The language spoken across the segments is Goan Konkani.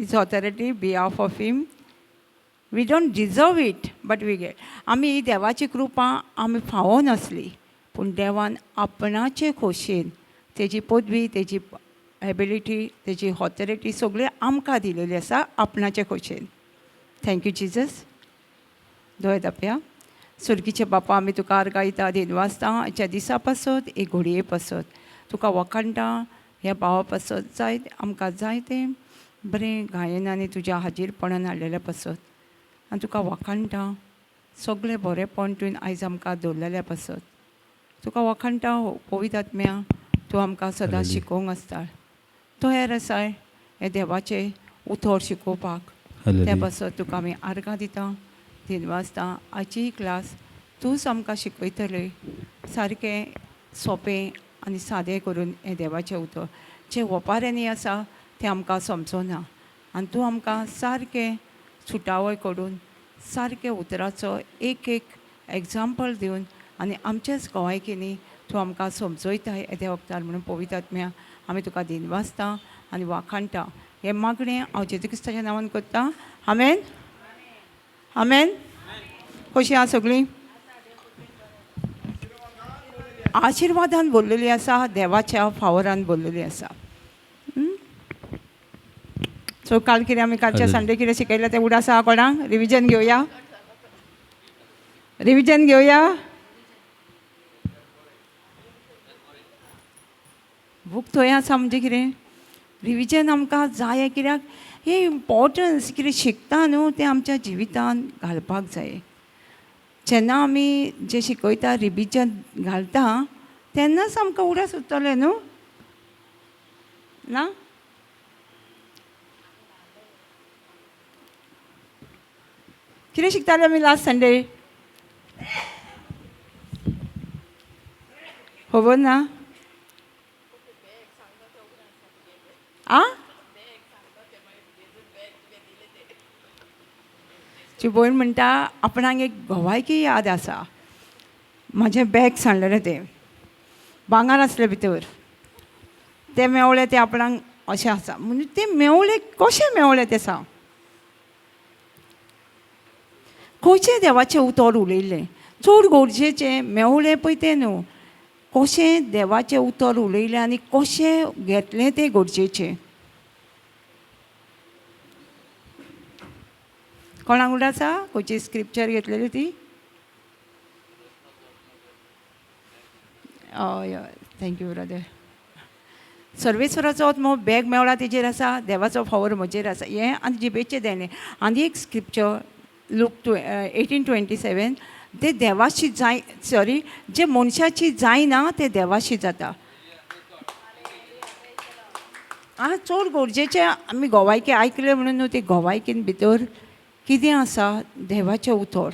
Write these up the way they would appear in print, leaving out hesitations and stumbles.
His authority behalf of him. We don't deserve it but we get. आमी ही देवाची कृपा आमी फावो नासली, पूण देवान आपणाचे खोशयेन तेजी पदवी, तेजी एबिलिटी, तेजी ऑथॉरिटी सगळी आमकां दिलेली आसा आपणाचे खोशयेन. Thank you Jesus. दोळे धांपया. सुर्गीचे बापा, आमी तुका आर्गां दिता, दिनवासता आयच्या दिसा पासत, एक घडये पासत. तुका वखाणटा ह्या भावा पासत, जाय आमकां जायतें बरें गायन आनी तुज्या हाजीरपणान हाडलेल्या पासत. आनी तुका वखाणटा सगळें बरेंपण तुवें आयज आमकां दवरलेल्या पासत. तुका वखाणटा पवित्र आत्म्या, तूं आमकां सदां शिकोवंक आसता, तयार आसाय हें देवाचें उतर शिकोवपाक. त्या पासत तुका आमी आर्गां दिता, दिनवासता. आयची क्लास तूंच आमकां शिकयतले सारकें सोंपें आनी सादें करून. हें देवाचें उतर जें ओपाऱ्यांनी आसा तें आमकां समजना आनी तूं आमकां सारकें सुटावय करून सारकें उतराचो एक एक एग्जाम्पल दिवन आनी आमचेच गोवायकींनी तूं आमकां समजयता येद्या वखदार. म्हणून पवित्र आत्म्या, आमी तुका दिनवासता आनी वाखाणटा. हें मागणें हांव जेजू क्रिस्ताच्या नांवान करता. आमेन, आमेन. कशीं आहा सगळीं? आशिर्वादान भरलेली आसा, देवाच्या फावरान भरलेली आसा. सो काल कितें आमी कालच्या संडे कितें शिकयलें तें उडास आसा कोणाक? रिविजन घेवया, रिविजन घेवया. बूक थंय आसा म्हणजे कितें रिविजन आमकां जाय, कित्याक हे इम्पोर्टन्स कितें शिकता न्हू तें आमच्या जिवितान घालपाक जाय. जेन्ना आमी जें शिकयता रिविजन घालता तेन्नाच आमकां उडास उरतलें न्हू ना? कितें शिकताले आमी लास्ट संडे? खबर ना? आ तुजी भयण म्हणटा आपणाक एक गोवायकी याद आसा, म्हाजें बॅग सांडलेलें तें भांगर आसलें भितर, तें मेवलें, तें आपणाक अशें आसा. म्हणजे तें मेवलें कशें मेवलें तें सांग. खंयचें देवाचें उतर उलयल्लें चड गरजेचें मेवलें पळय तें न्हू, कशें देवाचें उतर उलयलें आनी कशें घेतलें तें गरजेचें. कोणाक उडा आसा खंयची स्क्रिप्चर घेतलेली ती? हय हय, thank you brother. सर्वेश्वराचो आत्मो बॅग मेवला तेजेर आसा, देवाचो फावर म्हजेर आसा, हें आनी जिबेचें देणें. आनी एक स्क्रिप्चर लूक 18:27, ते देवाशी जाय, सॉरी, जे मनशाची जायना ते देवाशी जाता. आं, चड गरजेचें आमी गोवायकी आयकलें म्हणून न्हू, ती गोवायकीन भितर कितें आसा देवाचें उतर,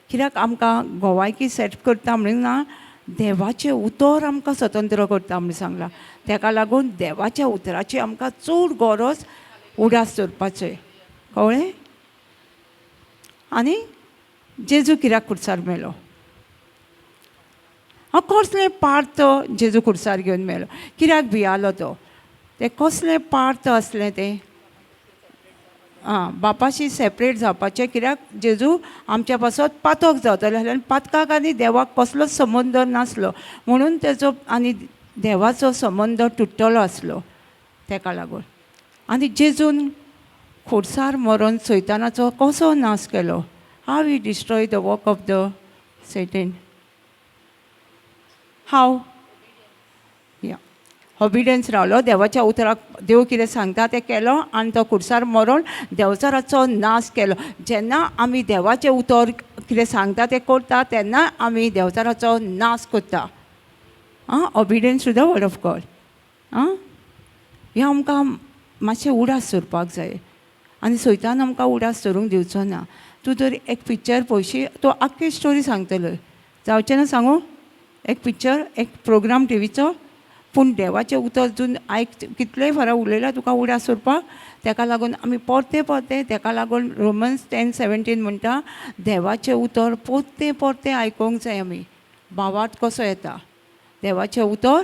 कित्याक आमकां गोवायकी सेट करता म्हणून ना, देवाचें उतर आमकां स्वतंत्र करता म्हूण सांगलां. तेका लागून देवाच्या उतराची आमकां चड गरज उडास दवरपाचें, कळ्ळें? आनी जेजू कित्याक खुर्सार मेलो? हांव कसलें पार्थ जेजू खुर्सार घेवन मेलो? कित्याक भियालो तो? तें कसलें पार्थ आसलें तें? आं, बापाशी सेपरेट जावपाचें, कित्याक जेजू आमच्या पासत पातक जावतलें आसलें आनी पातकाक आनी देवाक कसलोच संबंद नासलो, म्हणून तेजो आनी देवाचो संबंद तुट्टलो आसलो तेका लागून. आनी जेजून खुर्सार मरोन सैतानाचो कसो नाश केलो? How he destroy the work of the Satan? How? या ऑबिडियन्स रावलो देवाच्या उतराक, देव कितें सांगता तें केलो आनी तो खुर्सार मरोन देवचाराचो नाश केलो. जेन्ना आमी देवाचें उतर कितें सांगता तें करता तेन्ना आमी देवचाराचो नाश करता. आं, obedience to the word of God. आं, हें आमकां मातशें उडास दवरपाक जाय आनी सैतान आमकां उडास दवरूंक दिवचो ना. तूं जर एक पिक्चर पळोवशी, तो आख्खी स्टोरी सांगतलो, जावचें ना सांगू? एक पिक्चर, एक प्रोग्राम टिवीचो, पूण देवाचें उतर जून आयक कितलेय फारा उलयल्यार तुका उडास उरपाक. तेका लागून आमी परतें परतें, तेका लागून रोमन्स 10:17 म्हणटा देवाचें उतर परतें परतें आयकोंक जाय आमी. भावार्थ कसो येता? देवाचें उतर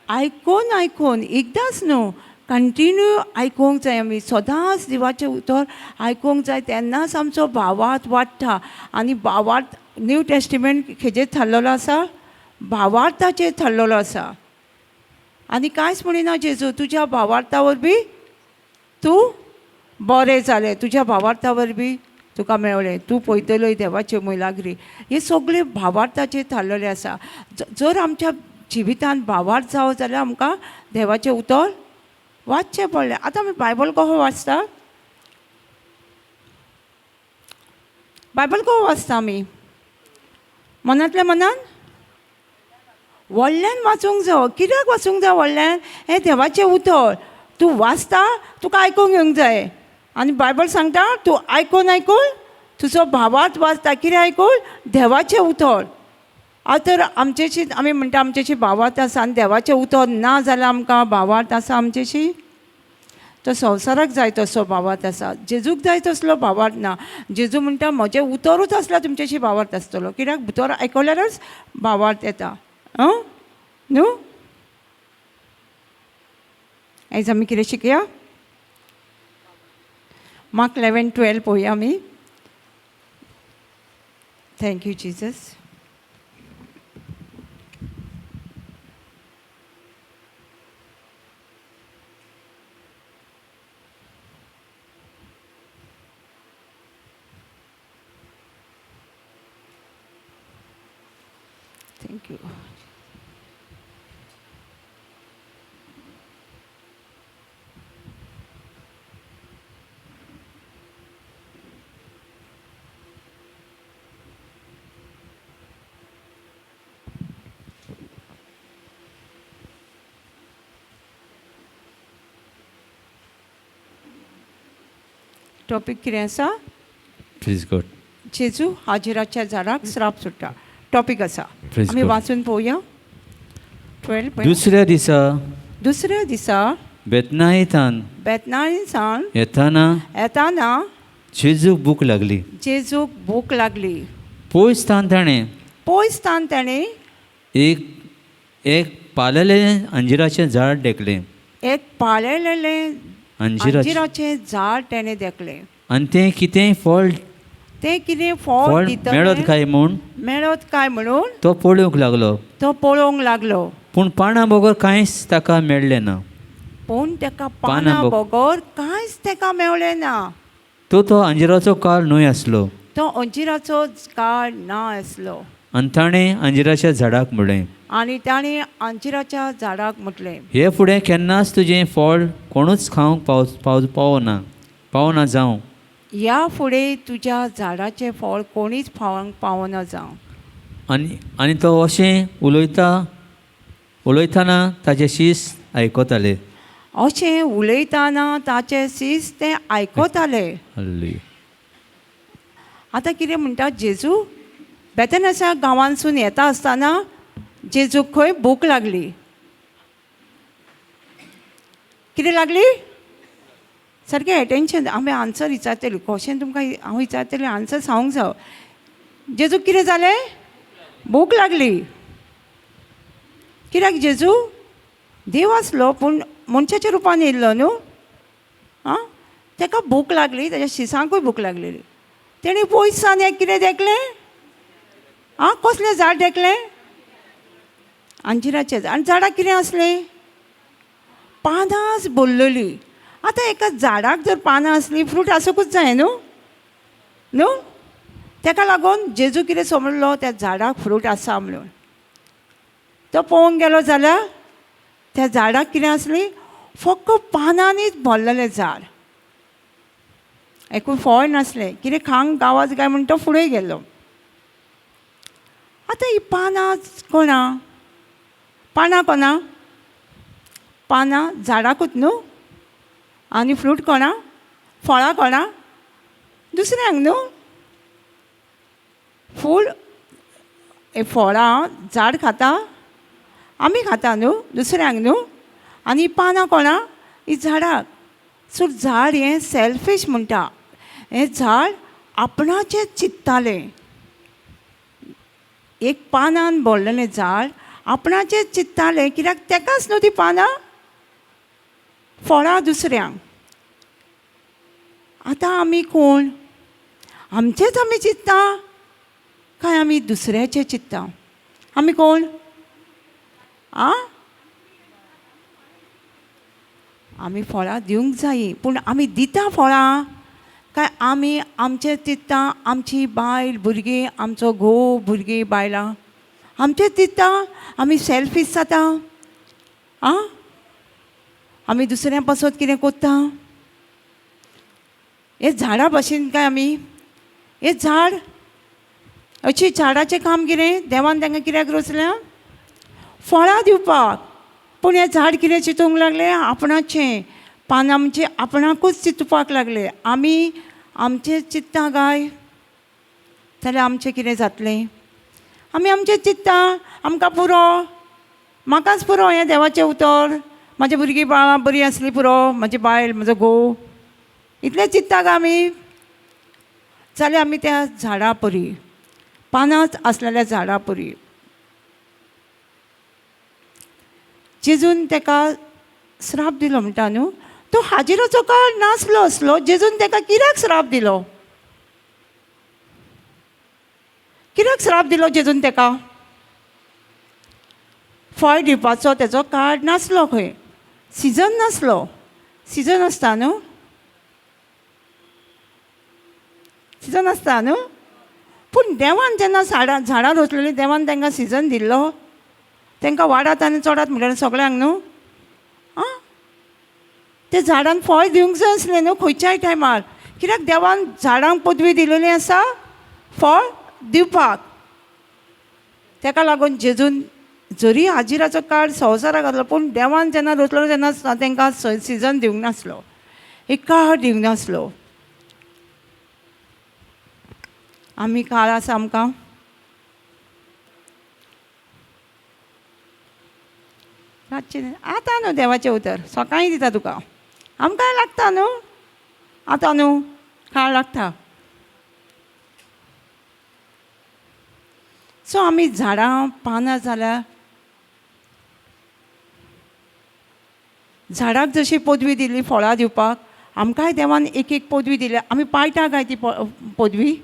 आयकून आयकून, एकदांच न्हू, कंटिन्यू आयकूंक जाय. आमी सदांच देवाचें उतर आयकूंक जाय, तेन्नाच आमचो भावार्थ वाडटा. आनी भावार्थ न्यू टेस्टिमेंट खेजेर थारलेलो आसा? भावार्थाचेर थारलेलो आसा. आनी कांयच म्हणिना जेजू, तुज्या भावार्था वरवीं तूं बरें जालें, तुज्या भावार्था वरवीं तुका मेवलें, तूं पळयतलोय देवाच्यो मिलाग्री. हे सगळे भावार्थाचेर थारलेले आसा. जर आमच्या जिवितांत भावार्थ जावो जाल्यार आमकां देवाचें उतर वाचचें पडलें. आतां आमी बायबल कसो वाचता? बायबल कसो वाचता आमी? मनांतल्या मनान व्हडल्यान वाचूंक जावो. कित्याक वाचूंक जाय व्हडल्यान? हें देवाचें उतर तूं वाचता, तुका आयकूंक येवंक जाय. आनी बायबल सांगता तूं आयकून आयकून तुजो भावार्थ वाचता. कितें आयकून? देवाचें उतर. आतां तर आमचेशी आमी म्हणटा आमचेशी भावार्थ आसा, आनी देवाचें उतर ना जाल्यार आमकां भावार्थ आसा आमचेशी? तो संवसाराक जाय तसो भावार्थ आसा, जेजूक जाय तसलो भावार्थ ना. जेजू म्हणटा म्हजें उतरूच आसल्यार तुमचेशी भावार्थ आसतलो. कित्याक उतर आयकल्यारच भावार्थ येता. आं न्हू? आयज आमी कितें शिकया? मार्क 11:12 पळोवया आमी. Thank you Jesus. Thank you. Topic कितें आसा? Praise God. जेजू हाजिराच्या झाडाक श्राप सुट्टा टॉपीक आसा. Praise आमी God. वाचून पळोवया. 12. दुसऱ्या दिसा, दुसऱ्या दिसा बेतनायतान बेतनाळी सावन येताना येताना जेजूक भूक लागली. जेजूक भूक लागली. पयस तान ताणें पयस तान ताणें एक एक पालेलें अंजिराचें झाड देखलें. एक पाळेलेलें अंजिराचें अंजिराचें झाड ताणें देखलें. आनी तें कितेंय फळ तें कितें फळ फळ दितलें मेळत काय म्हूण मेळत काय म्हणून तो पळोवंक लागलो. तो पळोवंक लागलो. पूण पानां बगर कांयच ताका मेळ्ळें ना. पूण ताका पानां पानां बगर कांयच ताका मेवलें ना. तो तो अंजिराचो काळ न्हय आसलो. तो अंजिराचो काळ ना आसलो. आनी ताणें अंजिराच्या झाडाक म्हणलें, आनी ताणें अंजिराच्या झाडाक म्हटलें, हे फुडें केन्नाच तुजें फळ कोणूच खावंक पाव पाव पावना पावना जावं. ह्या फुडें तुज्या झाडाचें फळ कोणीच खावंक पावना जावं. आनी आनी तो अशें उलयता उलयतना ताचे शीस आयकताले. अशें उलयतना ताचे शीस ते आयकताले. हालेलुया. आतां कितें म्हणटा जेजू बेतनाच्या गांवांतसून येता आसतना जेजूक खंय भूक लागली. कितें लागली? सारकें एटेन्शन. आमी आन्सर विचारतली क्वेश्चन तुमकां हांव विचारतलें, आन्सर सांगूंक जावो. जेजूक कितें जालें? भूक लागली. कित्याक जेजू देव आसलो पूण मनशाच्या रुपान येयल्लो न्हू. आं, ताका भूक लागली, ताच्या शिसांकूय भूक लागलेली. तेणी पयसान एक कितें देखलें? आं, कसलें झाड देखलें? अंजिराचें झाड. आनी झाडाक कितें आसलें? पानांच भरलेली. आतां एका झाडाक जर पानां आसलीं फ्रूट आसूंकूच जाय न्हू न्हू. ताका लागून जेजू कितें समजलो, त्या झाडाक फ्रूट आसा म्हणून. तो पळोवंक गेलो जाल्यार त्या झाडाक कितें आसली? फक्त पानांनीच भरलेलें झाड, एकूय फळ नासलें. कितें खावंक गावाच काय म्हूण तो फुडें गेलो. आतां हीं पानां कोणा? पानां कोणा? पानां झाडाकूच न्हू. आनी फ्रूट कोणा? फळां कोणा? दुसऱ्यांक न्हू. फूल हे फळां झाड खाता, आमी खाता न्हू, दुसऱ्यांक न्हू. आनी पानां कोणा? ही झाडाक. सो झाड हें सेल्फीश म्हणटा. हें झाड आपणाचें चिंत्तालें. एक पानान भरलेलें झाड आपणाचें चिंत्तालें, कित्याक तेकाच न्हू ती पानां. फळां दुसऱ्यांक. आतां आमी कोण? आमचेंच आमी चिंत्ता काय आमी दुसऱ्याचें चिंत्ता? आमी कोण? आ, आमी फळां दिवंक जायी, पूण आमी दिता फळां काय आमी आमचें चिंत्ता? आमची बायल भुरगीं, आमचो घोव, भुरगीं बायलां, आमचें चिंत्ता? आमी सेल्फीश जाता? आं, आमी दुसऱ्यां पासत कितें कोत्ता? हे झाडां भाशेन काय आमी? हे झाड अशी झाडाचें काम कितें? देवान तांकां कित्याक रोसल्या? फळां दिवपाक. पूण हें झाड कितें चिंतूंक लागलें? आपणाचें पानां म्हणजे आपणाकूच चिंतपाक लागलें. आमी आमचें चिंत्ता काय जाल्यार आमचें कितें जातलें? आमी आमचें चिंत्ता, आमकां पुरो, म्हाकाच पुरो हें देवाचें उतर, म्हाजी भुरगीं बाळां बरीं आसलीं पुरो, म्हाजी बायल म्हजो घोव, इतलें चिंत्ता काय आमी? जाल्यार आमी त्या झाडां परी, पानांच आसलेल्या झाडां परी. जेजून ताका श्राप दिलो म्हणटा न्हू, तो हाजिराचो काळ नासलो आसलो, जेजून ताका कित्याक श्राप दिलो? कित्याक श्राप दिलो जेजून ताका? फळ दिवपाचो तेजो काळ नासलो खंय, सिजन नासलो. सिजन आसता न्हू, सिजन आसता न्हू. पूण देवान जेन्ना झाडां झाडां रोसलेलीं, देवान तांकां सिजन दिल्लो, तांकां वाडात आनी चडात म्हणल्यार सगळ्यांक न्हू. आं, ते झाडान फळ दिवंक जाय आसलें न्हू खंयच्याय टायमार, कित्याक देवान झाडांक पदवी दिलेली आसा फळ दिवपाक. ताका लागून जेजून जरी हाजिराचो काळ संवसाराक आसलो, पूण देवान जेन्ना रोसलो तेन्ना तांकां सिजन दिवंक नासलो, एक काळ दिवंक नासलो. आमी काळ आसा आमकां? रातचें आतां न्हू देवाचें उतर सकाळीं दिता तुका, आमकां लागता न्हू आतां न्हू काळ लागता. सो आमी झाडां पानां जाल्यार झाडाक जशी पदवी दिली फळां दिवपाक, आमकांय देवान एक एक पदवी दिल्या. आमी पाळटा काय ती पदवी?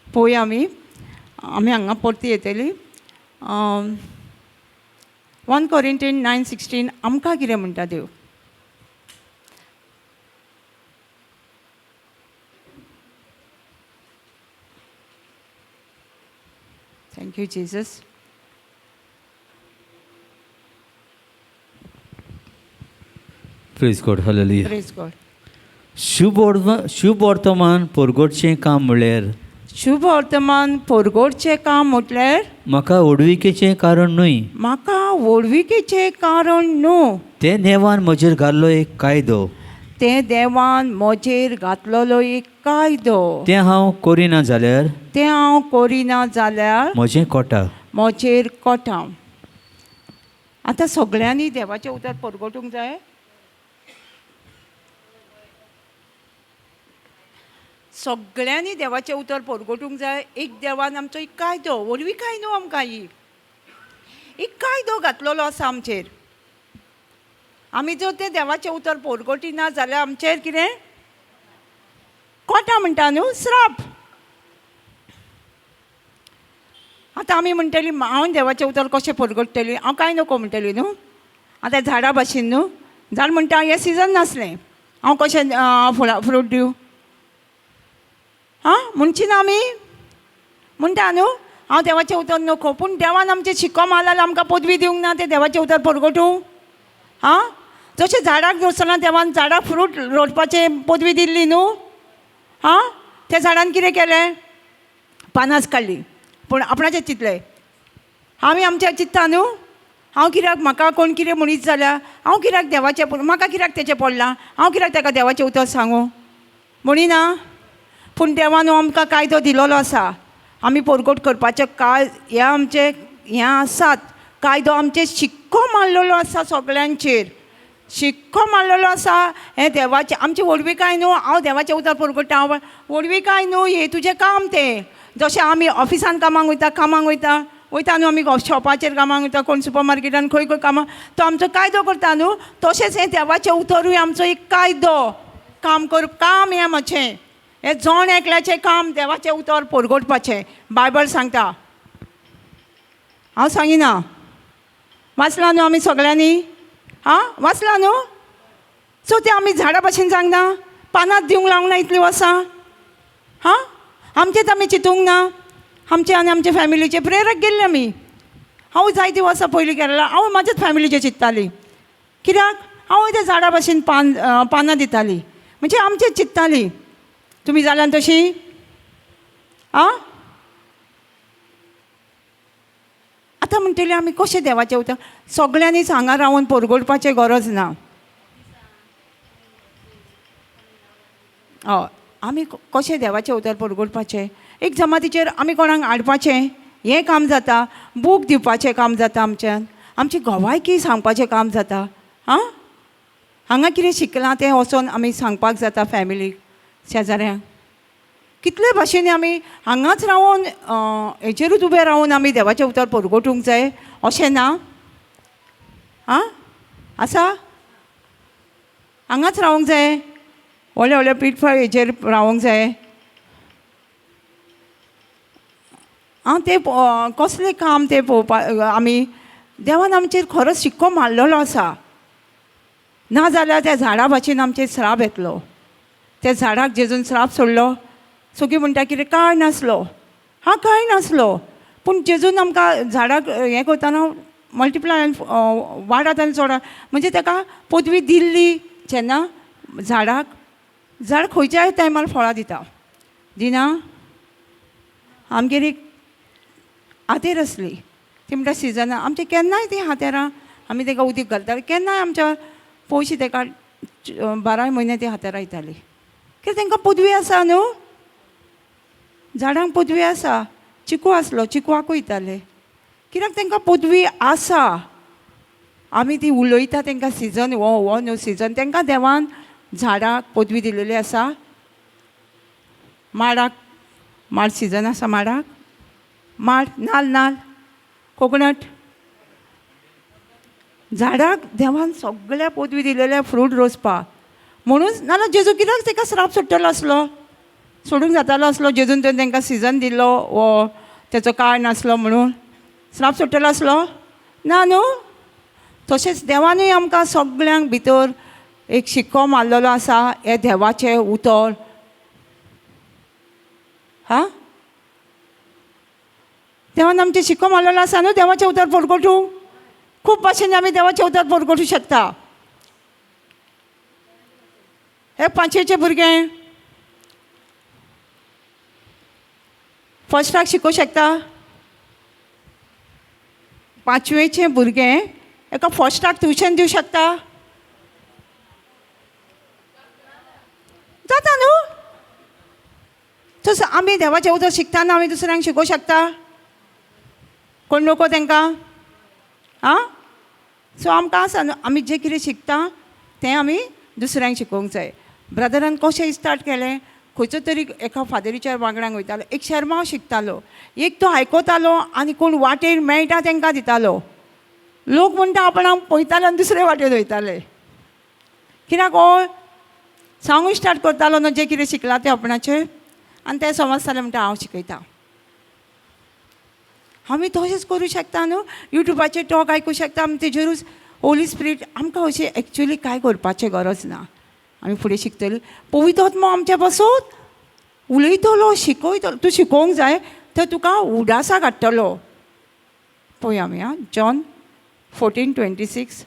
पळोवया आमी, आमी हांगा परती येतली. 1 Corinthians 9:16 आमकां कितें म्हणटा देव? Thank you Jesus. Praise God, hallelujah. Praise God. शुभ वर्तमान परगटचें काम म्हळ्यार, शुभ वर्तमान परगटचें काम म्हटल्यार म्हाका व्हडविकेचें कारण न्हय, म्हाका व्हडविकेचें कारण न्हू, तें देवान म्हजेर घाल्लो एक कायदो, तें देवान म्हजेर घातलेलो एक कायदो, तें हांव करिना जाल्यार तें हांव करिना जाल्यार म्हजें कोटा, म्हजेर कोटा. आतां सगळ्यांनी देवाचें उतर परगटूंक जाय. सगळ्यांनी देवाचें उतर परगटूंक जाय. एक देवान आमचो एक कायदो, व्हडविकाय न्हू आमकां ही, एक कायदो घातलेलो आसा आमचेर. आमी जर तें देवाचें उतर परगटिना जाल्यार आमचेर कितें कोटा म्हणटा न्हू, श्राप. आतां आमी म्हणटली हांव देवाचें उतर कशें परगट्टली, हांव कांय नको म्हणटली न्हू. आतां झाडां भाशेन न्हू, झाड म्हणटा हें सिजन नासलें, हांव कशें फळां फ्रूट दिवं? आं, म्हणची ना आमी म्हणटा न्हू हांव देवाचें उतर नको. पूण देवान आमचें शिको मारला जाल्यार आमकां पदवी दिवंक ना तें देवाचें उतर परगटूं? आं, जशें झाडाक रोसतना देवान झाडाक फ्रूट रोवपाचें पदवी दिल्ली न्हू. आं, त्या झाडान कितें केलें? पानांच काडली, पूण आपणाचें चिंतलें. आमी आमचें चिंत्ता न्हू, हांव कित्याक म्हाका कोण कितें म्हणीत जाल्यार हांव कित्याक देवाचें, म्हाका कित्याक तेचें पडलां, हांव कित्याक ताका देवाचें उतर सांगूं म्हणिना. पूण देवान हो आमकां कायदो दिलोलो आसा, आमी परगट करपाचें काळ हें आमचें हें आसात. कायदो आमचें शिक्को मारलेलो आसा, सगळ्यांचेर शिक्को मारलेलो आसा. हें देवाचें आमची व्हडविकाय न्हू, हांव देवाचें उतर परगट्टा, हांव व्हडविकाय न्हू, हें तुजें काम तें. जशें आमी ऑफिसान कामाक वयता, कामाक वयता, वयता न्हू आमी शॉपाचेर कामाक वयता, कोण सुपर मार्केटान खंय खंय कामां, तो आमचो कायदो करता न्हू. तशेंच हें देवाचें उतरूय आमचो एक कायदो, काम कर, काम हें आमचें, हें जण एकल्याचें काम देवाचें उतर परगटपाचें. बायबल सांगता, हांव सांगिना. वाचलां न्हू आमी सगळ्यांनी? आं, वाचलां न्हू? सो तें आमी झाडां भाशेन सांगना, पानांत दिवंक लावंक ना इतलीं वर्सां. हां, आमचेंच आमी चिंतूंक ना, आमचें आनी आमच्या फॅमिलीचें प्रेयराक गेल्ले आमी. हांव जायतीं वर्सां पयलीं केरळा हांव म्हाज्याच फॅमिलीचें चिंत्ताली, कित्याक हांव त्या झाडां भाशेन पानां दिताली, म्हणजे आमचेंच चिंत्ताली. तुमी जाल्यान तशी? आं, आतां म्हणटली आमी कशें देवाचें उतर सगळ्यांनीच हांगा रावन परगटपाचें गरज ना. हय, आमी कशें देवाचें उतर परगटपाचें, एक जमातीचेर आमी कोणाक हाडपाचें हें काम जाता, बूक दिवपाचें काम जाता, आमच्यान आमची गवायकी सांगपाचें काम जाता. आं, हांगा कितें शिकलां तें वचोन आमी सांगपाक जाता फॅमिलीक, शेजाऱ्यांक. कितले भाशेन आमी हांगाच रावन हेचेरूच उबे रावन आमी देवाचें उतर परगटूंक जाय अशें ना. आं, आसा हांगाच रावंक जाय, व्हडले व्हडले प्लेटफॉर्म हेचेर रावंक जाय. आं, तें कसलें काम तें पळोवपाक आमी देवान आमचेर खरोच शिक्को मारलेलो आसा. ना जाल्यार त्या झाडा भाशेन आमचेर श्राप येतलो. त्या झाडाक जेजून श्राप सोडलो, सगळीं म्हणटा कितें कांय नासलो. हां, कांय नासलो, पूण जेजून आमकां झाडाक हें करतना मल्टिप्लाय वाडात आनी चोडात, म्हणजे ताका पदवी दिल्ली. जेन्ना झाडाक, झाड खंयच्याय टायमार फळां दिता, दिना. आमगेर एक हातेर आसली, ती म्हणटा सिजनां आमचें केन्नाय ती हातेरां आमी ताका उदीक घालतालीं, केन्नाय आमच्या पयशे ताका 12 म्हयने ती हातेरां येताली. कित्याक तांकां पदवी आसा न्हू, झाडांक पदवी आसा. चिकू आसलो, चिकवाकूय येताले, कित्याक तांकां पदवी आसा. आमी ती उलयता तांकां सिजन हो हो न्हू सिजन, तांकां देवान झाडाक पदवी दिलेली आसा. माडाक माड सिजन आसा, माडाक माड, नाल, नाल, कोकोनट, झाडाक देवान सगळ्या पदवी दिलेल्या फ्रूट रोसपाक. म्हणून नाल्यार जेजू कित्याक ताका श्राप सोडटलो आसलो, सोडूंक जातालो आसलो. जेजून तर तांकां सिजन दिल्लो, वो तेचो काळ नासलो म्हणून श्राप सोडटलो आसलो ना न्हू. तशेंच देवानूय आमकां सगळ्यांक भितर एक शिक्को मारलेलो आसा, हें देवाचें उतर. हां, देवान आमचें शिक्को मारलेलो आसा न्हू देवाचें उतर परगटूंक. खूब भाशेन आमी देवाचें उतर परगटूंक शकता. हे पांचवेचे भुरगे फर्स्टाक शिकोवंक शकता. पांचवेचें भुरगें एका फर्स्टाक ट्युशन दिवं शकता, जाता न्हू. तसो आमी देवाचें उतर शिकतना आमी दुसऱ्यांक शिकोवंक शकता. कोण नको तांकां? आं, सो आमकां आसा न्हू, आमी जें कितें शिकता तें आमी दुसऱ्यांक शिकोवंक जाय. ब्रदरान कशें स्टार्ट केलें, खंयचो तरी एका फादरीच्या वांगडांक वयतालो, एक शेरमांव शिकतालो, एक तो आयकतालो आनी कोण वाटेर मेळटा तांकां दितालो. लोक म्हणटा आपणाक पळयताले आनी दुसरे वाटेर वयताले, कित्याक हो सांगूंक स्टार्ट करतालो न्हू जें कितें शिकलां तें आपणाचेर, आनी ते समजताले म्हणटा हांव शिकयता. आमी तशेंच करूं शकता न्हू, युट्यूबाचेर टॉक आयकूंक शकता आमी, तेजेरूच होली स्पिरीट आमकां अशें एक्चुली कांय करपाचें गरज ना. आमी फुडें शिकतली, पवित्र आत्मो आमच्या पासून उलयतलो, शिकयतलो. तूं शिकोवंक जाय तर तुका उडासाक हाडटलो. पळोवया आमी आं, जॉन 14:26.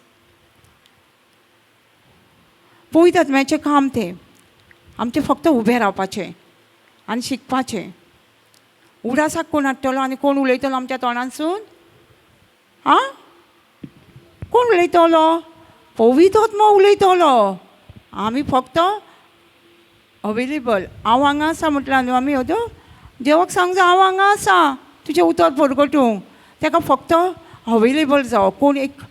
पवित्र आत्म्याचें काम तें, आमचें फक्त उबें रावपाचें आनी शिकपाचें. उडासाक कोण हाडटलो आनी कोण उलयतलो आमच्या तोंडांतसून? आं, कोण उलयतलो? पवित्र आत्मो उलयतलो. आमी फक्त अवेलेबल. हांव हांगा आसा म्हटल्यार न्हू आमी अदो देवाक सांग हांव हांगा आसा तुजें उतर परगटूंक. ताका फक्त अवेलेबल जावं, कोण एक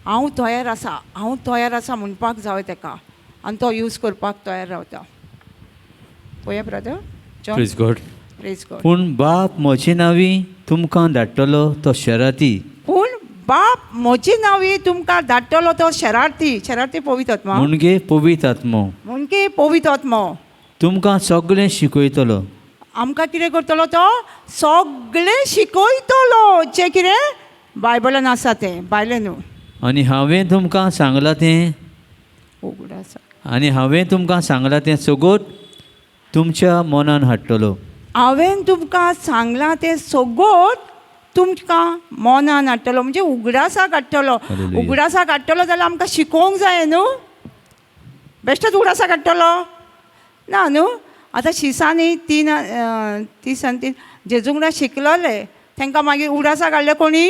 हांव तयार आसा, हांव तयार आसा म्हणपाक जाय ताका, आनी तो यूज करपाक तयार रावता. पळया brother John. Praise God. Praise God. पूण बाप म्हजे नांवी तुमकां धाडटलो तो शराती. पूण बाप म्हजे नांवी तुमकां धाडटलो तो शरार्थी. शरार्थी पवित्र आत्मा. म्हणजे पवित्र आत्मो. म्हणजे पवित्र आत्मो. तुमकां सगळें शिकयतलो. आमकां कितें करतलो तो? सगळें शिकयतलो जें कितें बायबलान आसा तें, भायलें न्हू. आनी हांवें तुमकां सांगलां तें उगड आसा. आनी हांवें तुमकां सांगलां तें सगळत तुमच्या मनान हाडटलो. हांवें तुमकां सांगलां तें सगळत तुमकां मनान हाडटलो, म्हणजे उगडासाक हाडटलो. Hallelujah. उगडासाक हाडटलो जाल्यार आमकां शिकोवंक जाय न्हू. बेश्टोच उगडासाक हाडटलो ना न्हू. आतां शिसांनी तीन तीस आनी तीन जेजूंगडा शिकलोले, तांकां मागीर उगडासाक हाडले कोणी?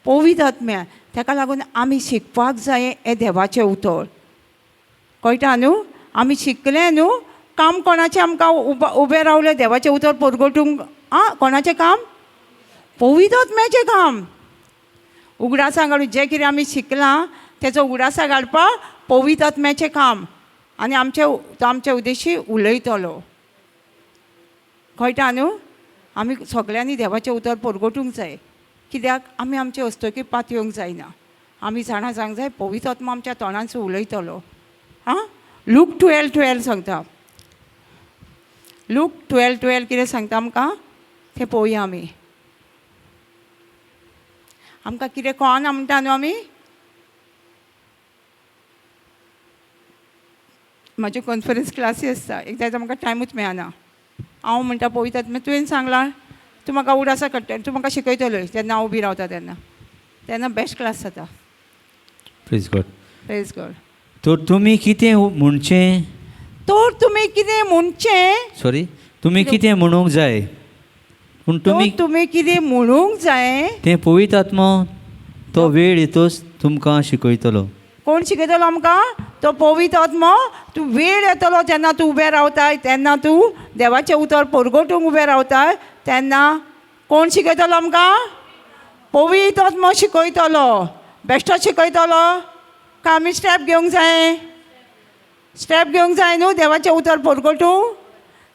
पवित्र आत्म्या. ताका लागून आमी शिकपाक जाय हें देवाचें उतर, कळटा न्हू. आमी शिकले न्हू, काम कोणाचें? आमकां उबें रावलें देवाचें उतर परगटूंक. आं, कोणाचें काम? पवित्र आत्म्याचें काम. उगडासाक घालून जें कितें आमी शिकलां तेचो उगडासाक घालपाक पवित्र आत्म्याचें काम. आनी आमचे तो आमचे उद्देशी उलयतलो, कळटा न्हू. आमी सगल्यांनी देवाचें उतर परगटूंक जाय, कित्याक आमी आमचे हस्तुकी पातयेवंक जायना. आमी जाणा जावंक जाय पवित्र आत्मा आमच्या तोंडांचो उलयतलो. आं, लूक 12:12 सांगता. लूक 12:12 कितें सांगता आमकां तें पळोवया आमी. आमकां कितें कळना म्हणटा न्हू आमी. म्हाज्यो कॉन्फरन्स क्लासी आसता, एकदां म्हाका टायमूच मेळना. हांव म्हणटा पवित्र आत्मा तुवें सांगलां तूं म्हाका उडासा काडटा, तूं म्हाका शिकयतलोय. जेन्ना हांव उबी रावता तेन्ना तेन्ना बेस्ट क्लास जाता. Praise God. Praise God. तर तुमी कितें म्हणचें? तर तुमी कितें म्हणचें? सॉरी, तुमी कितें म्हणूंक जाय? पूण तर तुमी तुमी कितें म्हणूंक जाय? तें पवित्र आत्मो तो वेळ येतच तुमकां शिकयतलो. कोण शिकयतलो आमकां? तो पवित्र आत्मो. तूं वेळ येतलो जेन्ना तूं उबें रावताय, तेन्ना तूं देवाचें उतर परगटूंक उबें रावताय, तेन्ना कोण शिकयतलो आमकां? पवित्र आत्मो शिकयतलो. बेश्टो शिकयतलो काय आमी स्टेप घेवंक जाय? स्टेप घेवंक जाय न्हू देवाचें उतर परगटूंक.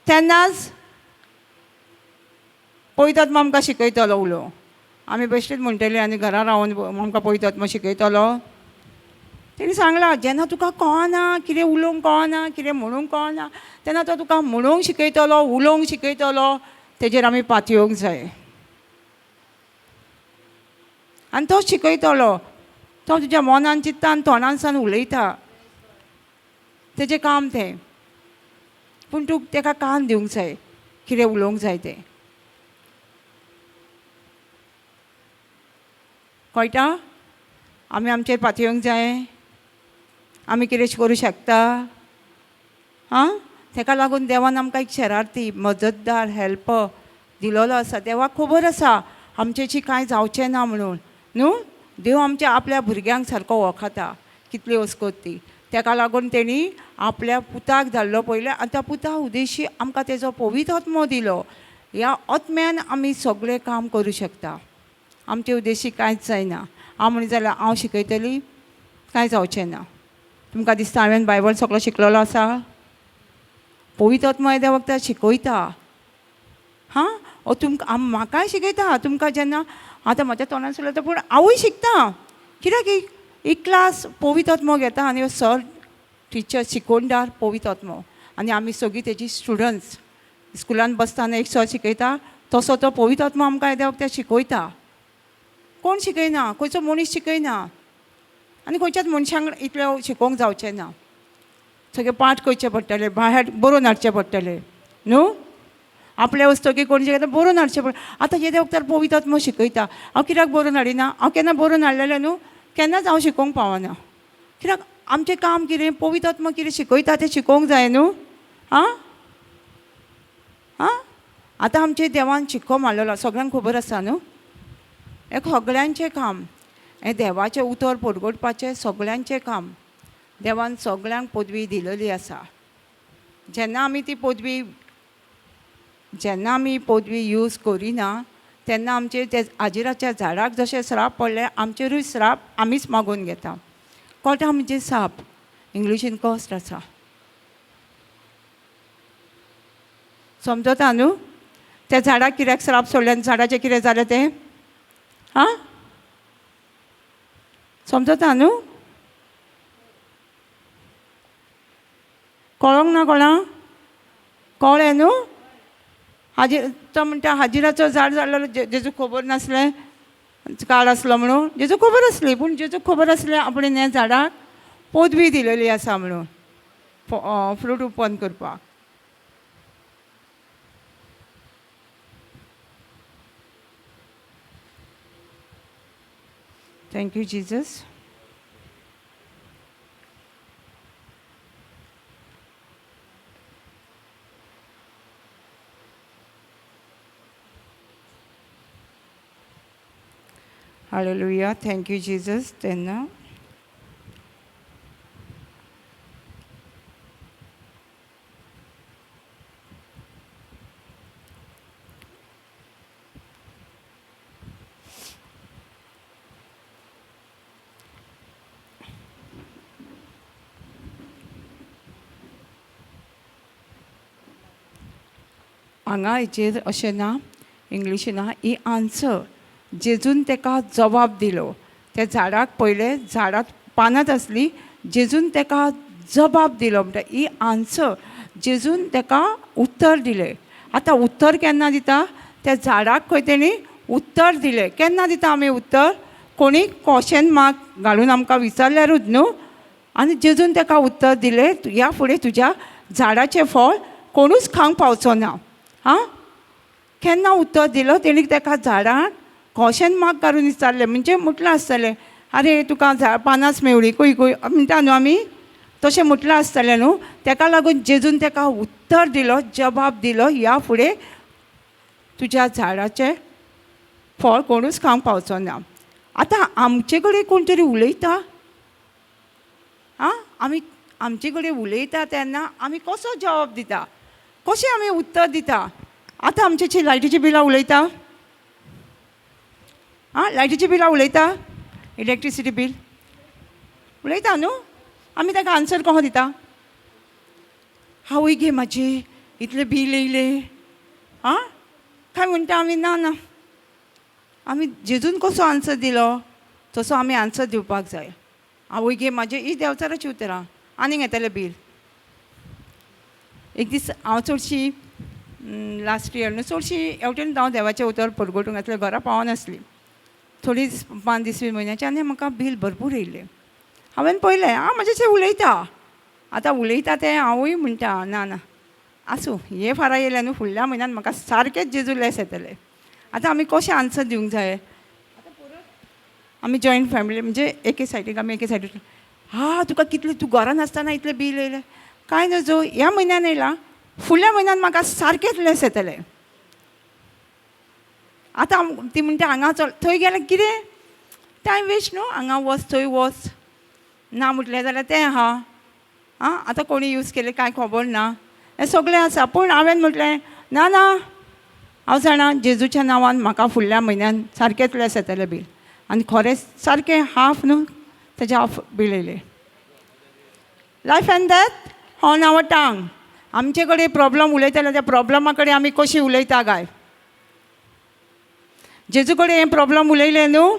तेन्नाच पवित्र आत्मो आमकां शिकयतलो उलोवंक. आमी बेश्टेच म्हणटले आनी घरा रावन आमकां पवित्र आत्मो शिकयतलो. तेणी सांगलां जेन्ना तुका कळना, कितें उलोवंक कळना, कितें म्हणूंक कळना, तेन्ना तो तुका म्हणूंक शिकयतलो, उलोवंक शिकयतलो. तेजेर आमी पातयेवंक जाय आनी तो शिकयतलो. तो तुज्या मनान चित्तान तोंडान सान उलयता, तेजें काम तें. पूण तूं तेका कान दिवंक जाय कितें उलोवंक जाय तें, कळटा? आमी आमचेर पातयेवंक जाय, आमी कितें करूं शकता. आं, तेका लागून देवान आमकां एक शरार्थी मजतदार हेल्पर दिलोलो आसा. देवाक खबर आसा आमचेशी कांय जावचें ना म्हणून न्हू. देव आमच्या आपल्या भुरग्यांक सारको वळखता कितली वस्कोत ती. तेका लागून तेणी आपल्या पुताक धाडलो पयलें आनी त्या पुता उद्देशी आमकां तेजो पवित्र आत्मो दिलो. ह्या आत्म्यान आमी सगळें काम करूं शकता. आमचे उद्देशी कांयच जायना. हांव म्हणीत जाल्यार हांव शिकयतली, कांय जावचें ना. तुमकां दिसता हांवें बायबल सगळो शिकलेलो आसा? पवित्र आत्मो येद्या वखदार शिकयता. हां, ओ तुमकां म्हाकाय शिकयता. तुमकां जेन्ना आतां म्हज्या तोंडान उलयता पूण हांवूय शिकता, कित्याक एक क्लास पवित्र आत्मो घेता आनी सर टिचर शिकोवणदार पवित्र आत्मो आनी आमी सगळीं तेजी स्टुडंट्स. स्कुलान बसतना एक सर शिकयता तसो तो पवित्र आत्मो आमकां येद्या वखदार शिकयता. कोण शिकयना, खंयचो मनीस शिकयना आनी खंयच्याच मनशांक इतलें शिकोवंक जावचें ना. सगळें पाठ करचें पडटलें, भायर बरोवन हाडचें पडटलें न्हू. आपल्या वस्तुकी कोण शिकयता बरोवन हाडचें पडटा. आतां येद्या वखदार पवित्र आत्मो शिकयता, हांव कित्याक बरोवन हाडिना? हांव केन्ना बरोवन हाडलेलें न्हू, केन्नाच हांव शिकोवंक पावना. कित्याक आमचें काम कितें? पवित्र आत्मो कितें शिकयता तें शिकोवंक जाय न्हू. आं आं, आतां आमचें देवान शिक्को मारलेलो सगळ्यांक खबर आसा न्हू. हें सगळ्यांचें काम, हें देवाचें उतर परगटपाचें सगळ्यांचें काम. देवान सगळ्यांक पदवी दिलेली आसा. जेन्ना आमी ती पदवी, जेन्ना आमी पदवी यूज करिना तेन्ना आमचे ते आजिराच्या झाडाक जशें श्राप पडले आमचेरूय श्राप आमीच मागून घेता. कळटा म्हणजे साप, इंग्लिशीन कॉस्ट आसा, समजता न्हू. त्या झाडाक कित्याक श्राप सोडलें आनी झाडाचें कितें जालें तें आं समजता न्हू? कळोंक ना कोणा? कळ्ळें न्हू? हाजीर तो म्हणटा हाजिराचो झाड जाल्लो जेजूक खबर नासलें, काळ आसलो म्हणून. जेजूक खबर आसली, पूण जेजूक खबर आसलें आपणें ह्या झाडाक पदवी दिलेली आसा म्हणून फ्रूट उत्पन्न करपाक. Thank you Jesus. Hallelujah. Thank you Jesus. तेन्ना हांगा हेचेर अशें ना, इंग्लिशीन ना ही आन्सर. जेजून ताका जबाब दिलो. त्या झाडाक पयलें झाडाक पानांच आसली, जेजून ताका जबाब दिलो. म्हणटा ही आन्सर, जेजून ताका उत्तर दिलें. आतां उत्तर केन्ना दिता? त्या झाडाक खंय तेणी उत्तर दिलें. केन्ना दिता आमी उत्तर? कोणी क्वेश्चन मार्क घालून आमकां विचारल्यारूच न्हू. आनी जेजून ताका उत्तर दिलें, ह्या फुडें तुज्या झाडाचें फळ कोणूच खावंक पावचो ना. आं, केन्ना उत्तर दिलो तेणी? ताका झाडाक क्वेश्चन मार्क घालून विचारलें. म्हणजे म्हटलां आसतलें, आरे तुका पानांच मेवली खंय खंय म्हणटा न्हू आमी, तशें म्हटलां आसतलें न्हू. ताका लागून जेजून ताका उत्तर दिलो, जबाब दिलो, ह्या फुडें तुज्या झाडाचें फळ कोणूच खावंक पावचो ना. आतां आमचे कडेन कोण तरी उलयता, आं, आमी आमचे कडेन उलयता तेन्ना आमी कसो जवाब दिता, कशें आमी उत्तर दिता? आतां आमचे लायटीची बिलां उलयता, आं, लायटीची बिलां उलयता, इलेक्ट्रिसिटी बील उलयता न्हू. आमी ताका आन्सर कसो दिता? आवय गे म्हाजी, इतलें बील येयलें, आं, काय म्हणटा आमी? ना ना, आमी जेजून कसो आन्सर दिलो तसो आमी आन्सर दिवपाक जाय. आवय गे म्हाजे, ही देंवचाराची उतरां, आनीक येतलें बील. एक दीस हांव चडशी लास्ट इयर न्हू, चडशी हेवटेन हांव देवाचें उतर परगटूंक आसलें, घरा पावनासली थोडी 5 दीस म्हयन्याचे, आनी म्हाका बील भरपूर येयलें. हांवें पळयलें, आं, म्हाजें उलयता, आतां उलयता तें हांवूय म्हणटा ना ना आसूं, हे फारा येयलें न्हू, फुडल्या म्हयन्यान म्हाका सारकेंच जेजू लेस येतलें. आतां आमी कशें आन्सर दिवंक जाय? आतां परत आमी जॉयंट फॅमिली, म्हणजे एके सायडीक आमी एके सायडीक. हा, तुका कितलें, तूं घरान आसतना इतलें बील येयलें, कांय नजो, ह्या म्हयन्यान येयलां, फुडल्या म्हयन्यान म्हाका सारकेंच लेस येतलें. आतां ती म्हणटा हांगा चल, थंय गेल्यार कितें टायम वेस्ट न्हू, हांगा वच थंय वच, ना म्हटलें जाल्यार तें आहा, आं, आतां कोणी यूज केलें कांय खबर ना, हें सगळें आसा. पूण हांवें म्हटलें ना ना, हांव जाणा जेजूच्या नांवान म्हाका फुडल्या म्हयन्यान सारकेंच लेस येतलें बील. आनी खरेंच सारकें हाफ न्हू, तेजें हाफ बील येयलें. Life and death on our tongue. आमचे कडेन प्रॉब्लम उलयता त्या प्रॉब्लमा कडेन आमी कशी उलयता काय? जेजू कडेन हें प्रॉब्लम उलयलें न्हू,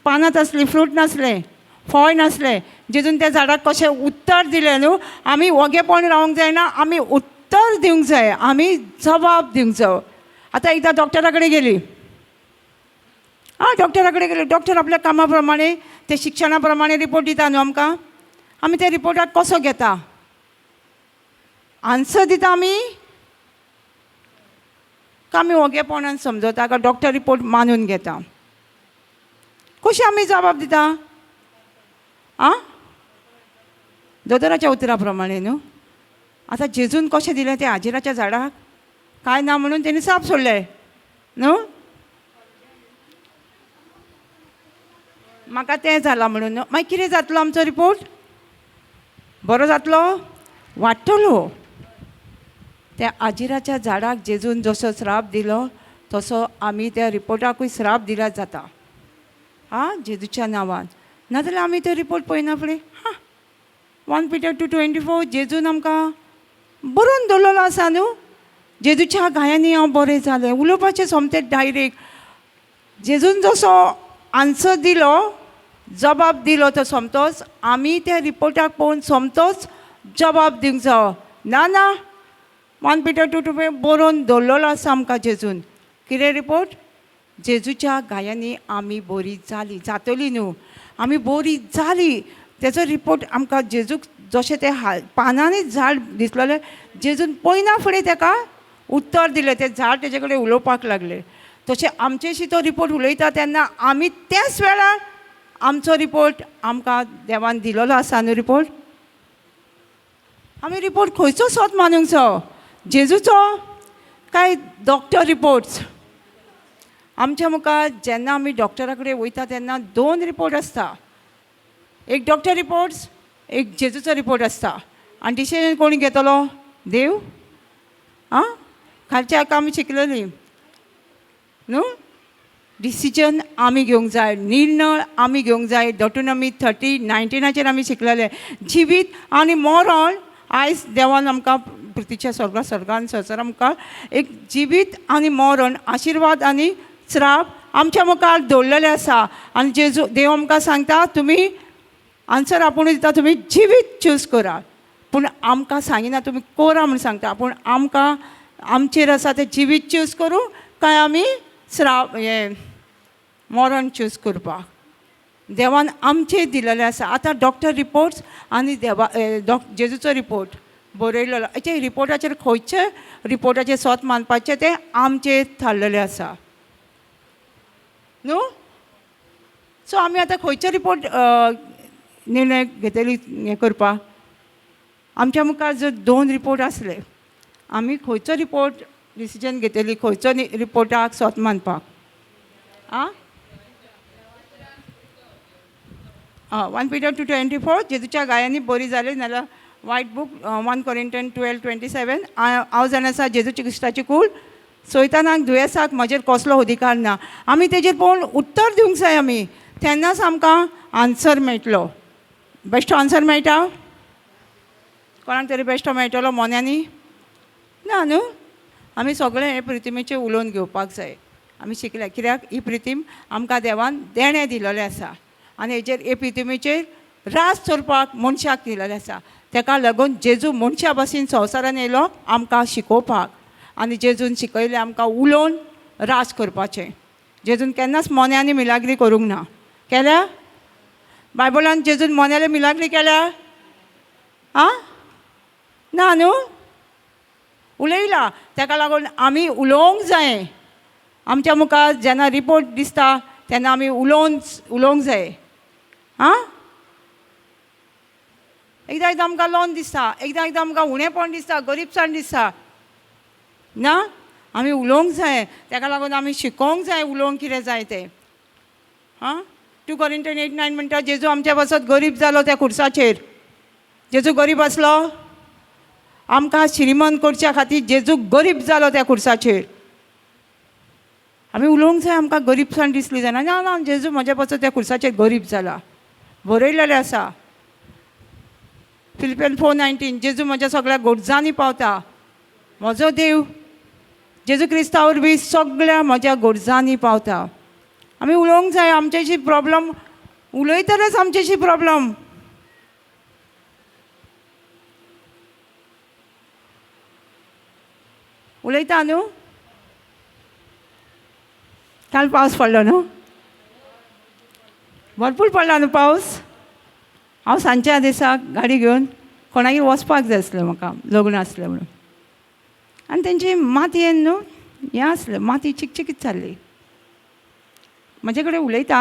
पानांच आसली, फ्रूट नासलें, फळ नासलें, जेजून त्या झाडाक कशें उत्तर दिलें न्हू. आमी ओगेपण रावंक जायना, आमी उत्तर दिवंक जाय, आमी जबाब दिवंक जाय. आतां एकदां डॉक्टरा कडेन गेली, आं, डॉक्टरा कडेन गेली, डॉक्टर आपल्या कामा प्रमाणे ते शिक्षणा प्रमाणे रिपोर्ट दिता न्हू आमकां. आमी त्या रिपोर्टाक कसो घेता? आन्सर दिता आमी काय आमी ओगेपणान समजता काय डॉक्टर रिपोर्ट मानून घेता? कशी आमी जबाब दिता? आं, दोतोराच्या उतरा प्रमाणे न्हू. आतां जेजून कशें दिलें तें हाजिराच्या झाडाक? कांय ना म्हणून तेणी साप सोडलें न्हू, म्हाका तें जालां म्हणून. मागीर कितें जातलो आमचो रिपोर्ट? बरो जातलो? वाडटलो. त्या आजिराच्या झाडाक जेजून जसो श्राप दिलो तसो आमी त्या रिपोर्टाकूय श्राप दिल्यार जाता, आं, जेजूच्या नांवान. नाजाल्यार आमी तो रिपोर्ट पळयना फुडें, हां, 1 Peter 2:24 जेजून आमकां बरोवन दवरलेलो आसा न्हू. जेजूच्या घायांनी हांव बरें जालें. उलोवपाचें सोमतें डायरेक्ट. जेजून जसो आन्सर दिलो, जबाब दिलो, तो सोमतोच आमी त्या रिपोर्टाक पळोवन सोमतोच जबाब दिवंक जावो. ना ना, 1 Peter 2:2 बरोवन दवरलेलो आसा आमकां जेजून. कितें रिपोर्ट? जेजूच्या घायांनी आमी बरी जाली, जातली न्हू, आमी बरी जाली. तेजो रिपोर्ट आमकां जेजूक जशें तें पानांनी झाड दिसलेलें, जेजून पळयना फुडें तेका उत्तर दिलें, तें झाड तेजे कडेन उलोवपाक लागलें. तशें आमचेशी तो रिपोर्ट उलयता तेन्ना आमी त्याच वेळार आमचो रिपोर्ट आमकां देवान दिलेलो आसा न्हू रिपोर्ट. आमी रिपोर्ट खंयचो सोद मानूंक जावो, जेजूचो काय डॉक्टर रिपोर्ट्स? आमच्या मुखार जेन्ना आमी डॉक्टरा कडेन वयता तेन्ना 2 रिपोर्ट आसता, एक डॉक्टर रिपोर्ट्स, एक जेजूचो रिपोर्ट आसता. आनी डिसिजन कोण घेतलो? देव. आं, खालच्या हाका आमी शिकलेली न्हू. डिसिजन आमी घेवंक जाय, निर्णय आमी घेवंक जाय. डॉटोनॉमी 30:19 आमी शिकलेले, जिवीत आनी मरण आयज देवान आमकां पृथ्वीच्या स्वर्गा स्वर्गान संवसार आमकां एक जिवीत आनी मरण, आशिर्वाद आनी श्राप आमच्या मुखार दवरलेले आसा. आनी जेजू देव आमकां सांगता, तुमी आन्सर आपुणूच दिता, तुमी जिवीत चूज करा. पूण आमकां सांगिना तुमी करा म्हूण सांगता, पूण आमकां आमचेर आसा तें जिवीत चूज करूं काय आमी श्राप हें मरण चूज करपाक. देवान आमचेर दिलेलें आसा. आतां डॉक्टर रिपोर्ट्स आनी देवा जेजूचो रिपोर्ट बरयलेलो, हेच्या रिपोर्टाचेर खंयचे रिपोर्टाचेर सोत मानपाचें तें आमचेर थारलेलें आसा न्हू. सो आमी आतां खंयचो रिपोर्ट निर्णय घेतली हें करपाक? आमच्या मुखार जर 2 रिपोर्ट आसले, आमी खंयचो रिपोर्ट डिसिजन घेतली, खंयचो रिपोर्टाक सोत मानपाक? आं, 1 Peter 2:24, जेजूच्या गायांनी बरी जाली. नाल्यार वायट बूक 1 Corinthians 12:27. हांव जाणा आसा जेजूच्या क्रिस्ताची कूड सैतानाक दुयेंसाक म्हजेर कसलो अधिकार ना. आमी तेजेर पळोवन उत्तर दिवंक जाय आमी, तेन्नाच आमकां आन्सर मेळटलो. बेश्टो आन्सर मेळटा कोणाक तरी? बेश्टो मेळटलो मोन्यांनी ना न्हू. आमी सगळें हे प्रतिमेचेर उलोवन घेवपाक जाय. आमी शिकले कित्याक ही प्रतिम आमकां देवान देणें दिलेलें आसा आनी हेजेर हे प्रतिमेचेर राज चलपाक मनशाक दिलेलें आसा. तेका लागून जेजू मनशा भाशेन संवसारान येयलो आमकां शिकोवपाक, आनी जेजून शिकयलें आमकां उलोवन राज करपाचें. जेजून केन्नाच मोन्यांनी मिलाग्री करूंक ना. केल्या बायबलान जेजून मोन्याले मिलाग्री केल्या? आं, ना न्हू, उलयला. तेका लागून आमी उलोवंक जाय. आमच्या मुखार जेन्ना रिपोर्ट दिसता तेन्ना आमी उलोवंक जाय. आं, एकदां एकदां आमकां लोन दिसता, एकदां एकदां आमकां उणेपण दिसता, गरीबसाण दिसता ना, आमी उलोवंक जाय. तेका लागून आमी शिकोवंक जाय उलोवंक कितें जाय तें. आं, 2 Corinthians 8:9 म्हणटा, जेजू आमच्या पासत गरीब जालो त्या खुर्साचेर. जेजू गरीब आसलो? आमकां श्रीमंत करच्या खातीर जेजू गरीब जालो त्या खुर्साचेर. आमी उलोवंक जाय. आमकां गरीबसाण दिसली जायना, ना ना, जेजू म्हज्या पासत त्या खुर्साचेर गरीब जाला, बरयलेलें आसा. फिलिपियन 4:19, जेजू म्हज्या सगळ्या गरजांनी पावता. म्हजो देव जेजू क्रिस्ता वरवीं सगळ्या म्हज्या गरजांनी पावता. आमी उलोवंक जाय. आमच्याशी प्रॉब्लम उलयतलेच, आमच्याशी प्रॉब्लम. उलयता न्हू. काल पावस पडलो न्हू, भरपूर पडला न्हू पावस. हांव सांजच्या दिसाक गाडी घेवन कोणागेर वचपाक जाय आसलें म्हाका, लग्न आसलें म्हणून. आनी तेंची मातयेन न्हू हें आसलें, माती चिकचिकीत जाल्ली. म्हजे कडेन उलयता,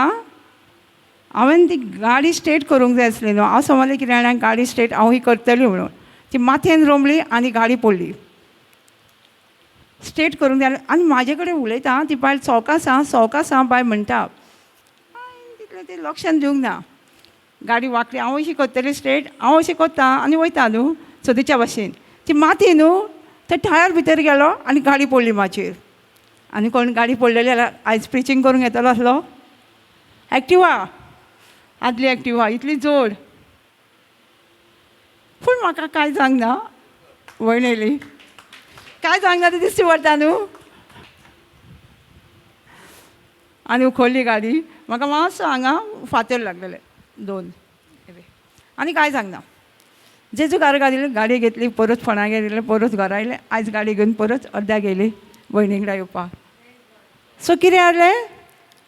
हांवें ती गाडी स्ट्रेट करूंक जाय आसली न्हू. हांव समजलें कितें जाणा, गाडी स्ट्रेट हांव ही करतली म्हणून. ती मातयेन रोमली आनी गाडी पडली. स्ट्रेट करूंक जाय आनी म्हाजे कडेन उलयता ती बायल, सवकास आं, सवकास आं बाय म्हणटा. तितलें तें लक्षान दिवंक ना. गाडी वांकडी, हांव अशी करतली स्ट्रेट, हांव अशी करता आनी वयता न्हू सदीच्या भाशेन. ती माती न्हू त्या टायर भितर गेलो आनी गाडी पडली म्हाजेर. आनी कोण गाडी पडलेली जाल्यार आयज प्रिचींग करूंक येतलो आसलो. एक्टिवा, आदली एक्टिवा इतली जोड, पूण म्हाका कांय जावंक ना. वयण येयली. काय सांगना ते दिसती पडटा न्हू. आनी उखल्ली गाडी, म्हाका मातसो हांगा फातर लागलेले दोन. आनी काय सांगना, जेजू कार घाली, गाडी घेतली, परत फोंडा गेले, परत घरा आयले. आयज गाडी घेवन परत अर्द्या गेली भयणी कडेन येवपाक. सो कितें जालें,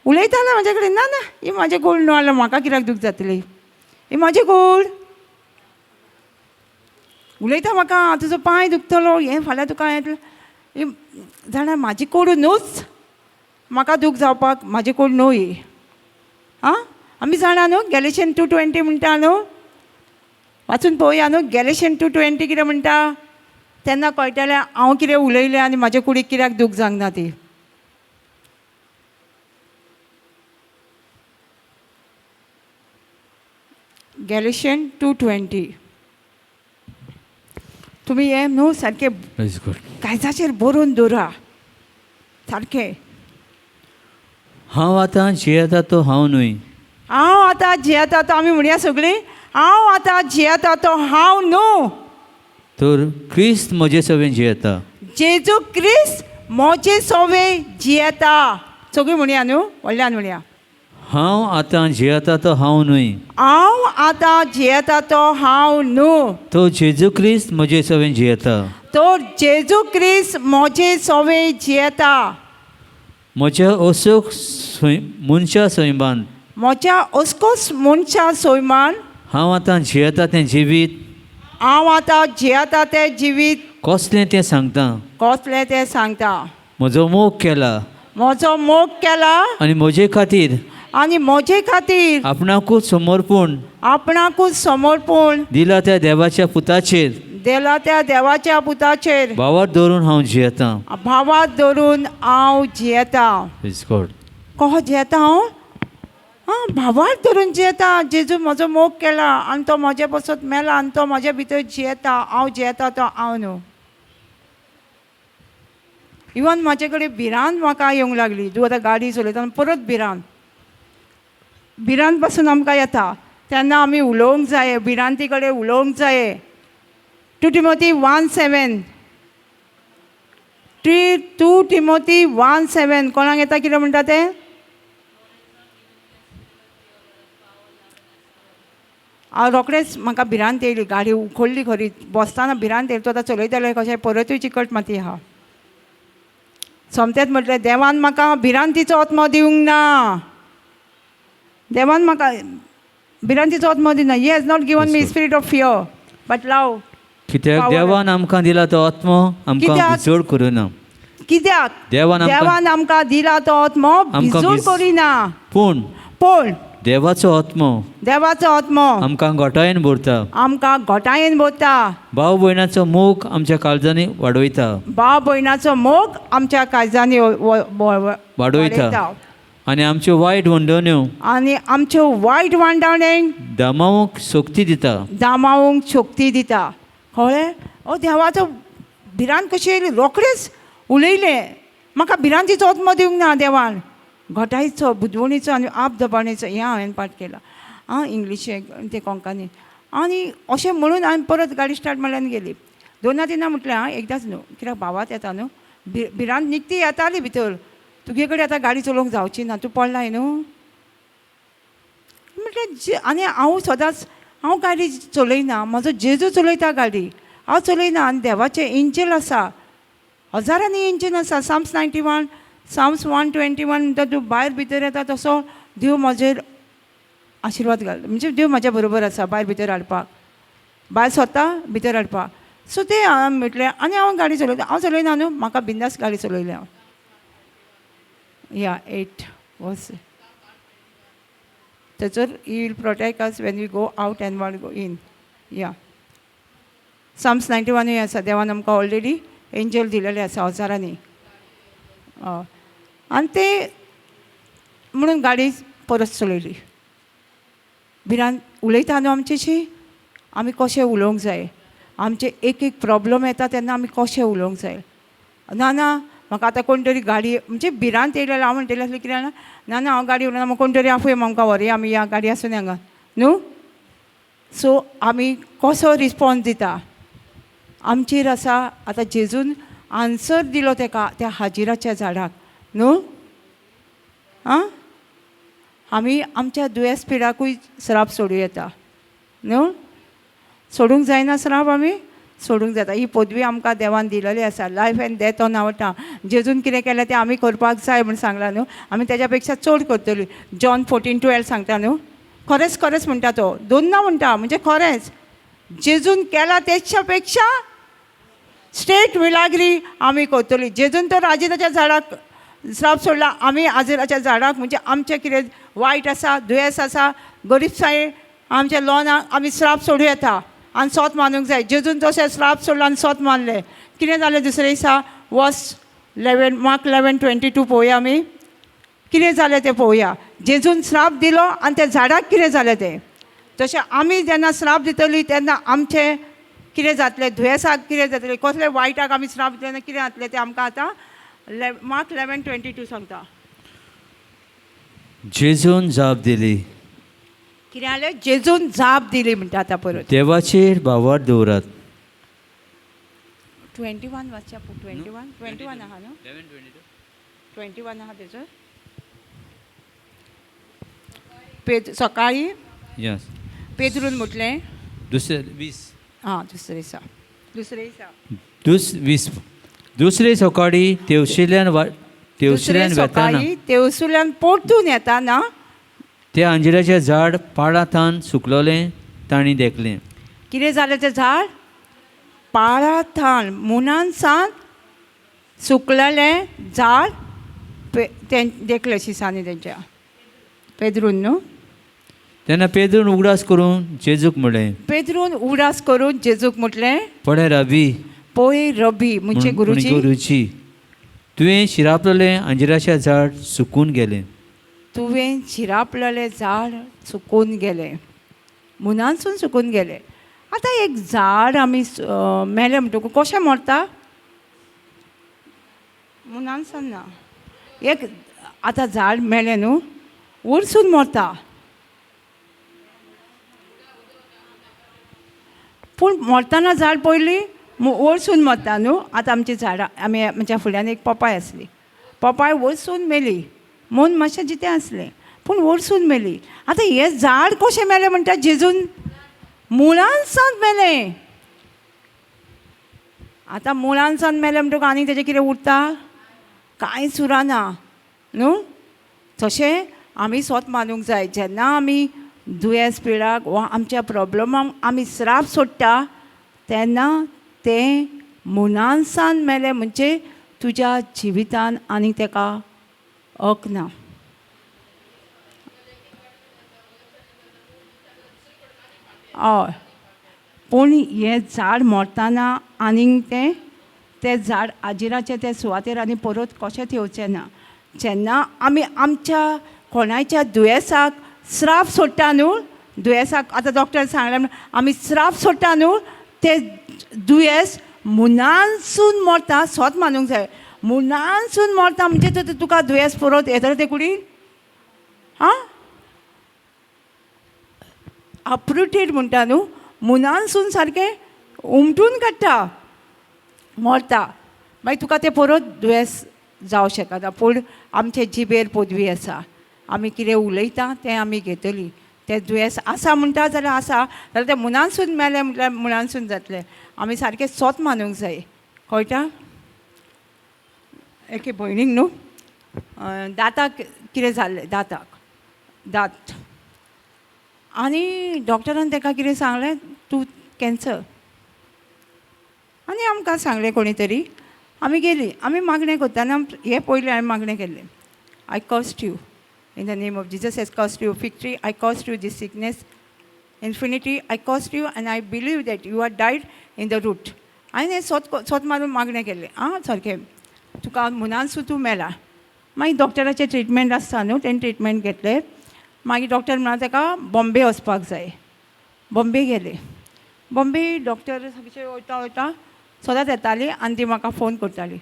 उलयता ना म्हाजे कडेन, ना ना ही म्हाजें गोल्ड न्हू जाल्यार म्हाका कित्याक दूख जातली, ही म्हाजें गोल्ड. उलयता म्हाका, तुजो पांय दुखतलो, हें फाल्यां तुका येतलें. जाणा म्हाजी कोड न्हूच, म्हाका दूख जावपाक म्हाजी कोड न्हू ही. आं, आमी जाणा न्हू गॅलेशन 2:20 म्हणटा न्हू, वाचून पळोवया न्हू गॅलेशन 2:20 कितें म्हणटा, तेन्ना कळटलें हांव कितें उलयलें आनी म्हाजे कुडीक कित्याक दूख जावंक ना ती. गॅलेशन 2:20 तुमी हें न्हू सारकें Praise God. काळजाचेर बरोवन दवरा सारकें. हांव आतां जियेता तो हांव न्हय, हांव आतां जियेता तो, आमी म्हणया सगळीं, हांव आतां जियेता तो हांव न्हू, तर क्रिस्त म्हजे सवें जियेता. जेजू क्रिस्त म्हजे सोवे जियेता. सगळीं म्हणया न्हू, व्हडल्यान म्हणया. हांव आतां जियेता तो हांव न्हय, हांव आतां जियेता तो हांव न्हू, तो जेजू क्रिस्त म्हजे सवें जियेता. तो जेजू क्रिस्त म्हजे सोवे जियेता. म्हज्या असोक मनशा सैमान, म्हज्या अस्कोस मनशा सोयमान, हांव आतां जियेता तें जिवीत, हांव आतां जियेता तें जिवीत, कसलें तें सांगता. कसलें तें सांगता. म्हजो मोग केला, म्हजो मोग केला, आनी म्हजे खातीर, आनी म्हजे खातीर, आपणाकूच समर्पण आपणाकूच समर्पण दिला त्या देवाच्या पुताचेर, दिला त्या देवाच्या पुताचेर, भावार दवरून हांव जियेतां. भावात धरून हांव जियेतां. Praise God. कहो जियेता हांव? आं, भावार धरून जियेता. जेजू म्हजो मोग केला आनी तो म्हजे पसत मेला आनी तो म्हजे भितर जियेता. हांव जियेता तो हांव न्हू. इवन म्हाजे कडेन भिरांत म्हाका येवंक लागली. तूं आतां गाडी चलयता परत भिरांत, भिरांत पासून आमकां येता तेन्ना आमी उलोवंक जाय, भिरांती कडेन उलोवंक जाय. 2 Timothy 1:7, 2 Timothy 1:7 कोणाक येता कितें म्हणटा तें? हांव रोखडेंच म्हाका भिरांत येयली, गाडी उखल्ली खरी, बसतना भिरांत येयली. तूं आतां चलयताले कशें, परतूय चिकट माती आहा. सोमतेंच म्हटलें देवान म्हाका भिरांतीचो आत्मो दिवंक ना, देवान म्हाका भिरांतीचो आत्मो दिना. He has not given me spirit of fear but love. कित्याक देवान आमकां दिला तो आत्मो आमकां भिजोड करुना. कित्याक देवान आमकां दिला तो आत्मो भिजोड करिना, पूण पूण देवाचो आत्मो, देवाचो आत्मो आमकां घटायेन भरता, आमकां घटायेन भरता. भाव भयणाचो मोग आमच्या काळजांनी वाडयता, भाव भयणाचो मोग आमच्या काळजांनी वाडयता. आनी आमच्यो वायट वंडवण्यो, आनी आमच्यो वायट वांडवण्यो दामावंक शक्ती दिता, दामावंक शक्ती दिता. कळ्ळें? ओ देवाचो भिरांत कशी येयली, रोखडेच उलयलें. म्हाका भिरांतीचो आत्मो दिवंक ना देवान, घटायचो, बुदवणीचो आनी आप दबाणीचो. हें हांवें पाठ केलां आं, इंग्लिशे ते कोंकणी. आनी अशें म्हणून हांवें परत गाडी स्टार्ट मारली आनी गेली. दोना तिना म्हटलें आं, एकदांच न्हू, कित्याक भावात येता न्हू, भिरांत निकती येताली भितर. तुगे कडेन आतां गाडी चलोवंक जावची ना, तूं पडलाय न्हू म्हटलें. आनी हांव सदांच हांव गाडी चलयना, म्हजो जेजू चलयता गाडी, हांव चलयना. आनी देवाचें इंजन आसा, हजारांनी इंजन आसा. Psalms 91, Psalms 121 म्हणटा, तूं भायर भितर येता तसो देव म्हजेर आशिर्वाद घाल, म्हणजे देव म्हज्या बरोबर आसा, भायर भितर हाडपाक, भायर स्वता भितर हाडपाक. सो तें हांवें म्हटलें आनी हांव गाडी चलयता. हांव चलयना न्हू, म्हाका बिंदास गाडी चलयली हांव. या 8 वर्स ताचोर he will protect us when we go out and one go in. या Psalms 91 आसा, देवान आमकां ऑलरेडी एंजल दिलेले आसा हजारांनी. आनी ते म्हणून गाडी परत चलयली. भिरांत उलयता न्हू आमच्याशी, आमी कशें उलोवंक जाय, आमचे एक एक प्रॉब्लम येता तेन्ना आमी कशें उलोवंक जाय. ना ना म्हाका आतां कोण तरी गाडी, म्हणजे भिरांत येयलें हांव म्हणटलें आसलें कितें जाणा, ना ना हांव गाडी उरना, कोण तरी आफय आमकां व्हरया, आमी ह्या गाडी आसून हांगा न्हू. सो आमी कसो रिस्पोन्स दिता आमचेर आसा. आतां जेजून आन्सर दिलो तेका त्या हाजिराच्या झाडाक न्हू. आं, आमी आमच्या दुयेंस पिडाकूय श्राप सोडूं येता न्हू. सोडूंक जायना श्राप, आमी सोडूंक जाता. ही पदवी आमकां देवान दिलेली आसा, life and death on our tongue. जेजून कितें केलें तें आमी करपाक जाय म्हूण सांगलां न्हू, आमी तेज्या पेक्षा चड करतली. जॉन 14:12 सांगता न्हू, खरेंच खरेंच म्हणटा तो, दोन ना म्हणटा, म्हणजे खरेंच जेजून केला तेच्या पेक्षा स्टेट मिलाग्री आमी करतली. जेजून तर आजिराच्या झाडाक श्राप सोडला, आमी आजिराच्या झाडाक म्हणजे आमचें कितें वायट आसा, दुयेंस आसा, गरीबसाय आमच्या लोनाक आमी श्राप सोडूं येता आनी सोत मानूंक जाय. जेजून तशें श्राप सोडला आनी सोत मानलें. कितें जालें दुसरे दिसा? वर्स 11, मार्क 11:22 पळोवया आमी कितें जालें तें पळोवया. जेजून श्राप दिलो आनी त्या झाडाक कितें जालें तें. तशें आमी जेन्ना श्राप दितली तेन्ना आमचें कितें जातलें, दुयेंसाक कितें जातलें, कसले वायटाक आमी श्राप दितले तेन्ना कितें जातलें तें आमकां आतां मार्क 11:22 सांगता. जेजून जाप दिली, कितें जालें? जेजून जाप दिली म्हणटा आतां परत. देवाचेर भावार्थ दवरात. 21 वाचच्या, 21, 21 आहा न्हू, 21 आहा तेजो. पेद सकाळी यस. पेद्रून म्हटलें. दुसरे 20. आं, दुसरे दिसा, दुसरे दिसा. 20. दुसरे सकाळी तेवशिल्यान वा दुसरे तेवशिल्यान वेताना सकाळी तेवसुल्यान परतून येताना ते अंजिराचें झाड पाळां सुकलोलें तांणी देखलें. कितें जालें तें झाड? पाळां थान मुनान सान सुकलेलें झाड पे तें देखलें शिसांनी तेंच्या पेद्रून न्हू. तेन्ना पेद्रून उगडास करून जेजूक म्हणलें, पेद्रून उगडास करून जेजूक म्हटलें, पळय रबी, पळय रबी म्हणजे गुरुजी, गुरुजी, तुवें शिरापलेलें अंजिराचें झाड सुकून गेलें. तुवें शिरापलेलें झाड सुकून गेलें, मुनानसून सुकून गेलें. आतां एक झाड आमी मेलें म्हणटकूच कशें मरता? मुनानसून ना, एक आतां झाड मेलें न्हू, वरसून मरता. पूण मरतना झाड पयलीं वरसून मरता न्हू. आतां आमची झाडां, आमी आमच्या फुडल्यान एक पोपाय आसली, पोपाय वरसून मेली. मन मातशें जितें आसलें पूण वरसून मेली. आतां हें झाड कशें मेलें म्हणटा? जेजून मुळान सावन मेलें. आतां मुळान सावन मेलें म्हणटकूच आनी तेजें कितें उरता? कांयच उरना न्हू. तशें आमी स्वत मानूंक जाय, जेन्ना आमी दुयेंस पिडाक वा आमच्या प्रोब्लमाक आमी श्राप सोडटा तेन्ना तें मुनानसान मेलें म्हणजे तुज्या जिवितान आनी तेका हक ना. हय, पूण हें झाड मरतना आनीक तें तें झाड आजिराचे ते सुवातेर आनी परत कशेंच येवचें ना. जेन्ना आमी आमच्या कोणायच्या दुयेंसाक श्राप सोडटा न्हू, दुयेंसाक आतां डॉक्टर सांगलें म्हण आमी श्राप सोडटा न्हू, तें दुयेंस मुनानसून मरता. स्वत मानूंक जाय, मुनानसून मरता म्हणजे तें तुका दुयेंस परत येतलें तें कुडीन. आं, अपरुटेड म्हणटा न्हू, मुनानसून सारकें उमटून काडटा, मरता. मागीर तुका तें परत दुयेंस जावं शकना. पूण आमचे जिबेर पदवी आसा, आमी कितें उलयता तें आमी घेतली. तें दुयेंस आसा म्हणटा जाल्यार आसा, जाल्यार तें मुनानसून मेलें म्हटल्यार मुनानसून जातलें. आमी सारकें सोत मानूंक जाय, कळटा? एके भयणीक न्हू दांताक कितें जाल्लें, दांताक दांत, आनी डॉक्टरान ताका कितें सांगलें, तूं कॅन्सर. आनी आमकां सांगलें कोणी तरी, आमी गेलीं. आमी मागणें करतना हें पयलें हांवें मागणें केल्लें, I cursed you in the name of Jesus has cursed you fig tree, I cursed you this sickness infinity, I cursed you and I believe that you are died in the root. हांवें हें सोत सोत मारून मागणें केल्लें. आं, सारकें तुका मुनानसून तूं मेला. मागीर डॉक्टराचें ट्रिटमेंट आसता न्हू, तेणें ट्रिटमेंट घेतलें. मागीर डॉक्टर म्हणा ताका बॉम्बे वचपाक जाय. बॉम्बे गेले. बॉम्बे डॉक्टर सगळे वयता वयता सदांच येताली आनी ती म्हाका फोन करताली,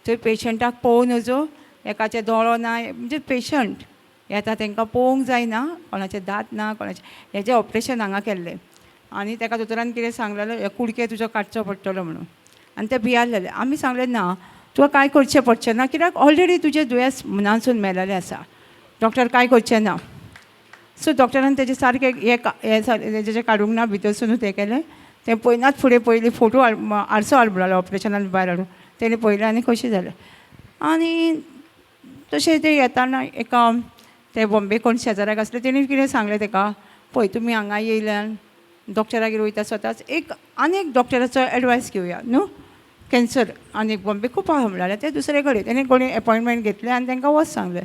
थंय पेशंटाक पळोवं नजो, एकाचे दोळो ना, म्हणजे पेशंट येता तांकां पळोवंक जायना, कोणाचे दांत ना, कोणाचे हेजें ऑपरेशन हांगा केल्लें. आनी ताका दोतोरान कितें सांगलेलें, हे कुडके तुजो काडचो पडटलो म्हणून. आनी ते भियारलेले. आमी सांगलें ना, तुका कांय करचें पडचें ना, कित्याक ऑलरेडी तुजें दुयेंस मनासून मेलेलें आसा, डॉक्टर कांय करचें ना. सो डॉक्टरान तेजें सारकें हें हें तेजें काडूंक ना, भितरसुनूच हें केलें. तें पयनात फुडें पयलीं फोटो आरसो हाड म्हणलो ऑपरेशनान भायर हाडून, तेणी पळयलें आनी खोशी जालें. आनी तशें तें येताना एका ते बॉम्बे कोण शेजाऱ्याक आसले, तेणी कितें सांगलें तेका, पळय तुमी हांगा येयल्यान डॉक्टरागेर वयता स्वताच एक आनी एक डॉक्टराचो एडवायस घेवया न्हू, कॅन्सर आनी एक बॉम्बे खूब आहा म्हणल्यार ते दुसरे कडेन तेणी कोणी एपॉयंटमेंट घेतलें आनी तांकां वच सांगलें.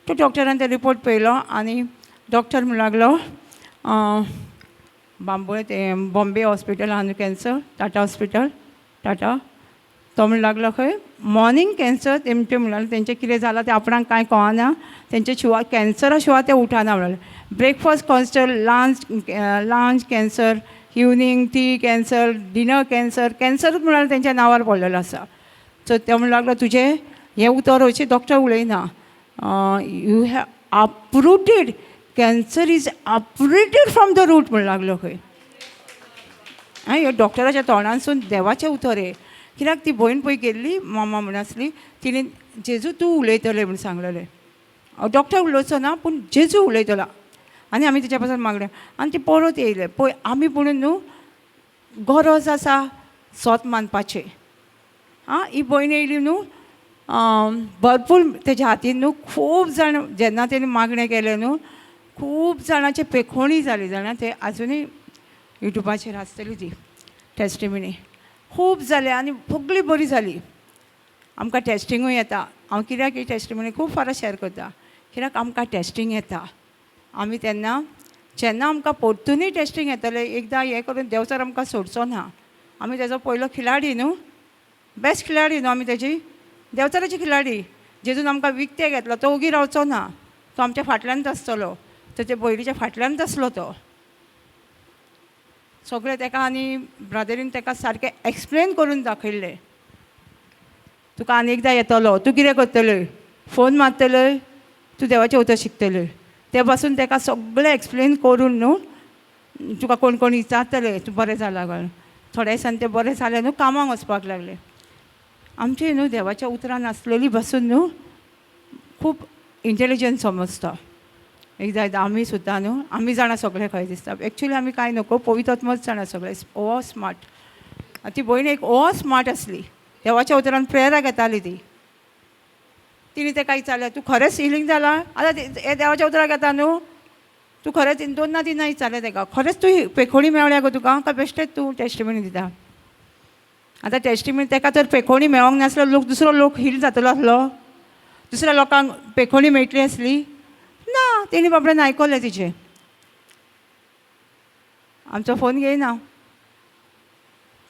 तो डॉक्टरान ते रिपोर्ट पळयलो आनी डॉक्टर म्हणूंक लागलो, बांबोळे तें बॉम्बे हॉस्पिटल आहा न्हू कॅन्सर, टाटा हॉस्पिटल टाटा, तो म्हणूंक लागलो खंय मॉर्निंग कॅन्सर. तेमचें म्हणल्यार तेंचें कितें जालां तें आपणाक कांय कळना, तेंचे शिवाय कॅन्सरा शिवाय ते उठाना म्हणल्यार breakfast cancer, lunch cancer, evening tea cancer, dinner cancer, कॅन्सरूच म्हळ्यार तेंच्या नांवार पडलेलो आसा. सो ते म्हणूंक लागलो तुजें हें उतर अशें डॉक्टर उलयना, you have uprooted, cancer is uprooted from the root म्हणूंक लागलो खंय. आं, ह्या डॉक्टराच्या तोंडांसून देवाचें उतर हें, कित्याक ती भयण पळय गेल्ली मामा म्हण आसली, तिणें जेजू तूं उलयतलें म्हूण सांगलेलें, डॉक्टर उलोवचो ना पूण जेजू उलयतलो. आनी आमी तेच्या पासून मागलें आनी ती परत येयले. पळय आमी पुणून न्हू गरज आसा सोत मानपाचें. आं, ही भयण येयली न्हू, भरपूर तेज्या हातीन न्हू खूब जाण जेन्ना तेणी मागणें केलें न्हू, खूब जाणांचे पेखोणी जाली जाणा, ते आजुनूय युट्यूबाचेर आसतली ती टेस्टिमनी, खूब जाले आनी सगळी बरी जाली. आमकां टेस्टिंगूय येता. हांव कित्याक ही टेस्टिमनी खूब फारां शेअर करता, कित्याक आमकां टेस्टींग येता. आमी तेन्ना जेन्ना आमकां परतूनय टेस्टींग येतलें, एकदां हें करून देंवचार आमकां सोडचो ना. आमी तेजो पयलो खिलाडी न्हू, बेस्ट खिलाडी न्हू आमी तेजी, देंवचाराची खिलाडी. जेजून आमकां विकतें घेतलो, तो ओगी रावचो ना, तो आमच्या फाटल्यानच आसतलो. तेचे भयणीच्या फाटल्यानच आसलो तो सगळें तेका. आनी ब्रदरीन तेका सारकें एक्सप्लेन करून दाखयल्लें, तुका आनी एकदां येतलो, तूं कितें करतलें, फोन मारतलें, तूं देवाचें उतर शिकतलें. ते पासून तेका सगळें एक्सप्लेन करून न्हू, तुका कोण कोण विचारतले तूं बरें जालां काय. थोड्या दिसान तें बरें जालें न्हू, कामाक वचपाक लागलें. आमचें न्हू देवाच्या उतरान आसलेली बसून न्हू खूब इंटेलिजंट समजता. एकदां एकदां आमी सुद्दां न्हू, आमी जाणा सगळें खंय दिसता, एक्चुली आमी कांय नको, पवित्र जाणा सगळें, ओवर स्मार्ट. ती भयण एक ओवर स्मार्ट आसली, देवाच्या उतरान प्रेयराक येताली ती. तिणें तेका विचारलें, तूं खरेंच हिलींग जालां आतां हे देवाच्या उतराक येता न्हू तूं खरेंच, दोन ना तीन विचारलें तेका, खरेंच तूं पेखोणी मेवल्या गो तुका, काय बेश्टेच तूं टेस्टिमनी दिता? आतां टेस्टिमनी तेका तर पेखोणी मेळोंक नासलो लोक, दुसरो लोक हील जातलो आसलो, दुसऱ्या लोकांक पेखोणी मेळटली आसली ना. तेणी बाबड्यान आयकलें तिचें. आमचो फोन घेयना,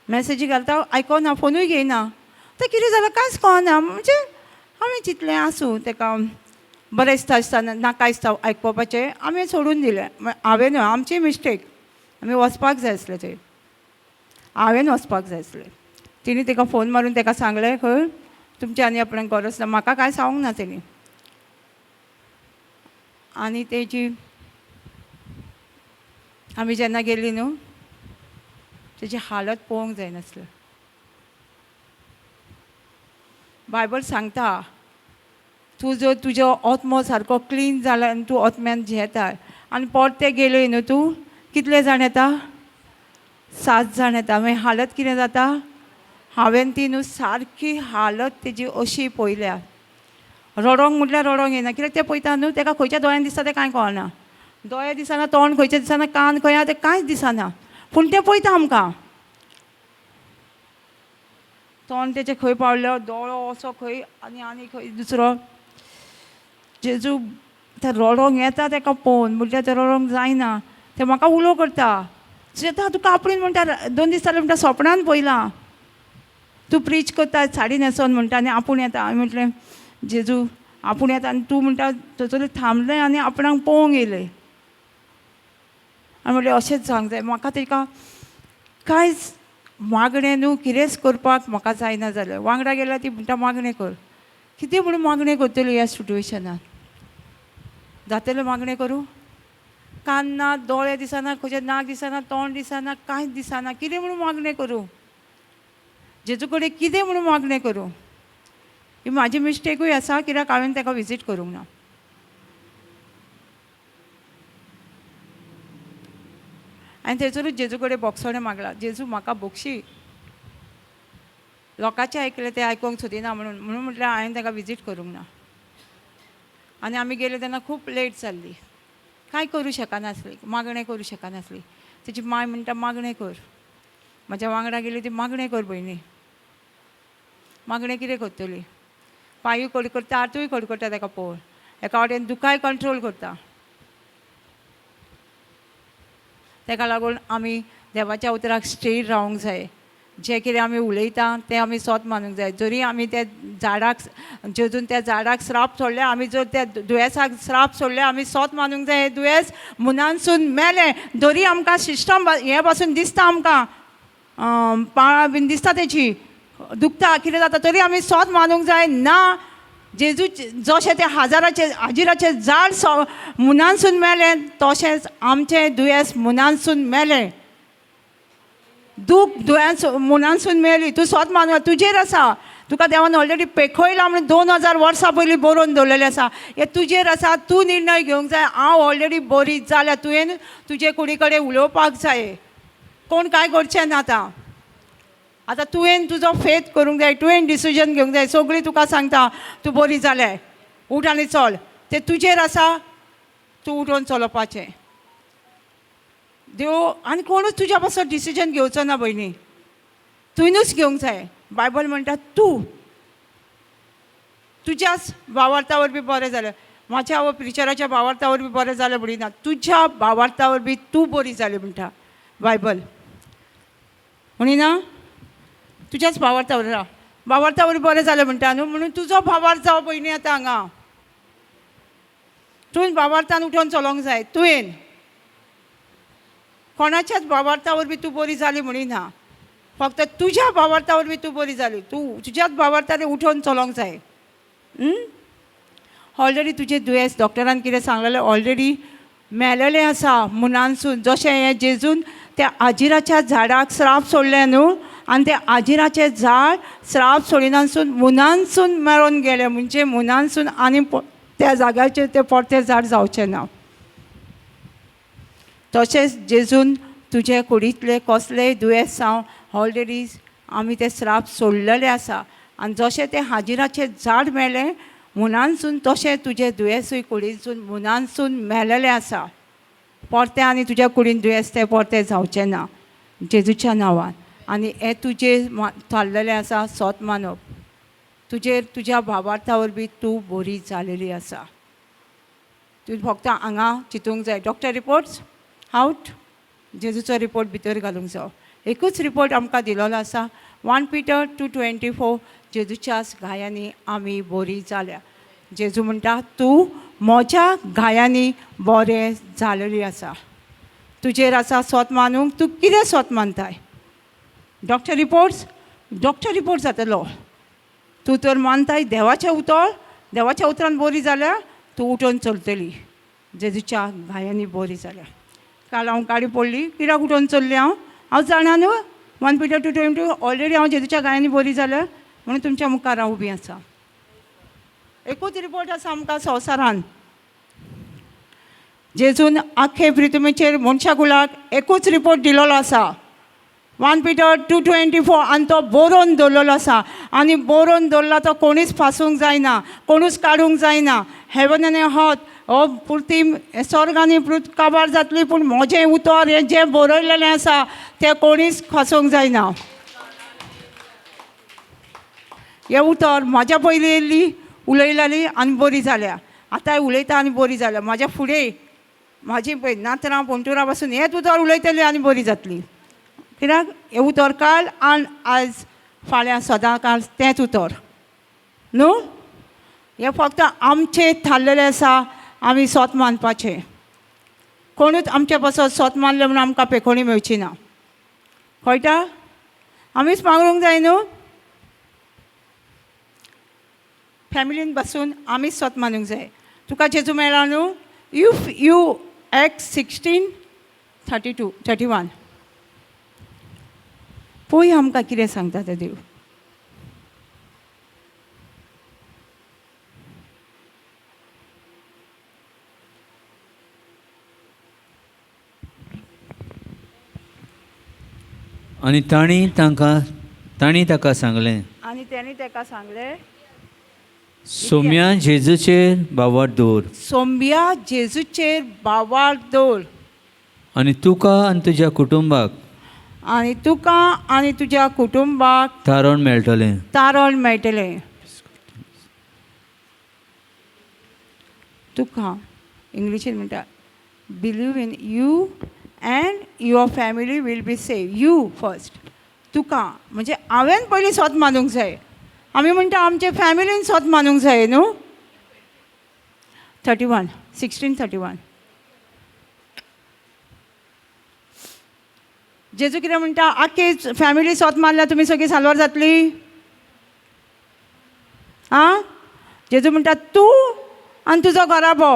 मॅसेजी घालता आयकना, फोनूय घेयना. आतां कितें जालां कांयच कळना. म्हणजे हांवें चिंतलें आसूं, तेका बरें दिसता आसतना नाका दिसता आयकुपाचें, आमी सोडून दिलें. हांवें न्हू, आमची मिस्टेक, आमी वचपाक जाय आसलें थंय, हांवें वचपाक जाय आसलें. तिणें तेका फोन मारून तेका सांगलें खंय तुमचें आनी आपणाक गरज ना, म्हाका कांय सांगूंक ना तेणी. आनी तेजी आमी जेन्ना गेली न्हू, तेजी हालत पळोवंक जायनासली. बायबल सांगता, तूं जर तुजो आत्मो सारको क्लीन जाला आनी तूं आत्म्यान झेता आनी परते गेले न्हू, तूं कितले जाण येता, 7 जाण येता. मागीर हालत कितें जाता? हांवें ती न्हू सारकी हालत तेजी अशी पळयल्या, रडोंक म्हटल्यार रडोंक येना, कित्याक तें पळयता न्हू, तेका खंयच्या दोळ्यान दिसता तें कांय कळना, दोळे दिसना, तोंड खंयचें दिसना, कान खंय आहा तें कांयच दिसना, पूण तें पळयता आमकां. तोंड तेचें खंय पावलो, दोळो असो खंय आनी आनी खंय दुसरो. जेजू तें रडोंक येता तेका पळोवन, म्हटल्यार तें रडोंक जायना, तें म्हाका उलो करता, जेता तुका आपणें म्हणटा, 2 दीस जाले म्हणटा सोपणान पळयलां, तूं प्रीच करता साडी न्हेसोन म्हणटा आनी आपूण येता. हांवें म्हटलें जेजू आपूण येता आनी तूं म्हणटा थंयसर थांबलें आनी आपणाक पळोवंक येयलें. हांवें म्हटलें अशेंच जावंक जाय म्हाका, तेका कांयच मागणें न्हू कितेंच करपाक म्हाका जायना जालें. वांगडा गेल्यार ती म्हणटा मागणें कर, कितें म्हणून मागणें करतली ह्या सिट्युएशनान, जातलें मागणें करूं? कान ना, दोळे दिसना, खंयचें नाक दिसना, तोंड दिसना, कांयच दिसना, कितें म्हणून मागणें करूं? जेजू कडेन कितें म्हणून मागणें करूं? ही म्हाजी मिस्टेकूय आसा, कित्याक हांवें ताका विजीट करूंक ना. आनी थंयसरूच जेजू कडेन बोगसणें मागलां, जेजू म्हाका बोगशी, लोकांचें आयकलें तें आयकूंक सोदिना म्हणून, म्हणून म्हटल्यार हांवें ताका विजीट करूंक ना. आनी आमी गेले तेन्ना खूब लेट जाल्ली, कांय करूं शकनासली, मागणें करूं शकनासली. तेजी माय म्हणटा मागणें कर, म्हाज्या वांगडा गेली ती मागणें कर भयणी. मागणें कितें करतली? पांयूय कडकडटा, हातूय कडकडटा ताका पळोवन, एका वाटेन दुखाय कंट्रोल करता. ताका लागून आमी देवाच्या उतराक स्थिर रावंक जाय. जें कितें आमी उलयता तें आमी सोत मानूंक जाय. जरी आमी त्या झाडाक जेजून त्या झाडाक श्राप सोडले, आमी जर त्या दुयेंसाक श्राप सोडले, आमी सोत मानूंक जाय. हें दुयेंस मुनानसून मेलें, जरी आमकां सिस्टम हें पासून दिसता, आमकां पाळां बीन दिसता, तेची दुखता, कितें जाता, तरी आमी सोत मानूंक जाय ना जेजू जशें तें हजाराचें हाजिराचें झाड मुनानसून मेलें, तशेंच आमचें दुयेंस मुनानसून मेलें, दूख दुयेंस मुनानसून मेली. तूं सोत मानूं, तुजेर आसा. तुका देवान ऑलरेडी पेखयला म्हणून 2000 वर्सां पयलीं बरोवन दवरलेलें आसा. हें तुजेर आसा, तूं निर्णय घेवंक जाय. हांव ऑलरेडी बरी जाल्या, तुवें तुजे कुडी कडेन उलोवपाक जाय. कोण कांय करचें ना आतां. आतां तुवें तुजो फेथ करूंक जाय, तुवें डिसिजन घेवंक जाय. सगळीं तुका सांगता तूं बरी जालें, उठ आनी चल. तें तुजेर आसा, तूं उठोवन चलोवपाचें. देव आनी कोणूच तुज्या पासत डिसिजन घेवचो ना भयणी, तुवेनूच घेवंक जाय. बायबल म्हणटा तूं तुज्याच भावार्था वरवीं बरें जालें, म्हाज्या व प्रिचराच्या भावार्था वरवीं बरें जालें म्हणिना, तुज्या भावार्था वरवीं तूं बरी जाली म्हणटा बायबल म्हणिना. तुज्याच भावार्था वरवीं राव, भावार्था वरवीं बरें जालें म्हणटा न्हू, म्हणून तुजो भावार्थ जावं भयणी. आतां हांगा तुवें भावार्थान उठोवन चलोवंक जाय. तुवें कोणाच्याच भावार्था वरवीं तूं बरी जाली म्हणिना, फक्त तुज्या भावार्था वरवीं तूं बरी जाली. तूं तुज्याच भावार्थान उठोवन चलोवंक जाय. ऑलरेडी तुजें दुयेंस डॉक्टरान कितें सांगलेलें ऑलरेडी मेलेलें आसा मुनानसून. जशें हें जेजून त्या आजिराच्या झाडाक श्राप सोडलें न्हू, आनी तें आजिराचें झाड श्राप सोडिनासून मुनानसून मेळोन गेलें, म्हणजे मुनानसून आनी त्या जाग्याचेर तें परतें झाड जावचें ना. तशेंच जेजून तुजे कुडींतले कसलेय दुयेंस जावं ऑलरेडी आमी ते श्राप सोडलेले आसा. आनी जशें तें हाजिराचें झाड मेलें मुनानसून, तशें तुजें दुयेंसूय कुडीनसून मुनानसून मेलेलें आसा. परतें आनी तुज्या कुडीन दुयेंस तें परतें जावचें ना जेजूच्या नांवान. आनी हें तुजेर थारलेलें आसा, सोत मानप. तुजेर तुज्या भावार्था वरवीं तूं बरी जालेली आसा. तुवें फक्त हांगा चिंतूंक जाय, डॉक्टर रिपोर्ट्स आवट, जेजूचो रिपोर्ट भितर घालूंक जावो. एकूच रिपोर्ट आमकां दिलोलो आसा, 1 Peter 2:24, जेजूच्याच घायांनी आमी बरी जाल्या. जेजू म्हणटा तूं म्हज्या घायांनी बरें जालेली आसा. तुजेर आसा सोत मानूंक. तूं कितें सोत मानताय? डॉक्टर रिपोर्ट्स, डॉक्टर रिपोर्ट जातलो. तूं तर मानताय देवाचें उतर, देवाच्या उतरान बरी जाल्या तूं उठोवन चलतली. जेजूच्या घायांनी बरी जाल्या. काल हांव गाडी पडली, कित्याक उठोवन चल्लें हांव? हांव जाणा न्हू 1 Peter 2:22 already हांव जेजूच्या घायांनी बरी जाल्या म्हणून तुमच्या मुखार हांव उबी आसा. एकूच रिपोर्ट आसा आमकां संवसारान, जेजून आख्खे पृथ्वीचेर मनशा कुळाक एकूच रिपोर्ट दिलोलो आसा, 1 Peter 2:24, आनी तो बरोवन दवरलेलो आसा. आनी बरोवन दवरला तो कोणीच फासूंक जायना, कोणूच काडूंक जायना. हेवन आनी हत हो पुर्ती स्वर्ग आनी पृथ्वी काबार जातली, पूण म्हजें उतर हें जें बरयलेलें आसा तें कोणीच फासूंक जायना. हें उतर म्हाज्या पयलीं येयल्ली, उलयताली आनी बरी जाल्या, आतांय उलयता आनी बरी जाल्या. म्हाज्या फुडें म्हाजी पळय नातरां पणटुरां पासून हेंच उतर उलयतली आनी बरी जातली. कित्याक हें उतर काल आनी आयज फाल्यां सदां काल तेंच उतर न्हू. हें फक्त आमचें थारलेलें आसा, आमी सोत मानपाचें. कोणूच आमचे पासत सोत मानलें म्हणून आमकां पेखोणी मेळची ना, कळटा? आमीच मागूंक जाय न्हू. फॅमिलीन बसून आमीच सोत मानूंक जाय. तुका जेजू मेळ्ळा न्हू, if you Acts 16:32-31 पळय आमकां कितें सांगता तें देव. आनी तांणी तांकां तांणी ताका सांगलें, आनी तेणी ताका सांगलें, सोम्या जेजूचेर भावार्थ दवर सोंब्या जेजूचेर बावार दवर आनी तुका आनी तुज्या कुटुंबाक आनी तुका आनी तुज्या कुटुंबाक तारण मेळटलें. तारण मेळटलें. तुका इंग्लिशीन म्हणटा, believe in you and your family will be save. You first. तुका म्हणजे हांवें पयलीं सोत मानूंक जाय. आमी म्हणटा आमचे फॅमिलीन सोत मानूंक जाय न्हू. 31, 16:31. जेजू कितें म्हणटा, आख्खी फॅमिली सोत मारल्यार तुमी सगळीं साल्वार जातली. आं, जेजू म्हणटा तूं आनी तुजो घराबो,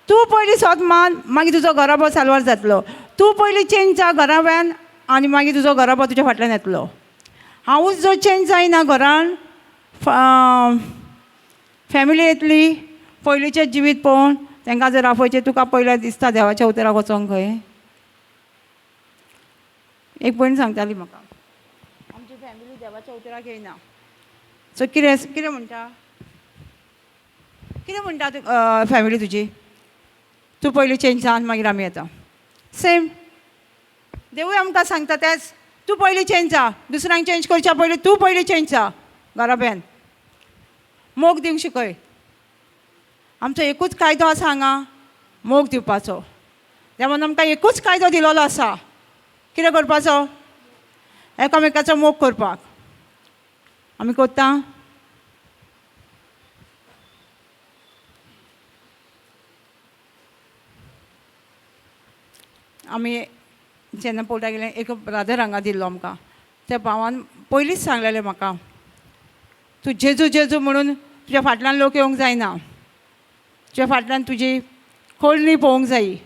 तूं पयलीं सोत मान, मागीर तुजो घराबो साल्वार जातलो. तूं पयलीं चेंज जा घराब्यान आनी मागीर तुजो घराबो तुज्या फाटल्यान येतलो. हांवूच जर चेंज जायना घरान, फॅमिली येतली पयलींचें जिवीत पळोवन तांकां जर आफयचें, तुका पयलें दिसता देवाच्या उतराक वचोंक खंय. एक भयण सांगताली म्हाका, आमची फॅमिली देवाच्या उतराक येयना. सो कितें कितें म्हणटा, कितें म्हणटा तूं फॅमिली तुजी, तूं पयलीं चेंज जा आनी मागीर आमी येता. सेम देवूय आमकां सांगता तेंच, तूं पयलीं चेंज जा, दुसऱ्यांक चेंज करच्या पयलीं तूं पयलीं चेंज जा. घराब्यान मोग दिवंक शिकय. आमचो एकूच कायदो आसा हांगा, मोग दिवपाचो. देवान आमकां एकूच कायदो दिलोलो आसा, कितें करपाचो, एकामेकाचो मोग करपाक. आमी करता. आमी जेन्ना पोर्टा गेले, एक ब्रादर हांगा दिल्लो आमकां, त्या भावान पयलींच सांगलेलें म्हाका, तूं जेजू जेजू म्हणून तुज्या फाटल्यान लोक येवंक जायना, तुज्या फाटल्यान तुजी कोळणी पळोवंक जायी,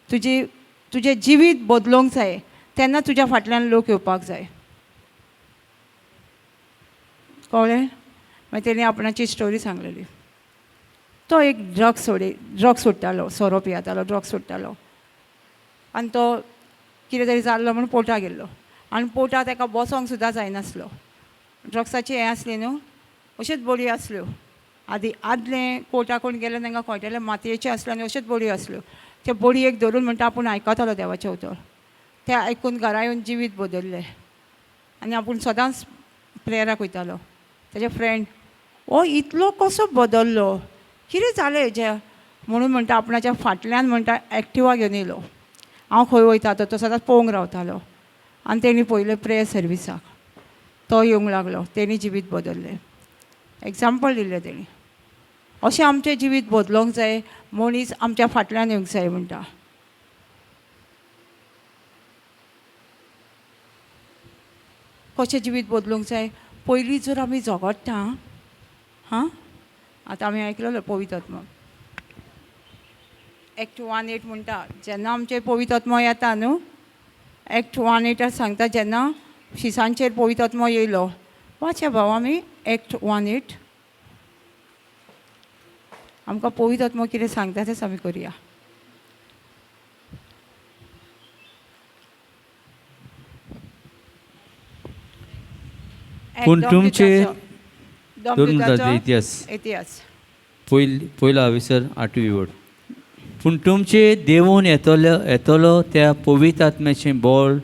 तुजी तुजें जिवीत बदलोवंक जाय, तेन्ना तुज्या फाटल्यान लोक येवपाक जाय. कळ्ळें? मागीर तेणी आपणाची स्टोरी सांगलेली. तो एक ड्रग्स ड्रग्स सोडटालो, सोरो पियेतालो, ड्रग्स सोडटालो आनी तो कितें तरी जाल्लो म्हूण पोर्टा गेल्लो आनी पोर्टा ताका बसोंक सुद्दां जायनासलो. ड्रग्साची हें आसली न्हू, अश्योच बोडयो आसल्यो आदी. आदलें कोर्टा कोण गेलें तांकां कळटलें, मातयेच्यो आसल्यो आनी अश्योच बोडयो आसल्यो. ते बोडयेक धरून म्हणटा आपूण आयकतालो देवाचें उतर, तें आयकून घरा येवन जिवीत बदल्लें आनी आपूण सदांच प्रेयराक वयतालो. ताजे फ्रेंड, हो इतलो कसो बदल्लो, कितें जालें हेजें म्हणून म्हणटा आपणाच्या फाटल्यान म्हणटा एक्टिवा घेवन येयलो. हांव खंय वयता तो सदांच पळोवंक रावतालो आनी तेणी पयलें प्रेयर सर्विसाक तो येवंक लागलो, तेणी जिवीत बदल्लें. एग्जाम्पल दिल्लें तेणी. अशें आमचें जिवीत बदलोंक जाय, मनीस आमच्या फाटल्यान येवंक जाय म्हणटा. कशें जिवीत बदलूंक जाय, पयलीं जर आमी झगडटा, हां, आतां आमी आयकलेलो पवित्र आत्मो एक्ट 1:8 म्हणटा, जेन्ना आमचेर पवित्र आत्मो येता न्हू, एक्ट 1:8 सांगता, जेन्ना शिसांचेर पवित्र आत्मो येयलो. वाच्या भाव आमी एक्ट 1:8, आमकां पवित्र आत्मो कितें सांगता तेंच आमी करुया. पूण तुमचे धर्मदाचे इतिहास इतिहास पयलो आविसर 8वी वड. पूण तुमचे देवून येतलो येतलो त्या पवित्र आत्म्याचें बळ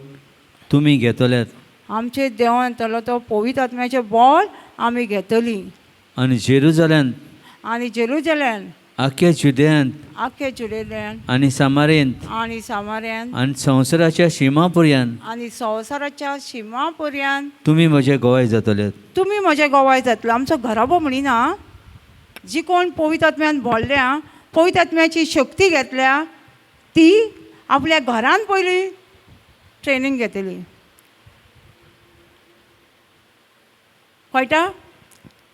तुमी घेतल्यात. आमचे देवान येतलो तो पवित्र आत्म्याचें बळ आमी घेतली. आनी जेरुजाल्यांत, आनी जेरुजाल्यांत, आख्या जुदयांत, आख्या जुदेयांत, आनी सामारेंत, आनी सामाऱ्यांत, आनी संवसाराच्या शिमा पर्यंत, आनी संवसाराच्या शिमा पर्यंत तुमी म्हजे गोवाय जातले. तुमी म्हजे गोवाय जातले. आमचो घराबो म्हणिना, जी कोण पवित्र आत्म्यान भरल्या, पवित्र आत्म्याची शक्ती घेतल्या, ती आपल्या घरान पयलीं ट्रेनींग घेतली. कळटा?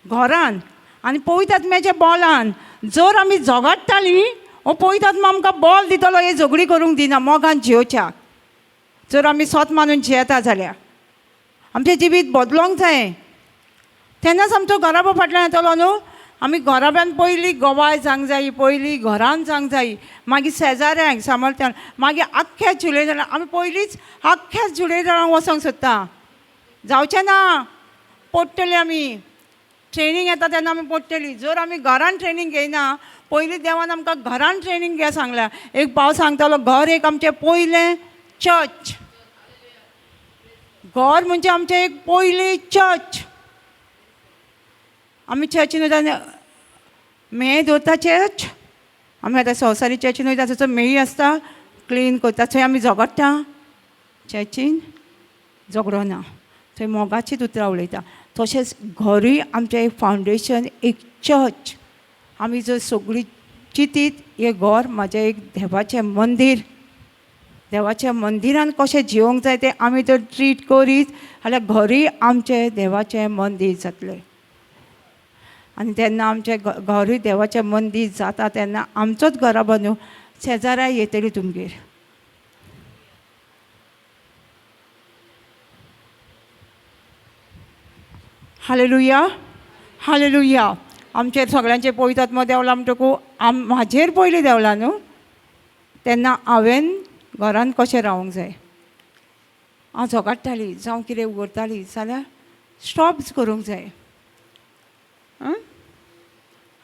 घरान आनी पवित्र आत्म्याच्या बोलान जर आमी झगडटालीं, हो पवित्र आत्मा आमकां बोल दितलो, हे झगडी करूंक दिना मोगान जियोवच्याक. जर आमी सोत मानून जियेता जाल्यार आमचें जिवीत बदलोंक जाय, तेन्नाच आमचो घराबो फाटल्यान येतलो न्हू. आमी घराब्यान पयलीं गवाय जावंक जायी, पयलीं घरान जावंक जायी, मागीर शेजाऱ्यांक समर्थन, मागीर आख्ख्या जुलेजारांक. आमी पयलींच आख्ख्या जुलेजारांक वचोंक सोदता, जावचें ना, पडटली आमी. ट्रेनींग येता तेन्ना आमी पडटली. जर आमी घरान ट्रेनींग घेयना, पयलीं देवान आमकां घरान ट्रेनींग घे सांगल्या. एक भाव सांगतालो, घर एक आमचें पयलें चर्च, घर म्हणजे आमचें एक पयली चर्च. आमी चर्चीन वयता, मेळ दवरता चर्च. आमी आतां संवसारी चर्चीन वयता, थंयसर मेळी आसता, क्लीन करता, थंय आमी झगडटा. चर्चीन झगडो ना, थंय मोगाचीच उतरां उलयता. तशेंच घरूय आमचें एक फावंडेशन, एक चर्च. आमी जर सगळीं चिंतीत, हें घर म्हाजें एक देवाचें मंदीर, देवाच्या मंदिरान कशें जिवंक जाय तें आमी जर ट्रीट करीत जाल्यार घरूय आमचें देवाचें मंदीर जातलें. आनी तेन्ना आमचें घरूय देवाचें मंदीर जाता तेन्ना आमचोच घरा बांदू शेजाऱ्या येतली तुमगेर. Hallelujah, hallelujah. आमचेर सगळ्यांचेर पवित्र आत्मो देंवला म्हणटकू म्हाजेर पयलीं देंवला न्हू, तेन्ना हांवें घरान कशें रावंक जाय. हांव झगडटाली जावं कितें उगडटाली जाल्यार स्टॉप करूंक जाय.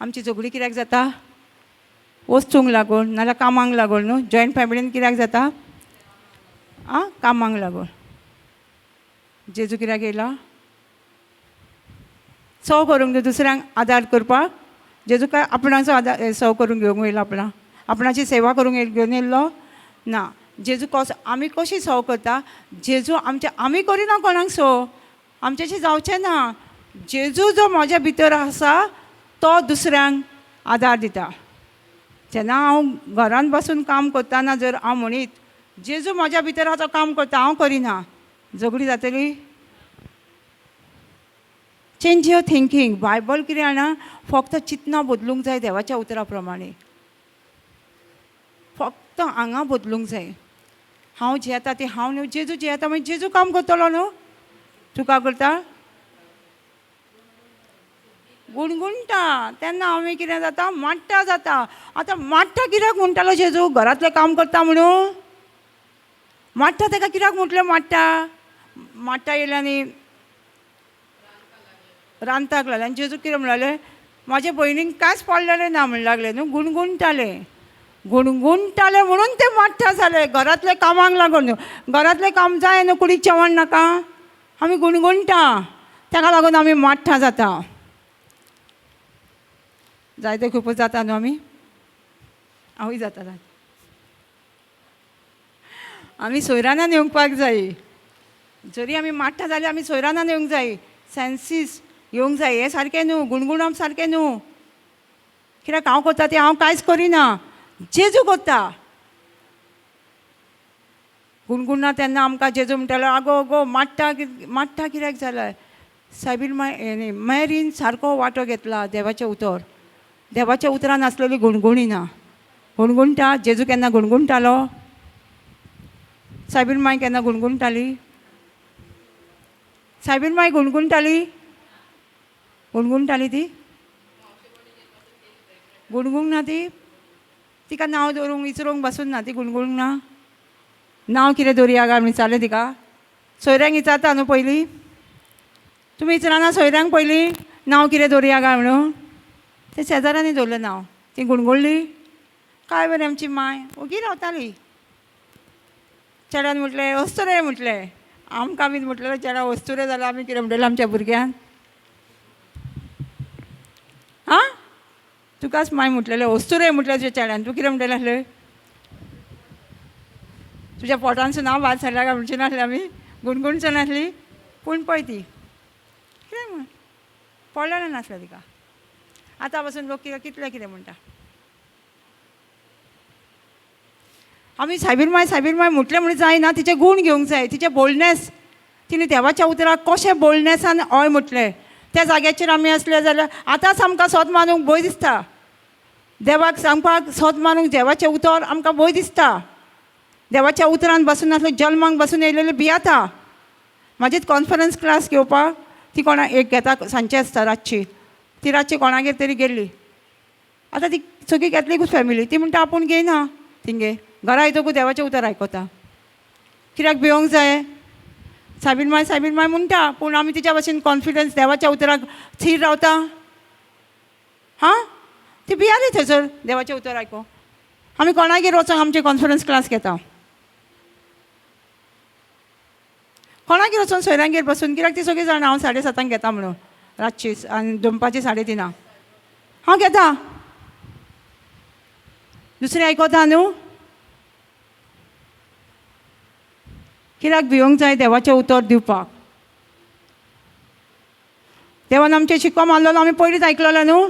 आमची झगडी कित्याक जाता? वस्तूंक लागून नाजाल्यार कामांक लागून न्हू. जॉयंट फॅमिलीन कित्याक जाता? आं, कामांक लागून. जेजू कित्याक येयला? सव करूंक न्हू, दुसऱ्यांक आदार करपाक. जेजू काय आपणाचो आदार सव करूंक घेवंक येयलो? आपणाची सेवा करूंक घेवन येयल्लो ना. जेजू कसो, आमी कशी सव करता? जेजू आमच्या, आमी करिना कोणाक सव, आमच्याशी जावचें ना. जेजू जो म्हज्या भितर आसा तो दुसऱ्यांक आदार दिता. जेन्ना हांव घरान बसून काम करतना जर हांव म्हणीत जेजू म्हज्या भितर आसा तो काम करता, हांव करिना, झगडी जातली. Change your thinking. Bible कितें जाणा, फक्त चिंतना बदलूंक जाय देवाच्या उतरा प्रमाणे. फक्त हांगा बदलूंक जाय. हांव जियेता ती हांव न्हू, जेजू जियेता मागीर जेजू काम करतलो न्हू. तुका करता गुणगुणटा तेन्ना आमी कितें जाता, माट्टा जाता. आतां माट्टा कित्याक म्हणटालो जेजू? घरांतलें काम करता म्हणून माट्टा. ताका कित्याक म्हटलें माट्टा? माट्टा येयलें आनी रांदपाक लागलें. आनी जेजू कितें म्हणलें, म्हाजे भयणीक कांयच पडलेलें ना म्हण लागलें न्हू. गुणगुणटालें, गुणगुणटालें म्हणून तें माट्टा जालें. घरांतलें कामाक लागून न्हू, घरांतलें काम जाय न्हू, कुडीक जेवण नाका, आमी गुणगुणटा, ताका लागून आमी माट्टा जाता. जायते खूब जाता न्हू आमी, हांवूय जाता. आमी सोयरानान येवपाक जाय. जरी आमी माट्टा जाल्यार आमी सोयरानान येवंक जाय, सेन्सीस येवंक जाय. हें सारकें न्हू, गुणगुणप सारकें न्हू. कित्याक हांव करता तें हांव कांयच करिना, जेजू करता. गुणगुणना तेन्ना आमकां जेजू म्हणटालो, आगो आगो माट्टा, माट्टा कित्याक जालें? सायबीन न्ही, मॅरीन सारको वांटो घेतला देवाचें उतर. देवाच्या उतरान आसलेली गुणगुणी ना. गुणगुणटा जेजू केन्ना गुणगुणटालो? सायबीन माय केन्ना गुणगुणटाली? सायबीन माय गुणगुणटाली? गुणगुणटाली ती? गुणगुण ना ती. तिका नांव दवरूंक विचरूंक बसून ना, ती गुणगुण ना. नांव कितें दवरुया काय म्हण विचारलें तिका. सोयऱ्यांक विचारता न्हू पयलीं, तुमी विचारना सोयऱ्यांक पयलीं नांव कितें दवरुया काय म्हणून? ते शेजाऱ्यांनी दवरलें नांव. ती गुणगुणली काय बरें. आमची माय ओगी रावताली. चेड्यान म्हटलें अस्तुरे म्हटलें, आमकां बीन म्हटलें चेडा अस्तुरे जाल्यार आमी कितें म्हणटलें आमच्या भुरग्यांक? आं, तुकाच माय म्हटलेलें अस्तुरे म्हटलें तुज्या चेड्यान, तूं कितें म्हणटलें आसलें? तुज्या पोटानसून हांव भात सरल्या काय म्हणचे नासलें आमी, गुणगुणचो नासली. पूण पळय ती कितें म्हण पडलेलें नासलें तिका. आतां पासून लोक कितें कितलें कितें म्हणटा. आमी सायबीन माय सायबीन माय म्हटलें म्हणून जायना, तिचें गूण घेवंक जाय, तिचें बोल्डनेस. तिणें देवाच्या उतराक कशें बोल्डनेसान हय म्हटलें. त्या जाग्याचेर आमी आसले जाल्यार आतांच आमकां सोद मानूंक भंय दिसता. देवाक सांगपाक सोद मानूंक देवाचें उतर आमकां भंय दिसता. देवाच्या उतरान बसून आसले, जल्माक बसून येयलेले भियेता. म्हाजीच कॉन्फरन्स क्लास घेवपाक ती कोणा एक घेता, सांजचे आसता रातची, ती रातची कोणागेर तरी गेल्ली. आतां ती सगळी कॅथलिकूच फॅमिली. ती म्हणटा आपूण घेयना तिंगे घरा येतकूच देवाचें उतर आयकता. कित्याक भिवंक जाय? सायबीण माय सायबीण माय म्हणटा, पूण आमी तिच्या भाशेन कॉन्फिडन्स देवाच्या उतराक थीर रावता? हां, ती भियाली थंयसर देवाचें उतर आयको. आमी कोणागेर वचोन आमचे कॉन्फरन्स क्लास घेता? कोणागेर वचोन सोयऱ्यांगेर बसून? कित्याक ती सगळीं जाणां हांव 7:30 घेता म्हणून रातची आनी दनपारची 3:30 हांव घेता. दुसरें आयकता न्हू? कित्याक भिवंक जाय देवाचें उतर दिवपाक? देवान आमचें शिक्को मारलेलो आमी पयलींच आयकलेलो न्हू?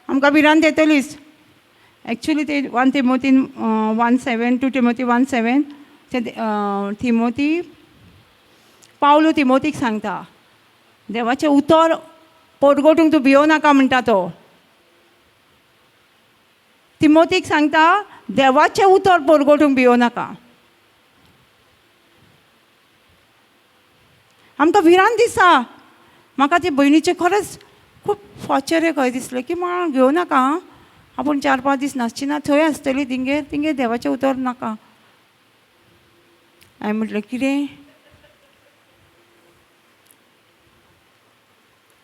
आमकां भिरांत येतलीच. एक्चुली ते 1 Timothy 1:7, 2 Timothy 1:7, ते तिमोती पावलू तिमोतीक सांगता देवाचें उतर पोरगोटूंक तूं भियोव नाका म्हणटा तो. तिमोतीक सांगता देवाचें उतर पोरगोटूंक भियोव नाका. आमकां भिरांत दिसता. म्हाका ते भयणीचें खरेंच खूब फॉचर खंय दिसलें की म्हाका घेवं नाका, आपूण 4-5 दीस नासची ना, थंय आसतली तिंगेर, तिंगेर देवाचें उतर नाका. हांवें म्हटलें कितें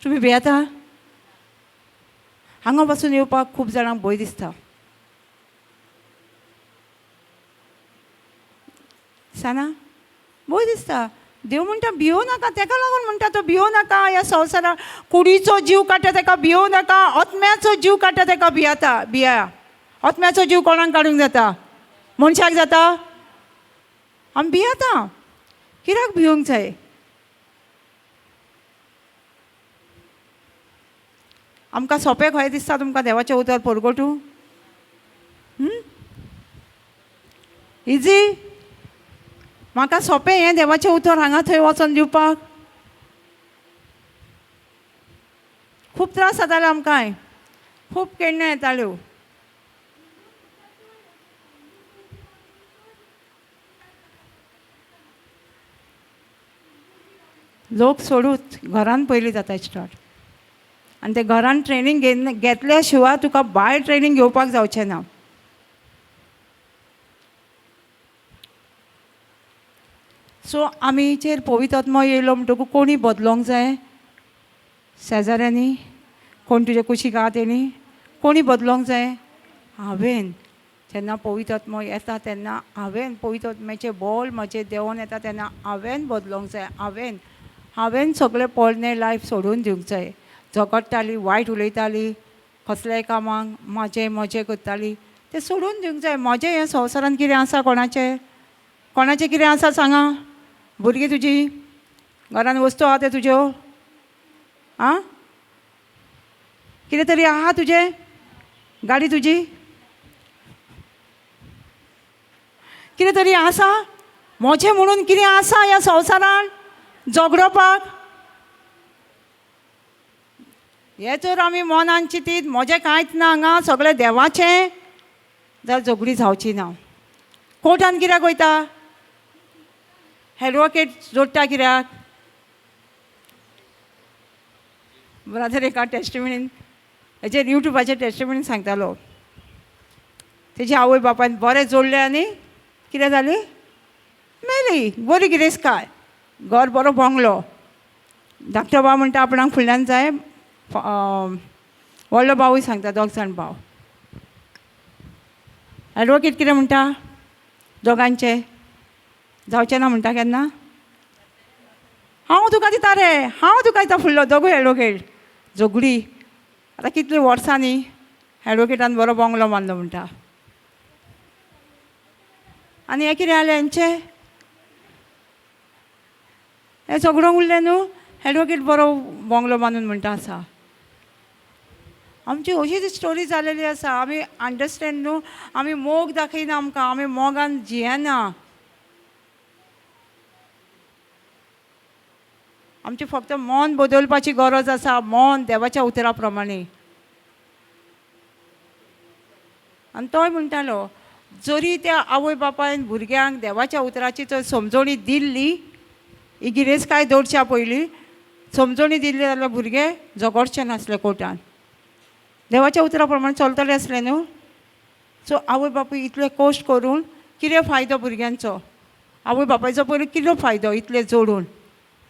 तुमी भियेता? हांगा पासून येवपाक खूब जाणांक भंय दिसता. दिसना? भंय दिसता. देव म्हणटा भियोव नाका. तेका लागून म्हणटा तो भियोव नाका. ह्या संवसाराक कुडीचो जीव काडटा तेका भियोव नाका, आत्म्याचो जीव काडटा तेका भियाता भिया. आत्म्याचो जीव कोणाक काडूंक जाता? मनशाक जाता? आमी भियेता. कित्याक भिवंक जाय? आमकां सोंपें खंय दिसता तुमकां देवाचें उतर परगटूं? इजी म्हाका सोंपें हें देवाचें उतर हांगा थंय वचोन दिवपाक. खूब त्रास जाताले आमकांय, खूब केण्ण्यो येताल्यो. लोक सोडूच घरान पयलीं जाता स्टार्ट. आनी ते घरान ट्रेनींग घेतल्या शिवाय तुका भायर ट्रेनींग घेवपाक जावचें ना. सो आमीचेर पवित्र आत्मो येयलो म्हणटकूच कोणी बदलोंक जाय? शेजाऱ्यांनी, कोण तुजे कुशीक आहा तेणी कोणी बदलोंक जाय? हांवेन जेन्ना पवित्र आत्मो येता तेन्ना हांवेन पवित्र आत्म्याचें बोल म्हजें देंवोन येता तेन्ना हांवेन बदलोंक जाय. हांवेन सगळें पोरणें लायफ सोडून दिवंक जाय. झगडटाली, वायट उलयताली, कसल्याय कामाक म्हजें म्हजें करताली, तें सोडून दिवंक जाय. म्हजें हें संवसारांत कितें आसा? कोणाचें कोणाचें कितें आसा सांगा? भुरगीं तुजी घरान वस्तू आहा त्यो तुज्यो? आं, कितें तरी आहा तुजें? गाडी तुजी? कितें तरी आसा म्हजें म्हणून कितें आसा ह्या संवसारान झगडोवपाक? हें जर आमी मनान चिंतीत म्हजें कांयच ना हांगा, सगळें देवाचें, जाल्यार झगडी जावची ना. कोर्टान कित्याक वयता? एडवोकेट जोडटा कित्याक? ब्रादर एका टेस्टिमनीन हेचेर युट्यूबाचेर टेस्टिमनीन सांगतालो, तेजी आवय बापायन बरें जोडलें आनी कितें जाली? मेली. बरी गिरेस्तकाय, घर बरो बंगलो. धाकटो भाव म्हणटा आपणाक फुडल्यान जाय, व्हडलो भावूय सांगता, दोग जाण भाव. एडवोकेट कितें म्हणटा? दोगांचें जावचें ना म्हणटा केन्ना? हांव तुका दिता रे, हांव तुका दिता फुडलो. दोगूय एडवोकेट झगडी. आतां कितलीं वर्सां न्ही एडवोकेटान बरो बंगलो बांदलो म्हणटा. आनी हें कितें जालें हेंचें? हें झगडोंक उरलें न्हू. एडवोकेट बरो बंगलो बांदून म्हणटा आसा. आमची अशीच स्टोरी जालेली आसा. आमी अंडरस्टँड न्हू, आमी मोग दाखयना आमकां, आमी मोगान जियेना. आमचें फक्त मन बदलपाची गरज आसा, मन देवाच्या उतरा प्रमाणे. आनी तोय म्हणटालो जरी त्या आवय बापायन भुरग्यांक देवाच्या उतराची जर समजवणी दिल्ली, ही गिरेस्तकाय दवरच्या पयलीं, समजणी दिल्ली जाल्यार भुरगे झगडचे नासले कोर्टान, देवाच्या उतरा प्रमाणे चलतले आसले न्हू. सो आवय बापूय इतले कश्ट करून कितें फायदो भुरग्यांचो? आवय बापायचो पयलीं कितलो फायदो इतले जोडून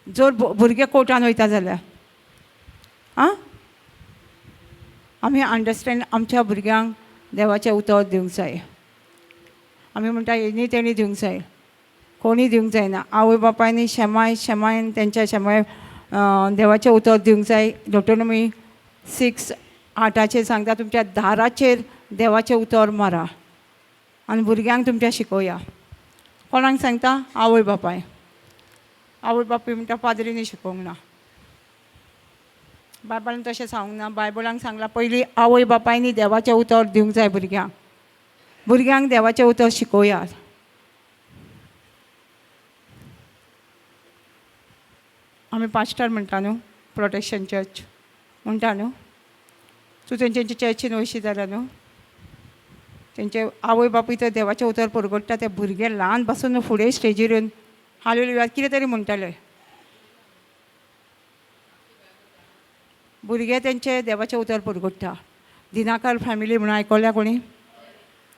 जर भुरगे कोर्टान वयता जाल्यार? आं, आमी अंडरस्टँड आमच्या भुरग्यांक देवाचें उतर दिवंक जाय. आमी म्हणटा हेणी तेणी दिवंक जाय, कोणी दिवंक जायना. आवय बापायनी शेमाय शेमायन तेंच्या शेमाय देवाचें उतर दिवंक जाय. डॉक्टरनमी 6:8 सांगता, तुमच्या दाराचेर देवाचें उतर मारा आनी भुरग्यांक तुमच्या शिकोवया. कोणाक सांगता? आवय बापाय. आवय बापूय म्हणटा पाद्रीनी शिकोवंक ना, बायबलान तशें सांगूंक ना. बायबलान सांगलां पयलीं आवय बापायनी देवाचें उतर दिवंक जाय भुरग्यांक, भुरग्यांक देवाचें उतर शिकोवया. आमी पास्टर म्हणटा न्हू, प्रोटेक्शन चर्च म्हणटा न्हू, तूं तेंच्या चर्चीन वयशी जाल्यार न्हू, तेंचे आवय बापूय तर देवाचें उतर परगट्टा, ते भुरगे ल्हान पासून फुडें स्टेजीर येवन हालेलुया कितें तरी म्हणटाले. भुरगे तेंचे देवाचें उतर परगट्टा. दिनाकर फॅमिली म्हणून आयकल्या कोणी?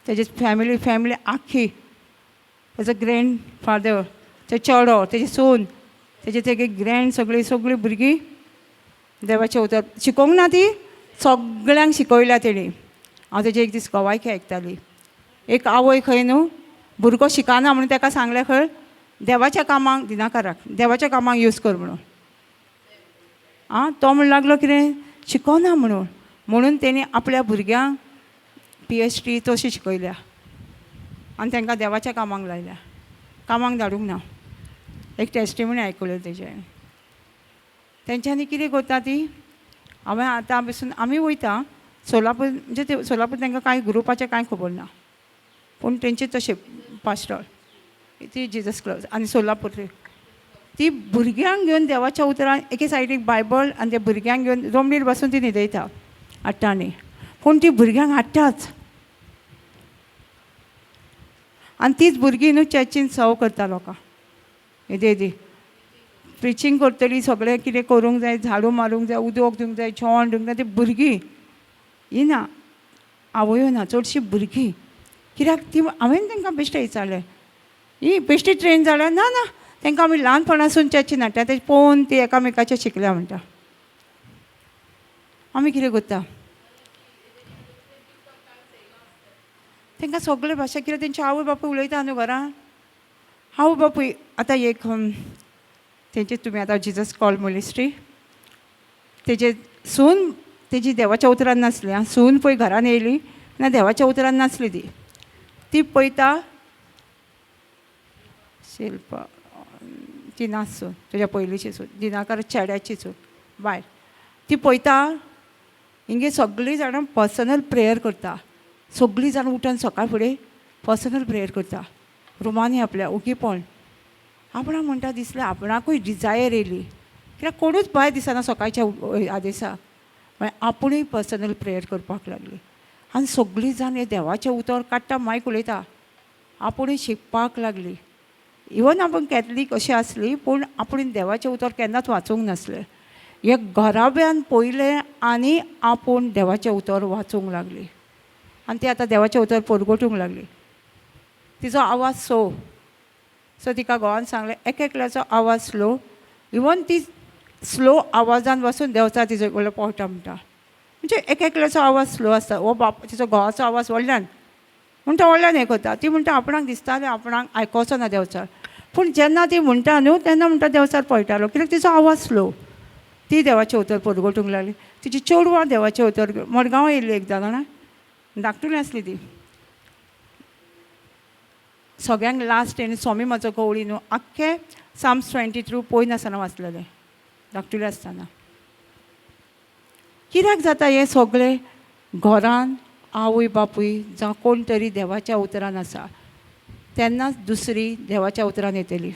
तेजी फॅमिली, फॅमिली आख्खी, तेजो ग्रँड फादर, ते चेडो, तेजी सून, तेजे तेगे ग्रँड, सगळीं सगळीं भुरगीं देवाचें उतर शिकोवंक ना, ती सगळ्यांक शिकयल्या तेणी. हांव तेजी एक दीस गवायकी आयकताली. एक आवय खंय न्हू भुरगो शिकना म्हणून ताका सांगलें खंय देवाच्या कामाक, दिनाकराक देवाच्या कामाक यूज कर म्हणून. आं, तो म्हण लागलो कितें शिकोना म्हणून, म्हणून तेणी आपल्या भुरग्यांक PhD तशी शिकयल्या आनी तांकां देवाच्या कामाक लायल्या, कामाक धाडूंक ना. एक टेस्टिमनी आयकल्यो तेजे. तेंच्यांनी कितें करता ती, हांवें आतां पसून आमी वयता सोलापूर, म्हणजे ते सोलापूर तांकां कांय ग्रुपाचें कांय खबर ना, पूण तेंचे तशें पास्टर ती जिजस क्लॉज आनी सोलापूर ती भुरग्यांक घेवन देवाच्या उतरान एके सायडीक बायबल आनी ते भुरग्यांक घेवन रोमणीर बसून ती न्हिदयता हाडटा, पूण ती भुरग्यांक हाडटाच आनी तीच भुरगीं न्हू चर्चीन सव करता लोकां, येदी येदी प्रिचींग करतली, सगळें कितें करूंक जाय, झाडू मारूंक जाय, उदक दिवंक जाय, जेवण दिवंक जाय. ती भुरगीं ही ना, आवयो ना, चडशीं भुरगीं. कित्याक ती हांवें तांकां बेश्टें विचारलें, ही बेश्टी ट्रेन जाल्यार ना ना, तांकां आमी ल्हानपणासून चर्चीन हाडटा, ते पळोवन ती एकामेकाचें शिकल्या म्हणटा. आमी कितें करता तांकां सगळे भाशा, कित्याक तेंचे आवय बापूय उलयता न्हू घरान. आवय बापूय आतां एक तेंचे तुमी आतां जिजस कॉल मिनिस्ट्री, तेजे सून तेजी देवाच्या उतरान नासली आं, सून पळय घरान येयली ना, देवाच्या उतरान नासली ती, ती पळयता शिल्पा ती ना सून, तुज्या पयलींची सून, दिनाकर चेड्याची सून बायल, ती पळयता हिंगे सगळीं जाणां पर्सनल प्रेयर करता, सगळीं जाणां उठून सकाळ फुडें पर्सनल प्रेयर करता रुमांनी आपल्या ओगीपण. आपणाक म्हणटा दिसलें आपणाकूय डिजायर येयली, कित्याक कोणूच भायर दिसना सकाळच्या आदेसा, मागीर आपुणूय पर्सनल प्रेयर करपाक लागली आनी सगळीं जाण हें देवाचें उतर काडटा, मायक उलयता, आपुणूय शिकपाक लागली. इवन आपूण कॅथलीक अशें आसली पूण आपूण देवाचें उतर केन्नाच वाचूंक नासलें, हे घराब्यान पयलें आनी आपूण देवाचें उतर वाचूंक लागली आनी ती आतां देवाचें उतर परगटूंक लागली. तिचो आवाज सो सो तिका घोवान सांगलें एक एकल्याचो आवाज स्लो, इवन ती स्लो आवाजान बसून देंवचार तिजो व्हडलो पोवटा म्हणटा, म्हणजे एक एकल्याचो आवाज स्लो आसता. हो बाप तिचो घोवाचो आवाज व्हडल्यान म्हणटा, व्हडल्यान हें करता. ती म्हणटा आपणाक दिसतालें आपणाक आयकोचो ना देंवचार, पूण जेन्ना ती म्हणटा न्हू तेन्ना म्हणटा देंवचार पळटालो, कित्याक तिचो आवाज स्लो. ती देवाचें उतर परगटूंक लागली. तिची चेडवां देवाचें उतर मडगांव येयल्ली एकदां जाणा, धाकटुली आसली ती, सगळ्यांक लास्ट आनी स्वामी म्हजो गवळी न्हू आख्खे साम्स 22 पळय नासतना वाचलेलें धाकटुलें आसतना. कित्याक जाता हें सगळें? घरान आवय बापूय जावं कोण तरी देवाच्या उतरान आसा तेन्नाच दुसरी देवाच्या उतरान येतली,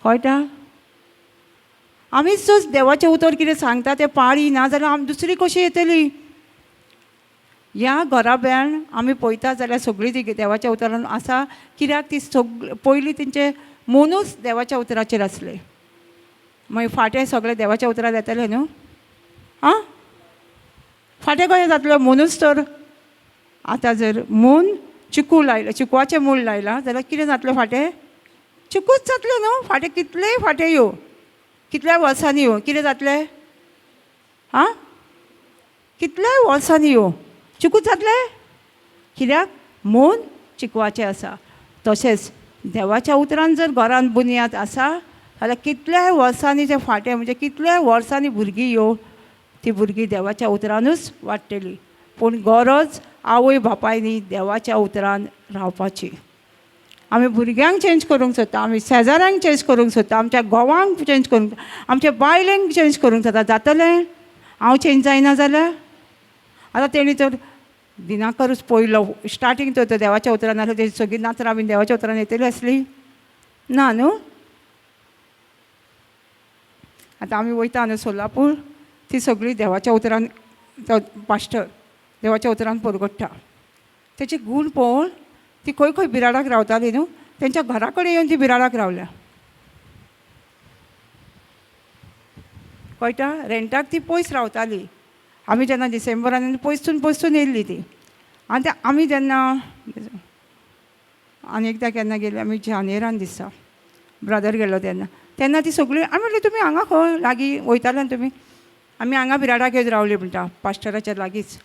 कळटा? आमीच जर देवाचें उतर कितें सांगता तें पाळी ना जाल्यार आमी दुसरी कशी येतली? ह्या घराब्यान आमी पळयता जाल्यार सगळीं ती देवाच्या उतरान आसा, कित्याक ती सगळी पयलीं तेंचे मनूच देवाच्या उतराचेर आसलें. मागीर फांटे सगळे देवाच्या उतरां जातले न्हू. आं, फांटे कशें जातले? मोनूच तर आतां जर मून चिकू लायलें, चिकवाचें मूळ लायलां जाल्यार कितें जातलें? फांटे चिकूच जातले न्हू. फांटे कितलेय फांटे येवं, कितल्या वर्सांनी येवं, कितें जातलें? आं, कितल्याय वर्सांनी येवं, चिकूच जातलें. कित्याक? मून चिकवाचें आसा. तशेंच देवाच्या उतरान जर घरान बुन्याद आसा जाल्यार कितल्याय वर्सांनी जे फांटे, म्हणजे कितल्याय वर्सांनी भुरगीं येवं, ती भुरगीं देवाच्या उतरानूच वाडटली. पूण गरज आवय बापायनी देवाच्या उतरान रावपाची. आमी भुरग्यांक चेंज करूंक सोदता, आमी शेजाऱ्यांक चेंज करूंक सोदता, आमच्या घोवांक चेंज करूंक, आमच्या बायलेंक चेंज करूंक सोदता. जातलें? हांव चेंज जायना जाल्यार? आतां तेणी तर दिनाकरूच पयलो स्टार्टींग तर देवाच्या उतरान आसलो, तेजी सगळीं नातरां बीन देवाच्या उतरान येतली आसली ना न्हू. आतां आमी वयता न्हू सोलापूर, ती सगळीं देवाच्या उतरान, तो पास्टर देवाच्या उतरान परगट्टा. तेचे गूण पळोवन ती खंय खंय बिराडाक रावताली न्हू, तेंच्या घरा कडेन येवन ती बिराडाक रावल्या. कळटा? रेंटाक ती पयस रावताली. आमी जेन्ना डिसेंबरान पयसून पयसून येयल्ली ती. आनी ते आमी जेन्ना आनी एकदां केन्ना गेली आमी जानेरान दिसता, ब्रदर गेल्लो तेन्ना, तेन्ना ती सगळीं आमी म्हणलें तुमी हांगा खंय लागीं वयताले न्हू तुमी? आमी हांगा बिराडाक येवन रावली म्हणटा, पास्टराच्या लागींच.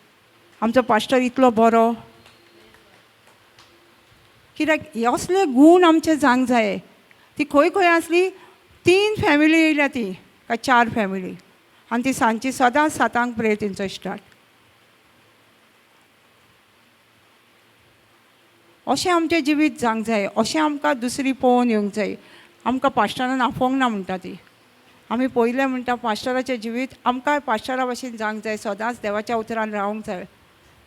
आमचो पास्टर इतलो बरो. कित्याक हे असले गूण आमचे जावंक जाय. ती खंय खंय आसली, 3 फॅमिली येयल्या ती, काय 4 फॅमिली. आनी ती सांजची सदांच 7 प्रेयर तेंचो स्टार्ट. अशें आमचें जिवीत जावंक जाय, अशें आमकां दुसरी पळोवन येवंक जाय. आमकां पास्टरान आफोवंक ना म्हणटा ती. आमी पळयलें म्हणटा पास्टराचें जिवीत, आमकांय पास्टरा भशेन जावंक जाय. सदांच देवाच्या उतरान रावंक जाय.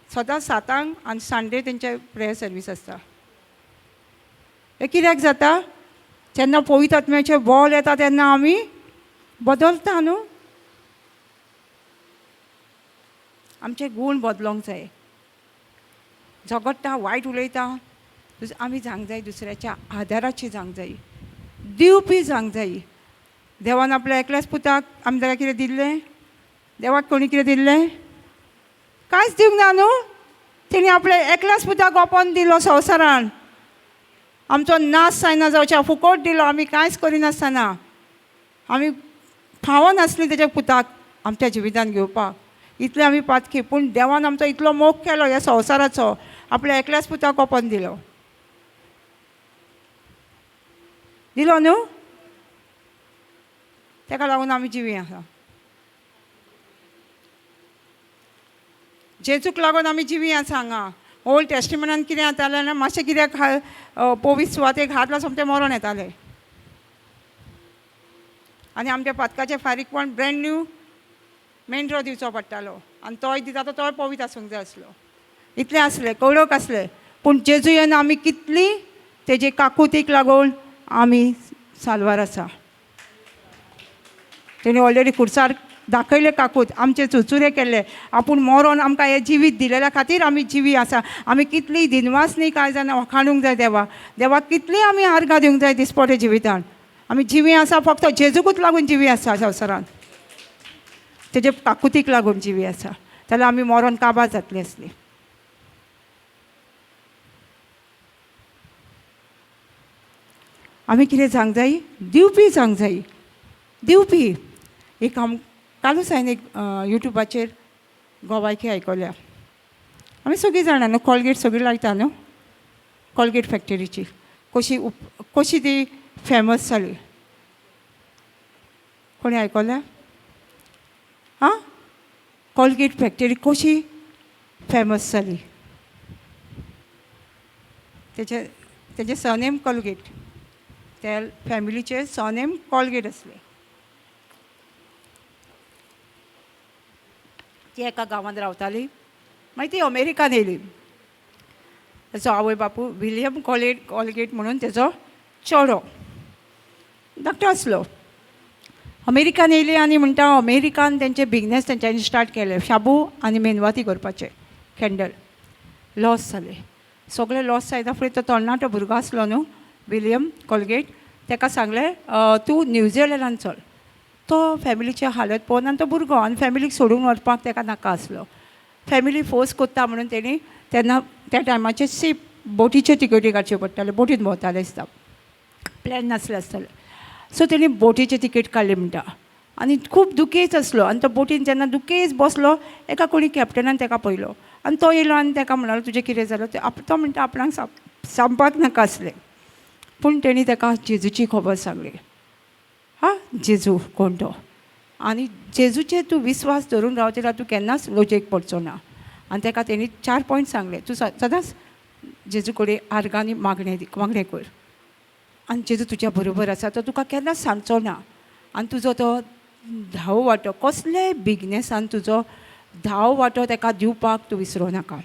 सदांच 7 आनी सांडे तेंचे प्रेयर सर्वीस आसता. हें कित्याक जाता? जेन्ना पवित्र आत्म्याचें बॉल येता तेन्ना आमी बदलता न्हू. आमचे गूण बदलोंक जाय. झगडटा, वायट उलयता, आमी जावंक जाय दुसऱ्याच्या आदाराची जावंक जाय, दिवपी जावंक जाय. देवान आपल्या एकल्याच पुताक आमी ताका कितें दिल्लें? देवाक कोणी कितें दिल्लें? कांयच दिवंक ना न्हू. तेणी आपल्या एकल्याच पुताक ओपोन दिलो संवसारान. आमचो नाश जायना जावच्या फुकट दिलो. आमी कांयच करिनासतना, आमी फावो नासली तेच्या पुताक आमच्या जिवितान घेवपाक, इतले आमी पातकी. पूण देवान आमचो इतलो मोग केलो ह्या संवसाराचो, आपल्या एकल्याच पुताक ओपोन दिलो. दिलो न्हू. ताका लागून आमी जिवी आसा. जेजूक लागून आमी जिवी आसा हांगा. ओल्ड टेस्टिमेंटान कितें जातालें जाल्यार मातशें कित्याक पवित्र सुवातेक हात लावन सोमतें मरोन येतालें. आनी आमच्या पातकाचें फारीकपण ब्रँड न्यू मेंढरो दिवचो पडटालो. आनी तोय दिता तो तोय पवित्र आसूंक जाय आसलो. इतलें आसलें, कडक आसलें. पूण जेजू येवन आमी कितली तेजे काकुतीक लागून आमी साल्वार आसा. तेणी ऑलरेडी खुर्सार दाखयले काकूत, आमचे चुचुरे केल्ले. आपूण मरोन आमकां हें जिवीत दिलेल्या खातीर आमी जिवी आसा. आमी कितली दिनवास न्ही कांय जाणा वखाणूंक जाय देवा. देवाक कितली आमी आर्गां दिवंक जाय दिसपट्या जिवितान. आमी जिवी आसा फक्त जेजूकूच लागून जिवी आसा संवसारान, तेजे काकुतीक लागून जिवी आसा. जाल्यार आमी मरोन काबार जातली आसली. आमी कितें जावंक जाय? दिवपी जावंक जाय. दिवपी. एक आम कालूच हांवें एक युट्यूबाचेर गोवायकी आयकल्या. आमी सगळीं जाणां न्हू, कॉलगेट सगळीं लायता न्हू, कॉलगेट फॅक्टरीची कशी कशी ती फेमस जाली. कोणी आयकल्या? आं, कॉलगेट फॅक्टरी कशी फेमस जाली. तेजें सरनेम कॉलगेट, त्या फॅमिलीचें सरनेम कॉलगेट आसलें. ती एका गांवांत रावताली. मागीर ती अमेरिकान येयली. तेचो आवय बापूय विलियम कॉलगेट म्हणून तेचो चेडो धाकटो आसलो. अमेरिकान येयली आनी म्हणटा अमेरिकान तेंचे बिजनेस तेंच्यांनी स्टार्ट केले, शाबू आनी मेणवाती करपाचे, कॅन्डल. लॉस जाले, सगळे लॉस जायना फुडें तो तरणाटो भुरगो आसलो न्हू विलियम कॉलगेट, तेका सांगलें तूं न्यूझिलंडान चल. तो फॅमिलीची हालत पळोवन आनी तो भुरगो आनी फॅमिलीक सोडून वचपाक ताका नाका आसलो. फॅमिली फोर्स कोत्ता म्हणून तेणी तेन्ना त्या टायमाचेर सीप बोटीच्यो तिकेटी काडच्यो पडटाल्यो, बोटीन भोंवताले दिसता, प्लॅन नासलें आसतलें. सो तेणी बोटीची तिकेट काडली म्हणटा आनी खूब दुखेच आसलो. आनी तो बोटीन जेन्ना दुखेच बसलो, एका कोणी कॅप्टनान ताका पळयलो आनी तो येयलो आनी ताका म्हणालो तुजें कितें जालें. तो म्हणटा आपणाक सांगपाक नाका आसलें, पूण तेणी ताका जेजूची खबर सांगली. हा, जेजू कोण तो आनी जेजूचेर तूं विस्वास धरून रावतलो जाल्यार तूं केन्नाच लजेक पडचो ना. आनी ताका तेणी 4 पॉयंट सांगले, तूं सदांच जेजू कडेन आर्गांनी मागणें कर आनी जेजू तुज्या बरोबर आसा, तो तुका केन्नाच सांगचो ना. आनी तुजो तो धाव वांटो कसलेय बिगनेसान तुजो धाव वांटो ताका दिवपाक तूं विसरूं नाका.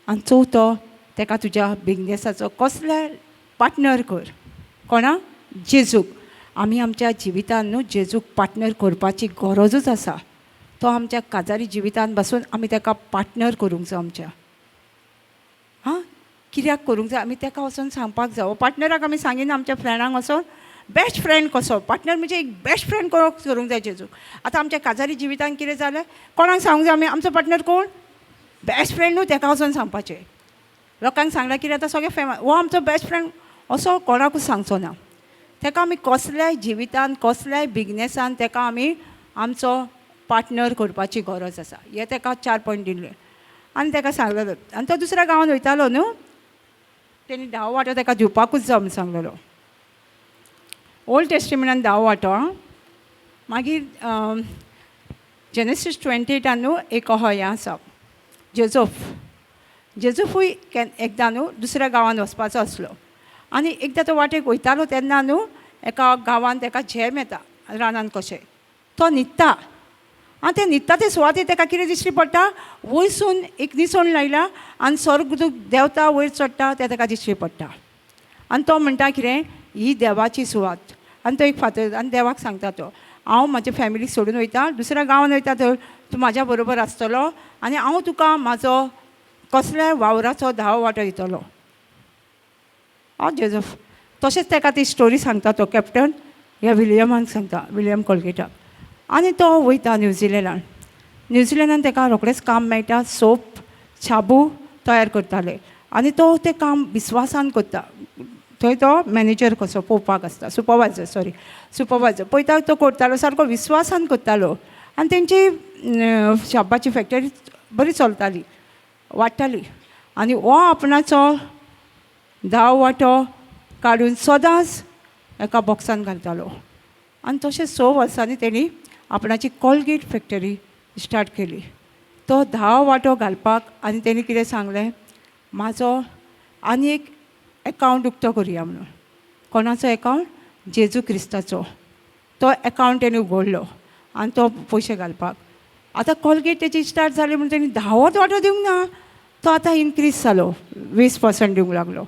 आनी चवथो, ताका तुज्या बिगनेसाचो कसल्याय पार्टनर कर. कोणा? जेजूक. आमी आमच्या जिवितान न्हू जेजूक पार्टनर करपाची गरजूच आसा. तो आमच्या काजारी जिवितान बसून आमी ताका पार्टनर करूंक जाय आमच्या. हां, कित्याक करूंक जाय? आमी ताका वचोन सांगपाक जाय. पार्टनराक आमी सांगिना, आमच्या फ्रेंडांक वचोन बेस्ट फ्रेंड कसो पार्टनर म्हणजे एक बेस्ट फ्रेंड करूंक जाय जेजूक. आतां आमच्या काजारी जिवितान कितें जालें, कोणाक सांगूंक जाय आमी आमचो पार्टनर कोण? बेस्ट फ्रेंड न्हू, ताका वचोन सांगपाचें. लोकांक सांगल्यार कितें आतां सगळें फेमस, हो आमचो बेस्ट फ्रेंड असो कोणाकूच सांगचो ना. ताका आमी कसल्याय जिवितान कसल्याय बिजनेसान ताका आमी आमचो पार्टनर करपाची गरज आसा. हें ताका 4 पॉयंट दिल्ले आनी ताका सांगलेलो. आनी तो दुसऱ्या गांवान वयतालो न्हू, तेणी 10 वांटो ताका दिवपाकूच जाय म्हूण सांगलेलो. ओल्ड टेस्टिमेंटान 10 वांटो. आं, मागीर जेनेसीस 28 न्हू एक अहो हें आसा, जेजोफ. जेजोफूय एकदां न्हू दुसऱ्या गांवान वचपाचो आसलो आनी एकदां तो वाटेक वयतालो तेन्ना न्हू एका गांवान ताका झेम येता रानान कशें, तो न्हिदता आनी ते न्हिदता ते सुवातेर ताका कितें दिश्टी पडटा, वयसून एक निसण लायला आनी स्वर्गदूत देंवता वयर चडटा तें ताका दिश्टी पडटा. आनी तो म्हणटा कितें, ही देवाची सुवात. आनी तो एक फातर आनी देवाक सांगता तो, हांव म्हाज्या फॅमिलीक सोडून वयता, दुसऱ्या गांवान वयता, थंय तूं म्हाज्या बरोबर आसतलो आनी हांव तुका म्हाजो कसल्याय वावराचो 10 वांटो दितलो. हांव जेजफ. तशेंच ताका ती स्टोरी सांगता तो कॅप्टन ह्या विलियमान सांगता, विलियम कोलगेटाक. आनी तो वयता न्यूझिलंडान. न्यूझिलंडान ताका रोखडेंच काम मेळटा, सोप शाबू तयार करताले आनी तो तें काम विस्वासान करता. थंय तो मॅनेजर कसो पळोवपाक आसता, सुपरवायजर, सॉरी सुपरवायजर पळयता, तो करतालो सारको विस्वासान करतालो. आनी तेंची शाबाची फॅक्टरी बरी चलताली, वाडटाली. आनी हो आपणाचो 10 वांटो काडून सदांच एका बॉक्सान घालतालो. आनी तशें 6 वर्सांनी तेणी आपणाची कोलगेट फॅक्टरी स्टार्ट केली. तो 10 वांटो घालपाक आनी तेणी कितें सांगलें, म्हाजो आनी एक एकावंट उक्तो करुया म्हणून. कोणाचो एकावंट? जेजू क्रिस्ताचो. तो एकावंट तेणी उगडलो आनी तो पयशे घालपाक. आतां कोलगेट तेजी स्टार्ट जाली म्हणून तेणी 10 वांटो दिवंक ना, तो आतां इनक्रीज जालो, 20% दिवंक लागलो,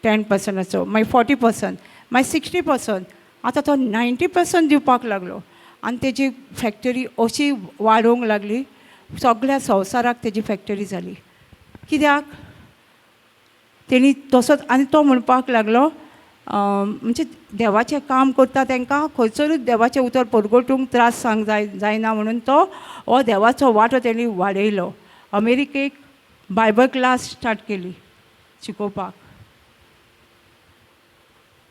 10%चो, मागीर 40%, मागीर 60%, आतां तो 90% दिवपाक लागलो. आनी तेजी फॅक्टरी अशी वाडोवंक लागली, सगळ्या संवसाराक तेजी फॅक्टरी जाली. कित्याक तेणी तसोच. आनी तो म्हणपाक लागलो, म्हणजे देवाचें काम करता तांकां खंयसरूच देवाचें उतर परगटूंक त्रास सांग जायना म्हणून तो हो देवाचो वांटो तेणी वाडयलो. अमेरिकेक बायबल क्लास स्टार्ट केली शिकोवपाक.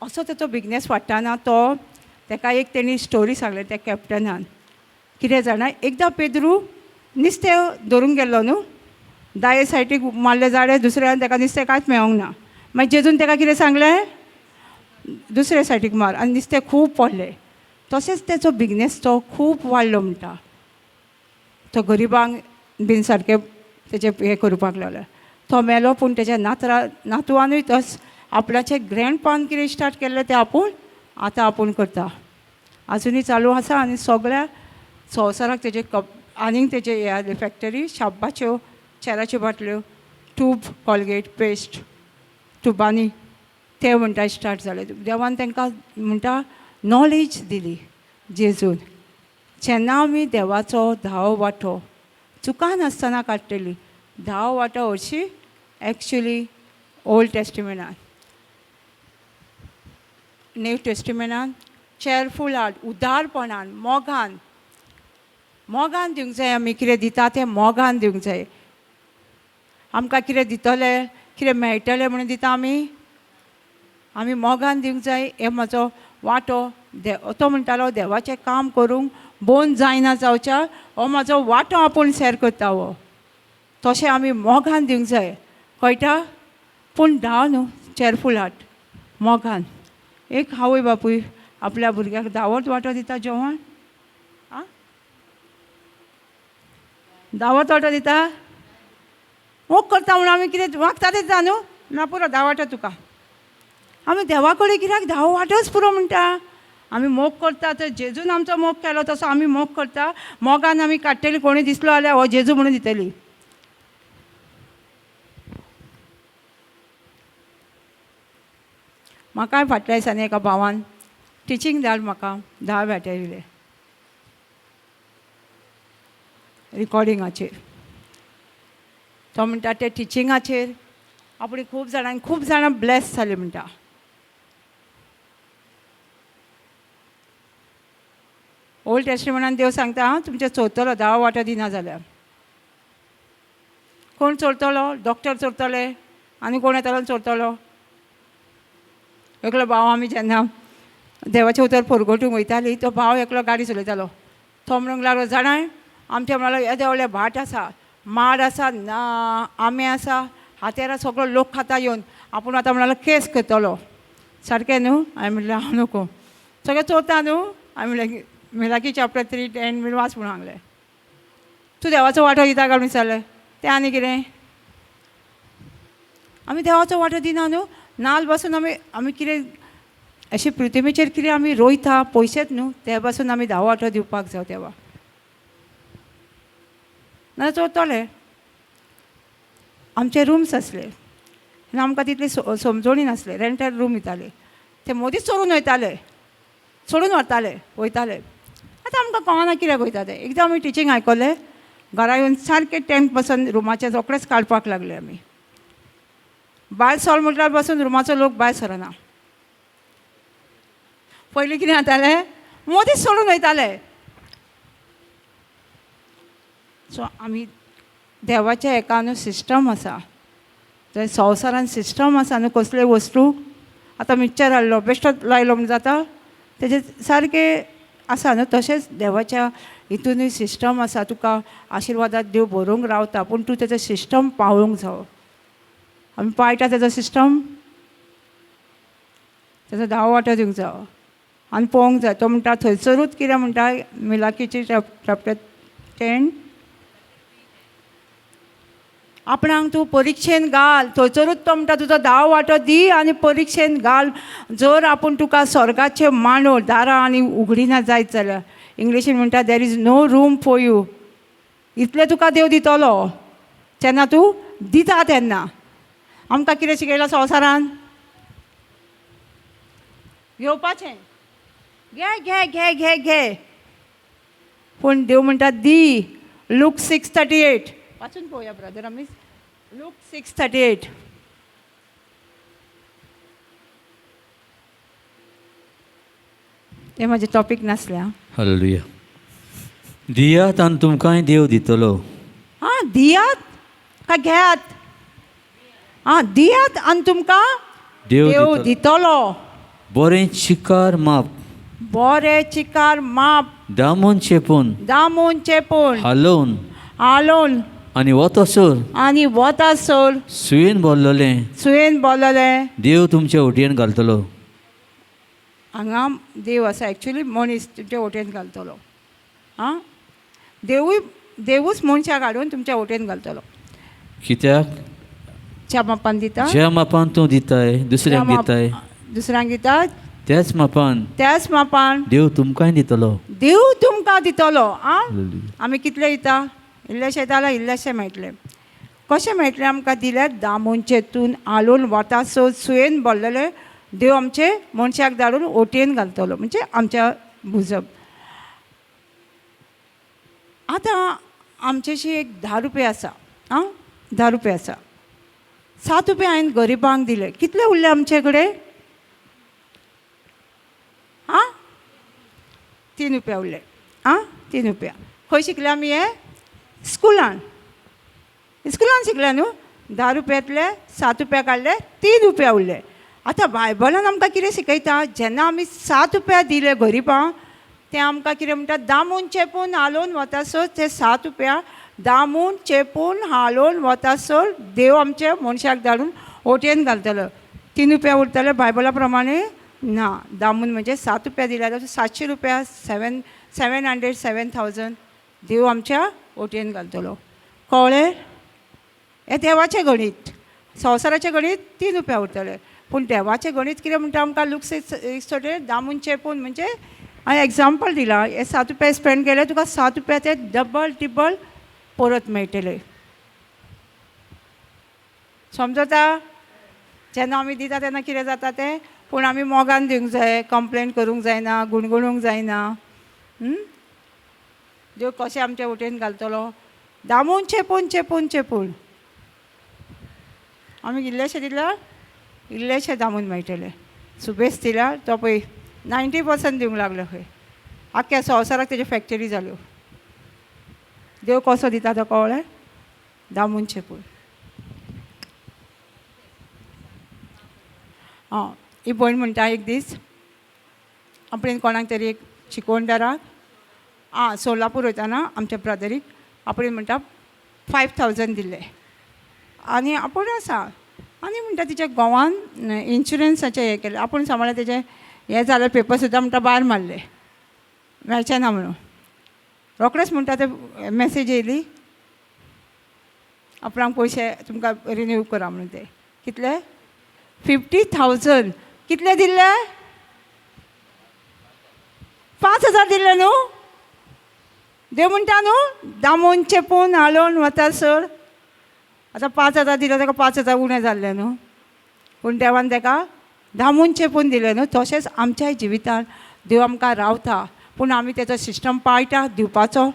असो तेचो बिजनेस वाडटना तो ताका एक तेणी स्टोरी सांगले त्या कॅप्टनान. कितें जाणा, एकदां पेद्रू नुस्तें धरूंक गेल्लो न्हू, दाये सायडीक मारलें जालें, दुसऱ्यान ताका नुस्तें कांयच मेळोंक ना. मागीर जेजून ताका कितें सांगलें, दुसऱ्या सायडीक मार, आनी नुस्तें खूब पडलें. तशेंच तेचो बिजनेस तो खूब वाडलो म्हणटा. तो गरिबांक बीन सारकें तेजें हें करपाक लागलो. तो मेलो, पूण तेज्या नातवानूय तस आपणाचें ग्रँडपान कितें स्टार्ट केल्लें तें आपूण आतां आपूण करता, आजुनूय चालू आसा. आनी सगळ्या संवसाराक तेजे आनीक तेजे हे आसले फॅक्टरी, शाब्बाच्यो चेराच्यो बाटल्यो, ट्यूब, कॉलगेट पेस्ट ट्युबांनी ते म्हणटा स्टार्ट जाले. देवान तांकां म्हणटा नॉलेज दिली जेजून. जेन्ना आमी देवाचो 10 वांटो चुकानासतना काडटली, 10 वांटो हरशीं एक्चुली ओल्ड टेस्टिमेंटान, न्यू टेस्टिमेंटान चेअरफूल हार्ट, उदारपणान, मोगान, मोगान दिवंक जाय. आमी कितें दिता तें मोगान दिवंक जाय. आमकां कितें दितले, कितें मेळटलें म्हणून दिता आमी, आमी मोगान दिवंक जाय. हे म्हजो वांटो. तो म्हणटालो देवाचें काम करूंक बोन जायना जावच्या, हो म्हजो वांटो आपूण शेर करता हो. तशें आमी मोगान दिवंक जाय, कळटा? पूण धांव न्हू, चेअरफूल हार्ट, मोगान. एक आवय बापूय आपल्या भुरग्याक धांवत वांटो दिता जेवण, आं, धांवत वांटो दिता. मोग करता म्हणून आमी कितें वागता तें दिता न्हू, ना पुरो धा वांटो तुका. आमी देवा कडेन कित्याक धा वांटोच पुरो म्हणटा? आमी मोग करता तर जेजून आमचो मोग केलो तसो आमी मोग करता. मोगान आमी काडटली, कोणी दिसलो जाल्यार हो जेजू म्हणून दितली. म्हाकाय फाटल्या दिसांनी एका भावान टिचींग धाड म्हाका 10 वांटे दिले रिकॉर्डिंगाचेर. तो म्हणटा ते टिचिंगाचेर आपण खूब जाणांक, खूब जाणां ब्लेस जाली म्हणटा. ओल्ड टेस्टिमेंटान देव सांगता, हांव तुमचें चोरतलो 10 वांटो दिना जाल्यार. कोण चोरतलो? डॉक्टर चोरतले, आनी कोण येतलो चोरतलो? एकलो भाव, आमी जेन्ना देवाचें उतर परगटूंक वयताली, तो भाव एकलो गाडी चलयतालो. तो म्हणूंक लागलो, जाणां आमच्या म्हणलो येदें व्हडलें भाट आसा, माड आसा, ना आंबे आसा, हातेरा सगळो लोक खाता येवन. आपूण आतां म्हणालो केस करतलो, सारकें न्हू? हांवें म्हणलें हांव नको, सगळें चोरता न्हू. हांवें म्हणलें मिलाकी चॅप्टर 3:10 बीन वाच म्हणून सांगलें. तूं देवाचो वांटो दिता काय म्हणून विचारलें. तें आनी कितें, आमी देवाचो वांटो दिना न्हू. नाल्ल बसून आमी, आमी कितें अशें पृथ्वीचेर कितें आमी रोयता पयशेच न्हू, ते पासून आमी 10 वांटो दिवपाक जाय देवा, ना चोरतले. आमचे रुम्स आसले आनी आमकां तितली समजोणी नासले. रेंटल रूम दिताले, ते मदींच चोरून वयताले, सोडून व्हरताले, वयताले. आतां आमकां कळना कित्याक वयता ते. एकदां आमी टिचींग आयकलें, घरा येवन सारकें टेंट पासून रुमाचे रोकडेच काडपाक लागले आमी. भायर सर म्हटल्यार पासून रुमाचो लोक भायर सरना. पयलीं कितें जातालें, मदींच सोडून वयताले. सो आमी देवाच्या हेका न्हू सिस्टम आसा, थंय संवसारान सिस्टम आसा न्हू. कसल्यो वस्तू आतां मिक्सचर हाडलो, बेश्टोच लायलो म्हूण जाता, तेजें सारकें आसा न्हू. तशेंच देवाच्या हितूनय सिस्टम आसा. तुका आशिर्वादात देव भरूंक रावता, पूण तूं तेजो सिस्टम पाळूंक जावो. आमी पाळटा तेजो सिस्टम, तेजो 10 वांटो दिवंक जावो आनी पळोवंक जाय. तो म्हणटा थंयसरूच कितें म्हणटा, मिलाकीची चॅप्टर 10, आपणाक तूं परिक्षेन घाल. थंयसरूच तो म्हणटा तुजो 10 वांटो दी आनी परिक्षेन घाल. जर आपूण तुका स्वर्गाचे मांडो दारां आनी उगडिना जायत जाल्यार, इंग्लिशीन म्हणटा there is no room for you. इतलें तुका देव दितलो जेन्ना तूं दिता तेन्ना. आमकां कितें शिकयलां संवसारान? घेवपाचें, घे घे घे घे घे. पूण देव म्हणटा दी. लूक 6:38 वाचून पळोवया ब्रदर आमी. लूक 6:38. हें म्हाजें टॉपीक नासलें. आं, हालेलुया. दियात आनी तुमकांय देव दितलो. आं, दियात काय घेयात? आं, दियात आनी तुमकां देव दितलो. बरें चिकार माप, बरें चिकार माप, दामून चेपून, दामून चेपून, हालोवन, हालोवन, आनी वतसर, आनी वतासर, सुयेन भरलेलें, सुयेन बोललें, देव तुमच्या वटयेन घालतलो. हांगा देव आसा, एक्चुली मनीस तुमच्या वटेन घालतलो. आं, देवूय, देवूच मनशाक हाडून तुमच्या वटेन घालतलो. कित्याक? ज्या मापान दिता, ज्या मापान तूं दिताय दुसऱ्यांक दिताय, दुसऱ्यांक दिता, त्याच मापान, त्याच मापान देव तुमकांय दितलो. देव तुमकां दितलो. आं, आमी कितले दिता? इल्लेशें जाल्यार इल्लेशें मेळटलें. कशें मेळटलें आमकां? दिल्यार दामून चेतून हालोवन वता सुयेन भरलेलें देव आमचे मनशाक धाडून ओटयेन घालतलो, म्हणजे आमच्या भुजब. आतां आमचेशी एक 10 रुपया आसा. आं, 10 रुपया आसा. 7 रुपया हांवें गरिबांक दिले. कितले उरले आमचे कडेन? आं, तीन रुपया उरले. आं, 3 रुपया. खंय शिकले आमी हे? स्कुलान. स्कुलान शिकले न्हू. 10 रुपयांतले 7 रुपया काडले, 3 रुपया उरले. आतां बायबलान आमकां कितें शिकयता, जेन्ना आमी 7 रुपया दिले गरिबांक, ते आमकां कितें म्हणटा, दामून चेपून हालोवन वतासर ते 7 रुपया दामून चेपून हालोवन वतासर देव आमच्या मनशाक धाडून ओटयेन घालतलो. 3 रुपया उरतले बायबला प्रमाणे ना. दामून म्हणजे 7 रुपया दिले जाल्यार 700 रुपया, 700, 7000 देव आमच्या ओटयेन घालतलो. कळ्ळें? हें देवाचें गणीत. संवसाराचें गणीत 3 रुपया उरतले, पूण देवाचें गणीत कितें म्हणटा आमकां लूक 6 दामून चेपून म्हणजे हांवें एग्जाम्पल दिलां, हे 7 रुपया स्पेंड केले तुका 7 रुपया ते डबल टिबल परत मेळटले. समजता? जेन्ना आमी दिता तेन्ना कितें जाता तें, पूण आमी मोगान दिवंक जाय, कंप्लेन करूंक जायना, गुणगुणूंक जायना. देव कशें आमच्या वटेन घालतलो, दामून चेपून चेपून चेपून. आमी इल्लेशें दिल्यार इल्लेशें दामून मेळटलें. सुबेज दिल्यार तो पळय 90% दिवंक लागलो खंय, आख्ख्या संवसाराक तेज्यो फॅक्टरी जाल्यो. देव कसो दिता तो कळ्ळें? दामून चेपून. आं, ही भयण म्हणटा एक दीस आपणेन कोणाक तरी एक चिकोणदाराक, आं सोलापूर वयताना आमच्या ब्रदरीक आपणेन म्हणटा 5000 दिल्ले आनी आपूण आसा आनी म्हणटा तिच्या घोवान इन्शुरन्साचें हें केलें, आपूण सांबाळ्ळें तेजें हें जालें पेपर सुद्दां म्हणटा भायर मारले मेळचें ना म्हणून. रोखडेच म्हणटा ते मॅसेज येयली आपणाक पयशे तुमकां रिन्यू करा म्हणून. ते कितले? 50,000. कितले दिल्ले? 5,000 दिल्ले न्हू. देव म्हणटा न्हू दामून चेपून हालोवन वता सर. आतां 5,000 दिले ताका 5,000 उणें जाल्लें न्हू, पूण देवान ताका दामून चेपून दिलें न्हू. तशेंच आमच्याय जिवितान देव आमकां रावता, पूण आमी तेजो सिस्टम पाळटा दिवपाचो.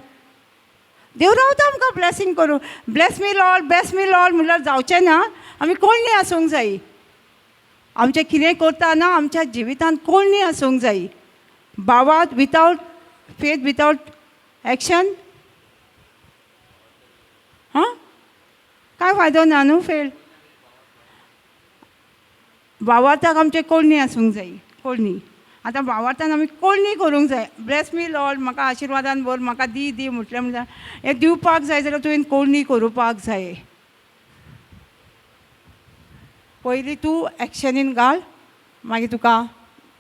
देव रावता आमकां ब्लेसींग करूं. Bless me Lord, bless me Lord म्हणल्यार जावचें ना. आमी कोण आसूंक जायी, आमचें कितें करता ना आमच्या जिवितांत कोण आसूंक जायी. बावात वितावट फेथ, वितावट एक्शन, हां कांय फायदो ना न्हू. फेल भावार्थाक आमचें कोळणी आसूंक जायी, कोळणी. आतां भावार्थान आमी कोळणी करूंक जाय. ब्लेस मी लॉर्ड, म्हाका आशिर्वादान भर, म्हाका दी दी म्हटलें म्हणल्यार हें दिवपाक जाय जाल्यार तुवें कोळणी करुपाक जाय. पयलीं तूं एक्शनीन घाल, मागीर तुका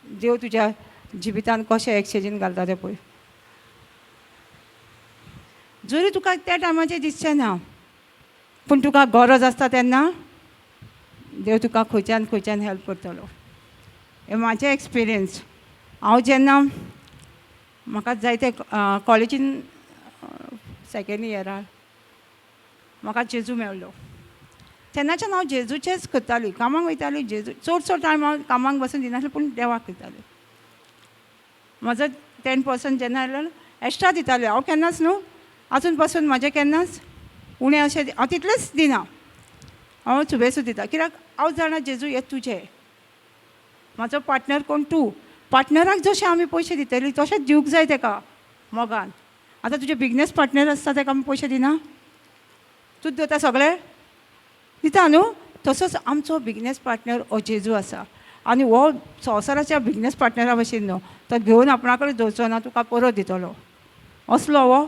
देव तुज्या जिवितान कशें एक्शनीन घालता तें पळय. जरी तुका त्या टायमाचेर दिसचें ना, पूण तुका गरज आसता तेन्ना देव तुका खंयच्यान खंयच्यान हेल्प करतलो. हें म्हाजें एक्सपिरियन्स. हांव जेन्ना म्हाका जायते कॉलेजीन सेकेंड इयरार म्हाका जेजू मेळ्ळो, तेन्नाच्यान हांव जेजूचेंच करताली, कामाक वयताली. जेजू चडसो टायम हांव कामाक बसून दिनासलें, पूण देवाक करतालें. म्हजो 10% जेन्ना आयलो एक्स्ट्रा दितालें हांव, केन्नाच न्हू आजून पासून म्हाजें केन्नाच उणें अशें हांव तितलेंच दिना, हांव सुबेसूच दिता. कित्याक हांव जाणा जेजू हे तुजें, म्हाजो पार्टनर कोण तूं. पार्टनराक जशें आमी पयशे दितली तशेंच दिवंक जाय तेका मोगान. आतां तुजे बिजनेस पार्टनर आसता तेका आमी पयशे दिना, तूं दिता सगळें दिता न्हू. तसोच आमचो बिजनेस पार्टनर हो जेजू आसा आनी हो संवसाराच्या बिजनेस पार्टनरा भशेन न्हू, तो घेवन आपणा कडेन दवरचो ना, तुका परत दितलो, असलो हो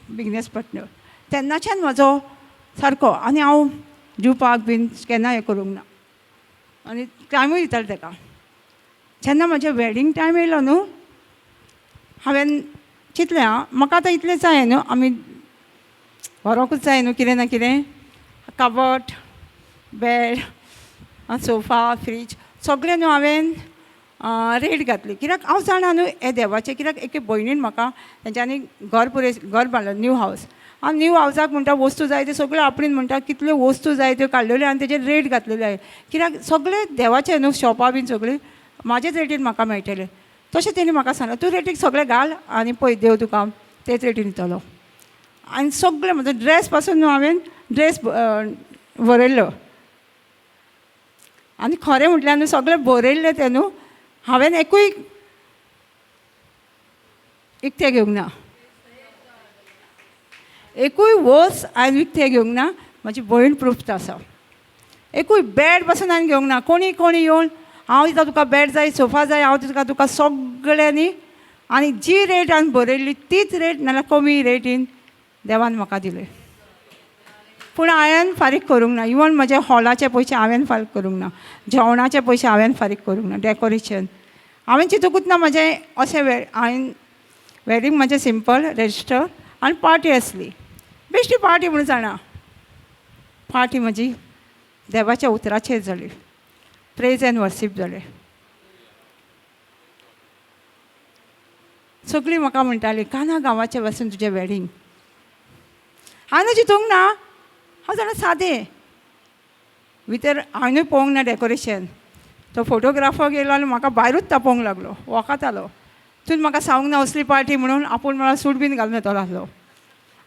बिजनेस पार्टनर. तेन्नाच्यान म्हजो सारको आनी हांव दिवपाक बीन केन्ना हें करूंक ना आनी टायमूय दितालें तेका. जेन्ना म्हजें वेडींग टायम येयलो न्हू, हांवें चिंतलें आं म्हाका आतां इतलें जाय न्हू, आमी व्हरोंकूच जाय न्हू कितें ना कितें, कबट, बेड, सोफा, फ्रीज सगळें न्हू हांवें रेट घातली. कित्याक हांव जाणा न्हू हें देवाचें. कित्याक एके भयणीन म्हाका तेंच्यांनी घर पुरय घर बांदलो न्यू हावस, आनी न्यू हावसाक म्हणटा वस्तू जाय त्यो सगळ्यो आपणेन म्हणटा कितल्यो वस्तू जाय त्यो काडलेल्यो आनी तेजेर रेट घातलेले आहे. कित्याक सगळें देवाचें न्हू, शॉपां बीन सगळीं म्हाजेच रेटीन म्हाका मेळटलें. तशें तेणी म्हाका सांगलें तूं रेटीक सगळें घाल आनी पळय देव तुका तेच रेटीन दितलो. आनी सगळें म्हजो ड्रेस पासून न्हू हांवें ड्रेस बरयल्लो आनी खरें म्हटल्यार न्हू सगळें बरयल्लें तें न्हू हांवें एकूय विकतें घेवंक ना, एकूय वस्त हांवें विकतें घेवंक ना. म्हजी भयण प्रूफ आसा. एकूय बेड पासून हांवें घेवंक ना. कोणी कोणी येवन हांव दिता तुका बेड जाय, सोफा जाय, हांव दिता तुका सगळ्यांनी. आनी जी रेट हांवें बरयल्ली तीच रेट, नाल्यार कमी रेटीन देवान म्हाका दिले. पूण हांवें फारीक करूंक ना. इवन म्हजे हॉलाचे पयशे हांवें फारीक करूंक ना, जेवणाचे पयशे हांवें फारीक करूंक ना, डेकोरेशन हांवें चिंतूकूच ना. म्हजें अशें वे हांवें वेडींग म्हजें सिंपल रजिस्टर आनी पार्टी आसली, बेश्टी पार्टी म्हणून जाणा. पार्टी म्हजी देवाच्या उतराचेर जाली, प्रेज एंड वर्शीप जालें. सगळीं म्हाका म्हणटालीं काना गांवाचें वचून तुजें वेडींग. हांवें चिंतूंक ना, हांव जाणा सादें भितर हांवें पळोवंक ना डेकोरेशन. तो फोटोग्राफर गेलो आनी म्हाका भायरूच तापोवंक लागलो, वखतालो. तूं म्हाका सांगूंक ना असली पार्टी म्हणून. आपूण म्हळ्यार सूट बीन घालून येतलो आसलो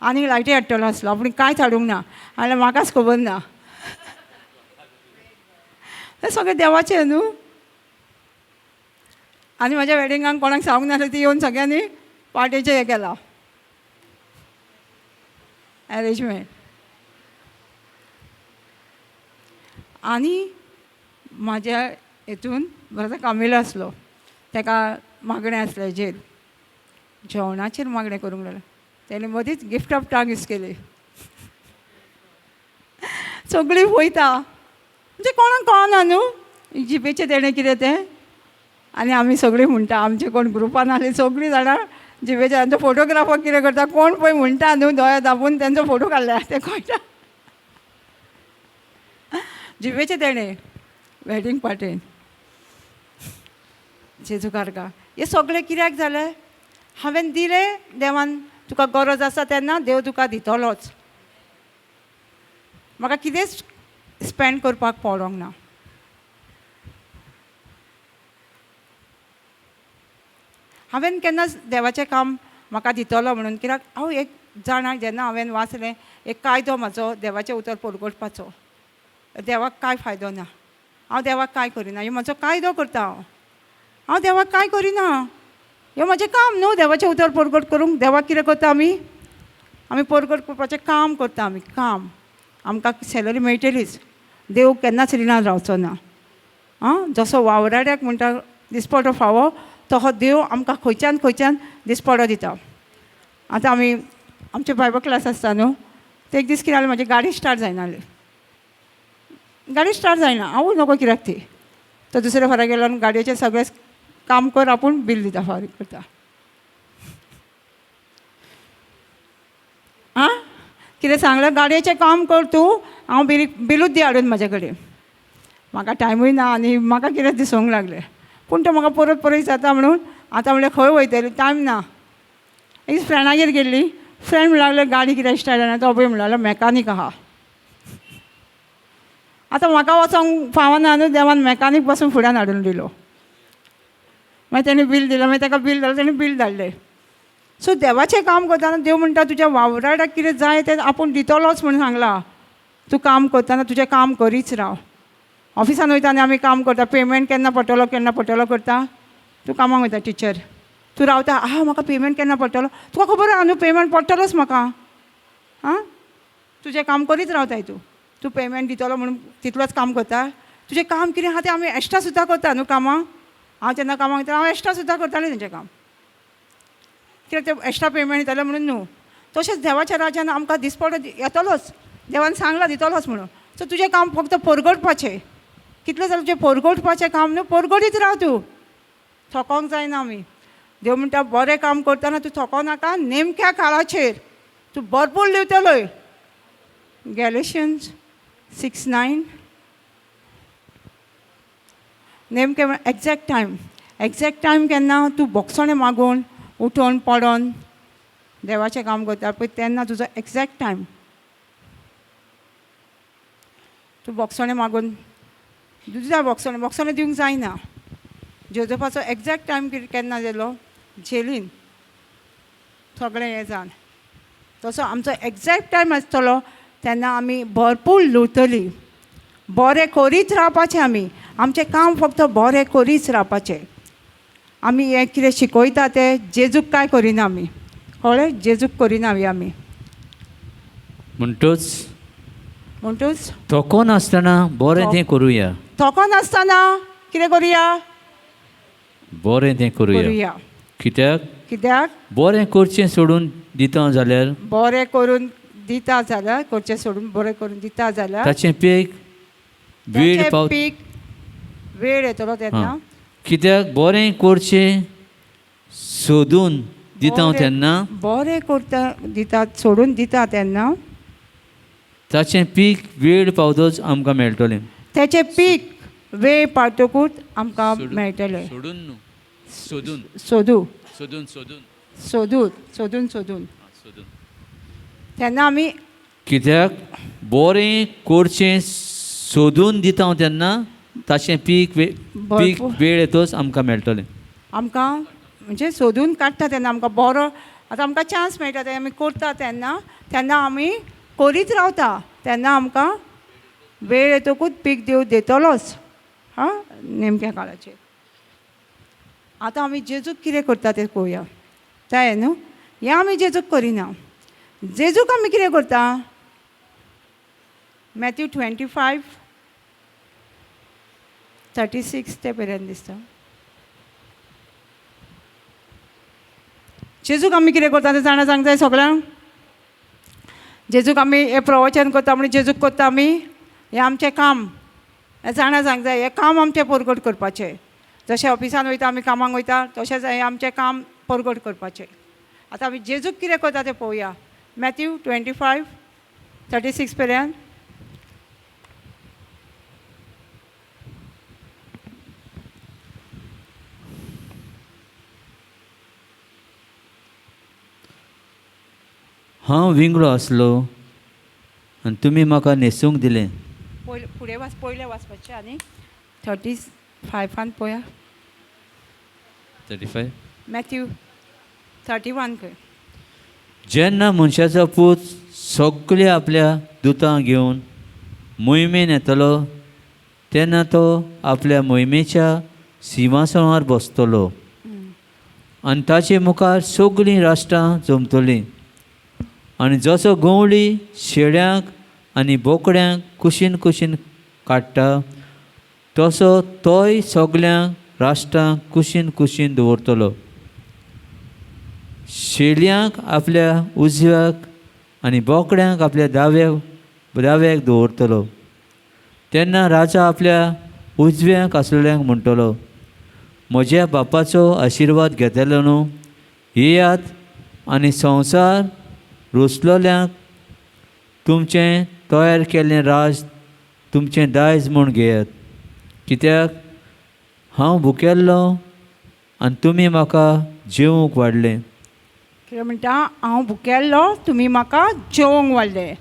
आनी लायटी हाडटलो आसलो, आपूण कांयच हाडूंक ना आनी म्हाकाच खबर ना. हें सगळें देवाचें न्हू. आनी म्हज्या वेडिंगाक कोणाक सांगूंक नासलें, ती येवन सगळ्यांनी पार्टेचें हें केलां एरेंजमेंट. आनी म्हाज्या हेतून म्हजो कामेलो आसलो, ताका मागणें आसलें हेजेर, जेवणाचेर मागणें करूंक लागलें. तेणें मदींच गिफ्ट ऑफ टांग यूज केली. सगळीं वयता म्हणजे कोणाक कळना न्हू जिबेचें तेणें कितें तें. आनी आमी सगळीं म्हणटा, आमचे कोण ग्रुपान आसली सगळीं जाणां जिबेचे. आनी तो फोटोग्राफर कितें करता, कोण पळय म्हणटा न्हू दोळे दाबून तेंचो फोटो काडल्या तें कळटा. जिबेचें तेणें वेडींग पार्टीन. जेजूकारका हें सगळें कित्याक जालें? हांवें दिलें देवान, तुका गरज आसा तेन्ना देव तुका दितलोच. म्हाका कितेंच स्पेंड करपाक पडोंक ना. हांवें केन्नाच देवाचें काम म्हाका दितलो म्हणून, कित्याक हांव एक जाणा जेन्ना हांवें वाचलें एक कायदो म्हाजो देवाचें उतर परगटपाचो, देवाक कांय फायदो ना, हांव देवाक कांय करिना, ह्यो म्हजो कायदो करता हांव, हांव देवाक कांय करिना, हें म्हजें काम न्हू देवाचें उतर परगट करूंक. देवाक कितें करता आमी? आमी परगट करपाचें काम करता आमी, काम. आमकां सॅलरी मेळटलीच, देव केन्नाच रिणान रावचो ना. आं, जसो वावराड्याक म्हणटा दिसपटो फावो, तसो देव आमकां खंयच्यान खंयच्यान दिसपटो दिता. आतां आमी आमचे बायबल क्लास आसता न्हू, ते एक दीस कितें जालें, म्हजी गाडी स्टार्ट जायना जाली, गाडी स्टार्ट जायना, हांवूय नको कित्याक ती. तो दुसरे फारा गेलो आनी गाडयेचें सगळें काम कर, आपूण बील दिता, फारीक करता. आं, कितें सांगलें, गाडयेचें काम कर तूं, हांव बिलूच दी हाडून म्हाजे कडेन. म्हाका टायमूय ना आनी म्हाका कितें दिसूंक लागलें, पूण तो म्हाका परत परत जाता म्हणून आतां म्हणलें खंय वयतली, टायम ना. एक दीस फ्रेंडागेर गेल्ली, फ्रेंड म्हणूंक लागलो गाडी कित्याक स्टार्ट जायना, तो पळय म्हणूंक लागलो मॅकानीक आहा. आतां म्हाका वचोंक फावना न्हू, देवान मॅकानीक पासून फुड्यान हाडून दिलो. मागीर तेणें बील दिलें, मागीर ताका बील धाडलें, तेणें बील धाडलें. सो देवाचें काम करतना देव म्हणटा तुज्या वावराड्याक कितें जाय तें आपूण दितलोच म्हूण सांगलां. तूं काम करतना तुजें काम करीच राव. ऑफिसान वयता आनी आमी काम करता, पेमेंट केन्ना पडटलो केन्ना पडटलो करता. तूं कामाक वयता टिचर, तूं रावता, आहा म्हाका पेमेंट केन्ना पडटलो, तुका खबर आहा न्हू पेमेंट पडटलोच म्हाका. आं, तुजें काम करीत रावताय तूं, तूं पेमेंट दितलो म्हणून तितलोच काम करता. तुजें काम कितें आहा तें आमी एक्स्ट्रा सुद्दां करता न्हू कामां. हांव जेन्ना कामाक वयता हांव एक्स्ट्रा सुद्दां करतालें तेंचें काम, कित्याक तें एक्स्ट्रा पेमेंट दितालें म्हणून न्हू. तशेंच देवाच्या राज्यान आमकां दिसपडो येतलोच, देवान सांगलां दितलोच म्हणून. सो तुजें काम फक्त परगटपाचें, कितलें जाल्यार तुजें परगटपाचें काम न्हू, परगटीत राव तूं, थकोंक जायना आमी. देव म्हणटा बरें काम करतना तूं थको नाका, नेमक्या काळाचेर तूं भरपूर लिवतलोय. गॅलेशन्स 6:9, नेमकें एग्जॅक्ट टायम, एग्जॅक्ट टायम केन्ना तूं बोगसणें मागून उठोन पडोन देवाचें काम करता पळय तेन्ना तुजो एग्जॅक्ट टायम. तूं बोगसणें मागून दुसऱ्या बोगसणें बोगसणें दिवंक जायना. जोजफाचो एग्जॅक्ट टायम केन्ना जालो, झेलीन सगळें हें जावन तसो आमचो एग्जॅक्ट टायम आसतलो तेन्ना आमी भरपूर लुवतलीं. बरें करीत रावपाचें आमी, आमचें काम फक्त बरें करीत रावपाचें. आमी हें कितें शिकयता तें जेजूक कांय करिना आमी, कळ्ळें? जेजूक करिना आमी. म्हणटच म्हणटूच थको नासतना बरें तें करुया. थको नासतना कितें करुया? बरें तें करुया. करुया. कित्याक? कित्याक? बरें करचें सोडून दिता जाल्यार बरें करून दिता जाल्यार, करचें सोडून बरें करून दिता जाल्यार ताचें पीक वेळ ताचें पाव पीक वेळ येतलो तेन्ना. आं. कित्याक बरें करचें सोदून दिता तेन्ना बरें करता दिता सोडून दिता तेन्ना ताचें पीक वेळ पावतच आमकां मेळटलें. ताचें पीक वेळ पावतकूच आमकां मेळटलें. सोडून न्हू, सोदून. सोदू सोदून सोदून सोदून सोदून सोदून सोदून तेन्ना आमी कित्याक बरें करचें सोदून दिता तेन्ना ताचें पीक पीक भरपूर. वेळ येतच आमकां मेळटलें. आमकां म्हणजे सोदून काडटा तेन्ना आमकां बरो आतां आमकां चान्स मेळटा तेन्ना आमी करता तेन्ना, तेन्ना आमी करीत रावता तेन्ना आमकां वेळ येतकूच पीक देव दितलोच. हां, नेमक्या काळाचेर. आतां आमी जेजूक कितें करता तें पळोवया. जाय न्हू? हें आमी जेजूक करिना. जेजूक आमी कितें करता? मॅथ्यू 25:36 ते पर्यंत दिसता. जेजूक आमी कितें करता तें जाणा सांग जाय सगळ्यांक. जेजूक आमी हें प्रवचन करता म्हण जेजूक करता आमी, हें आमचें काम, हें जाणा सांग जाय. हें काम आमचें परगट करपाचें. जशें ऑफिसान वयता आमी, कामाक वयता, तशेंच हें आमचें काम परगट करपाचें. आतां आमी जेजूक कितें करता तें पळोवया. मॅथ्यू 25:36 पर्यंत. हांव विंगडो आसलो आनी तुमी म्हाका न्हेसूंक दिलें. पयलें फुडें वाच, पयलें वाचपाचें आनी 35 पळया. 35. मॅथ्यू 31 खंय. जेन्ना मनशाचो पूत सगळे आपल्या दुतांक घेवन मोहिमेन येतलो तेन्ना तो आपल्या मोहिमेच्या सिंवासनार बसतलो आनी ताचे मुखार सगळीं राष्ट्रां जमतलीं आनी जसो गंवळी शेळ्यांक आनी बोकड्यांक कुशीन कुशीन काडटा तसो तोय सगळ्यांक राष्ट्रांक कुशीन कुशीन दवरतलो. शेळयांक आपल्या उजव्याक आनी बोकड्यांक आपल्या दाव्याक दवरतलो. तेन्ना राजा आपल्या उजव्याक आसलेल्यांक म्हणटलो, म्हज्या बापाचो आशिर्वाद घेतलो न्हू, येयात आनी संवसार रुसलोल्यांक तुमचें तयार केल्लें राज तुमचें दायज म्हूण घेयात. कित्याक हांव भुकेल्लो आनी तुमी म्हाका जेवंक वाडलें. कितें म्हणटा? हांव भुकेल्लो तुमी म्हाका जेवंक वाडलें.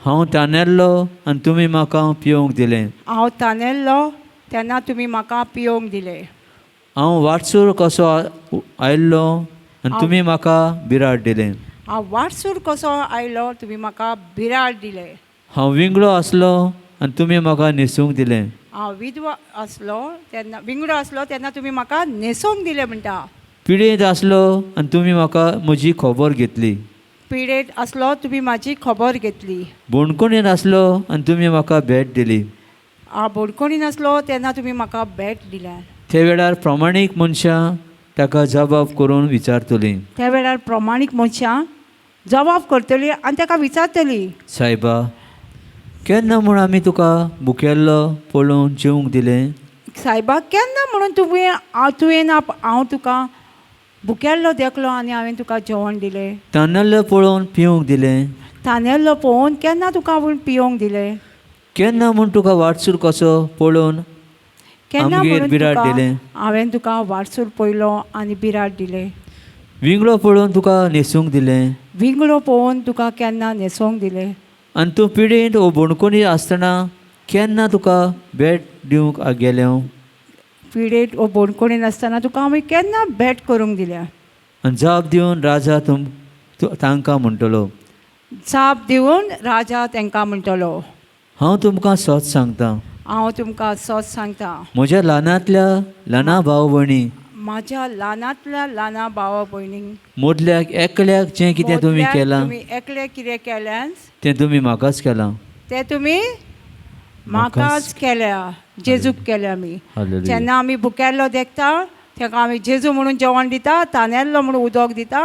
हांव तानेल्लो आनी तुमी म्हाका पिवंक दिलें. हांव तानेल्लो तेन्ना तुमी म्हाका पिवंक दिलें. हांव वाटसूर कसो आयल्लो आनी तुमी म्हाका बिराड दिलें. हांव वाटसूर कसो आयलो तुमी म्हाका बिराड दिलें. हांव विंगडो आसलो आनी तुमी म्हाका न्हेसूंक दिलें. हांव विधवा आसलो तेन्ना, विंगडो आसलो तेन्ना तुमी म्हाका न्हेसूंक दिलें म्हणटा. पिडेंत आसलो आनी तुमी म्हाका म्हजी खबर घेतली. पिडेंत आसलो तुमी म्हाजी खबर घेतली. बोणकोणीन आसलो आनी तुमी म्हाका भेट दिली. हांव बोणकोणीन आसलो तेन्ना तुमी म्हाका भेट दिल्या. ते वेळार प्रमाणीक मनशां ताका जबाब करून विचारतलीं. त्या वेळार प्रमाणीक मनशां जबाब करतली आनी ताका विचारतली, सायबा केन्ना म्हूण आमी तुका भुकेल्लो पळोवन जेवंक दिलें? सायबा केन्ना म्हणून तुवें हांव तुका भुकेल्लो देखलो आनी हांवें तुका जेवण दिलें? तानेल्लो पळोवन पिवंक दिलें? तानेल्लो पळोवन केन्ना तुका हांवें पिवंक दिलें? केन्ना म्हूण तुका वाटसूर कसो पळोवन केन्ना आमगेर म्हणून बिराड तुका दिलें? हांवें तुका वाटसूर पळयलो आनी बिराड दिलें? विंगडो पळोवन तुका न्हेसूंक दिलें? विंगडो पळोवन तुका केन्ना न्हेसोंक दिलें? आनी तूं पिडेंत वो बोणकोणी आसतना केन्ना तुका भेट दिवंक गेलें हांव? पिडेंत वो बोणकोणीन आसतना तुका हांवें केन्ना भेट करूंक दिल्या? आनी जाप दिवन राजा तांकां म्हणटलो, जाप दिवन राजा तांकां म्हणटलो, हांव तुमकां सत सांगता, हांव तुमकां सत सांगता, म्हज्या ल्हानांतल्या ल्हाना भाव भयणी, म्हाज्या ल्हानांतल्या ल्हाना भावा भयणींक मदल्याक एकल्याक जें कितें तुमी मोदल्याक केलां तुमी एकले कितें केल्यान तें तुमी म्हाकाच केलां. ते तुमी म्हाकाच केल्या, जेजूक केल्या आमी. हालेलुया. जेन्ना आमी भुकेल्लो देखता तेका आमी जेजू म्हणून जेवण दिता, तानेल्लो म्हणून उदक दिता,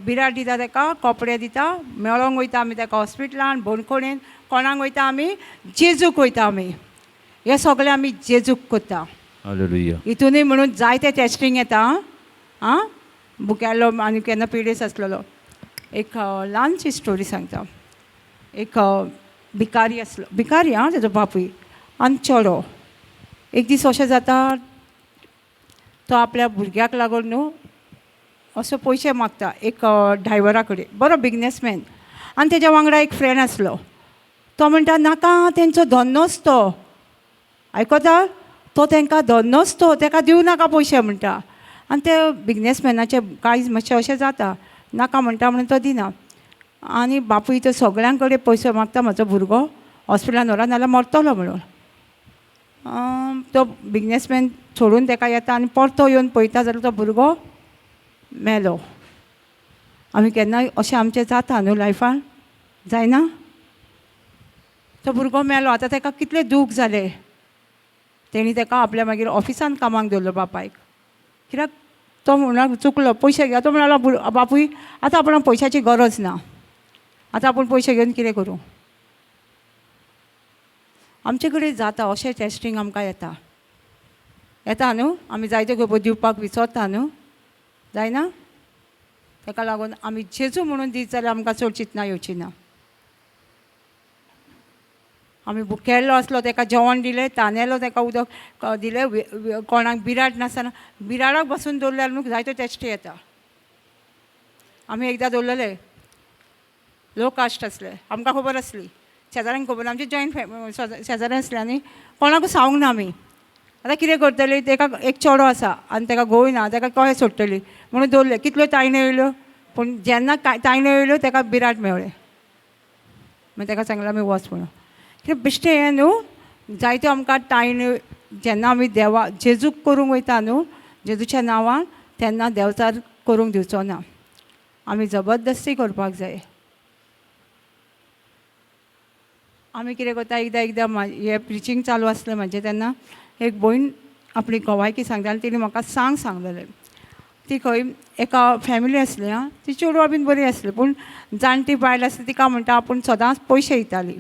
बिराड दिता, तेका कपडे दिता, मेळोंक वयता आमी तेका हॉस्पिटलान, बंदखणीन, कोणाक वयता आमी? जेजूक वयता आमी. हें सगळें आमी जेजूक करता. हालेलुया. हितूनय म्हणून जायते टेस्टींग येता. आं, भुकेल्लो आनी केन्ना पिडेस आसलेलो. एक ल्हानशी स्टोरी सांगता. एक भिकारी आसलो, भिकारी आं, तेजो बापूय आनी चेडो. एक दीस अशें जाता, तो आपल्या भुरग्याक लागून न्हू असो पयशे मागता एक ड्रायव्हरा कडेन, बरो बिजनेसमॅन. आनी तेज्या वांगडा एक फ्रेंड आसलो, तो म्हणटा नाका, तेंचो धन्नोच तो, आयकता, तो तेंकां धन्नोच तो, तेका दिवं नाका पयशे म्हणटा. आनी ते बिजनेसमॅनाचें कांय मातशें अशें जाता, नाका म्हणटा म्हणून तो दिना. आनी बापूय तो सगळ्यां कडेन पयशे मागता, म्हजो भुरगो हॉस्पिटलान व्हरा नाल्यार मरतलो म्हणून. तो बिजनेसमॅन सोडून तेका येता आनी परतो येवन पळयता जाल्यार तो भुरगो मेलो. आमी केन्नाय अशें आमचें जाता न्हू लायफान, जायना? तो भुरगो मेलो, आतां तेका कितलें दूख जालें. तेणी तेका आपल्या मागीर ऑफिसान कामाक दवरलो बापायक, कित्याक तो म्हणून चुकलो, पयशे घेया. तो म्हणालो बापूय आतां आपणाक पयशाची गरज ना, आतां आपूण पयशे घेवन कितें करूं. आमचे कडेन जाता अशें टेस्टींग आमकां येता, येता न्हू? आमी जायते खेपो दिवपाक विसरता न्हू, जायना? ताका लागून आमी जेजू म्हणून दीत जाल्यार आमकां चड चिंतना येवची ना. आमी भुकेल्लो आसलो तेका जेवण दिलें, तानेलो तेका उदक दिलें, कोणाक बिराड नासतना बिराडाक बसून दवरल्यार न्हू जायत्यो टेस्टी येता. आमी एकदां दवरलेले, लो कास्ट आसले, आमकां खबर आसली, शेजाऱ्यांक खबर ना, आमची जॉयंट शेजारी आसले आनी कोणाकूच सांगूंक ना आमी. आतां कितें करतली, तेका एक चेडो आसा आनी तेका घोव ना, तेका कशें सोडटली म्हणून दवरलें. कितल्यो तायण्यो येयल्यो, पूण जेन्ना तायण्यो येयल्यो तेका बिराड मेवळें. मागीर तेका सांगलें आमी वच म्हणून. कित्याक बेश्टें हें न्हू, जायत्यो आमकां तायण्यो जेन्ना आमी देवा जेजूक करूंक वयता न्हू, जेजूच्या नांवान, तेन्ना देंवचार करूंक दिवचो ना, आमी जबरदस्ती करपाक जाय. आमी कितें करता, एकदां एकदां हें प्रिचींग चालू आसलें म्हाजें, तेन्ना एक भयण आपली गवायकी सांगता आनी तिणें म्हाका सांगलेलें. ती खंय एका फॅमिली आसली आं, ती चेडवां बीन बरी आसली, पूण जाणटी बायल आसली, तिका म्हणटा आपूण सदांच पयशे दिताली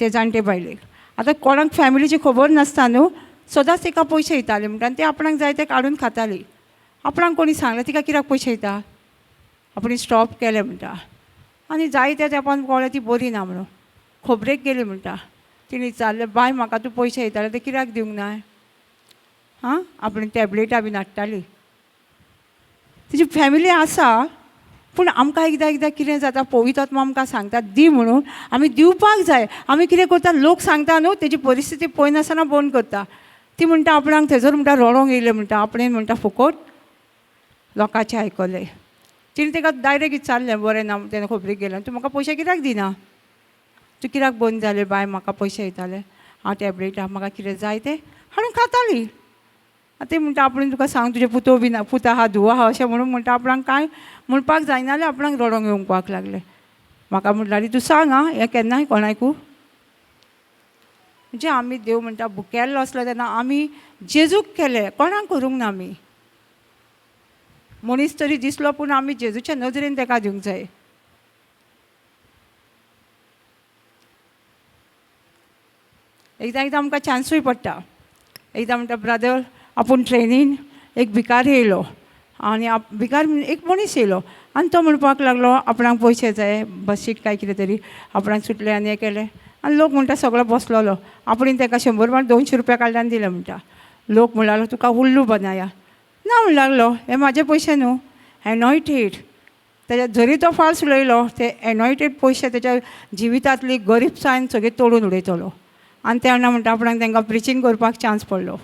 ते जाणटे बायलेक. आतां कोणाक फॅमिलीची खबर नासता न्हू, सदांच तिका पयशे दिताली म्हणटा, आनी ती आपणाक जाय ते काडून खाताली. आपणाक कोणी सांगलें तिका कित्याक पयशे दिता, आपणे स्टॉप केलें म्हणटा. आनी जायत्या तेंपान कळ्ळें ती बरी ना म्हणून, खबरेक गेली म्हणटा. तिणें विचारलें, बाय म्हाका तूं पयशे दिताले ते कित्याक दिवंक ना? आं, आपणे टॅबलेटां बीन हाडटाली. तिजी फॅमिली आसा, पूण आमकां एकदां एकदां कितें जाता, पवित्र आत्मा आमकां सांगता दी म्हणून, आमी दिवपाक जाय. आमी कितें करता, लोक सांगता न्हू, तेजी परिस्थिती पळयनासतना बंद करता. ती म्हणटा आपणाक थंयसर म्हणटा रडोंक येयलें म्हणटा, आपणें म्हणटा फुकट लोकांचें आयकलें. तिणें ताका डायरेक्ट विचारलें, बरें ना तेन्ना खबरेक गेलें, तूं म्हाका पयशे कित्याक दिना, तूं कित्याक बंद जालें बाय, म्हाका पयशे दिताले, हांव टॅबलेटां म्हाका कितें जाय तें हाडून खाताली. आतां ती म्हणटा आपणें तुका सांग, तुजें पुतो बी ना, पुता आहा धुवो आहा अशें म्हणून म्हणटा आपणाक कांय म्हणपाक जायना जाल्यार आपणाक रडोंक येवपाक लागलें. म्हाका म्हणटाली तूं सांग आं, हें केन्नाय कोणाकू. म्हणजे आमी देव म्हणटा भुकेल्लो आसलो तेन्ना आमी जेजूक केलें, कोणाक करूंक ना. आमी मनीस तरी दिसलो पूण आमी जेजूच्या नदरेन तेका दिवंक जाय. एकदां एकदां आमकां चान्सूय पडटा. एकदां म्हणटा ब्रदर आपूण ट्रेनीन एक भिकारी येयलो आनी भिकार एक मनीस येयलो आनी तो म्हणपाक लागलो आपणाक पयशे जाय बसीक काय कितें तरी, आपणाक सुटलें आनी हें केलें. आनी लोक म्हणटा सगळो बसलोलो, आपणें ताका 100 म्हळ्यार 200 रुपया काडले आनी दिले म्हणटा. लोक म्हणू लागलो तुका उल्लू बनाया ना म्हणू लागलो, हे म्हाजे पयशे न्हू, एनॉयटेड. तेज्या जरी तो फाल्स उलयलो ते एनॉयटेड पयशे तेज्या जिवितांतली गरीबसाण सगळी तोडून उडयतलो. आनी तेन्ना म्हणटा आपणाक तांकां प्रिचींग करपाक चान्स पडलो.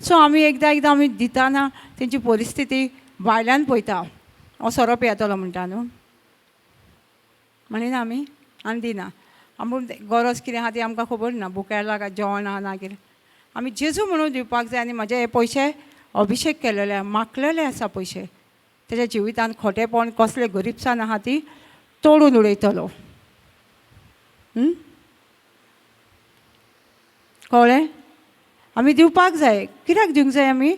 सो आमी एकदां एकदां आमी दिताना तेंची परिस्थिती भायल्यान पळयता, हो सोरो पियेतलो म्हणटा न्हू, म्हणिना आमी आनी दिना. आपूण गरज कितें आहा ती आमकां खबर ना, भुकेला काय जेवण आहा ना कितें. आमी जेजू म्हणून दिवपाक जाय. आनी म्हजे हे पयशे अभिशेक केलेले, मागलेले आसा पयशे. तेज्या जिवितान खोटेपण कसले गरीबसान आहा ती तोडून उडयतलो. कळ्ळें? आमी दिवपाक जाय. कित्याक दिवंक जाय आमी?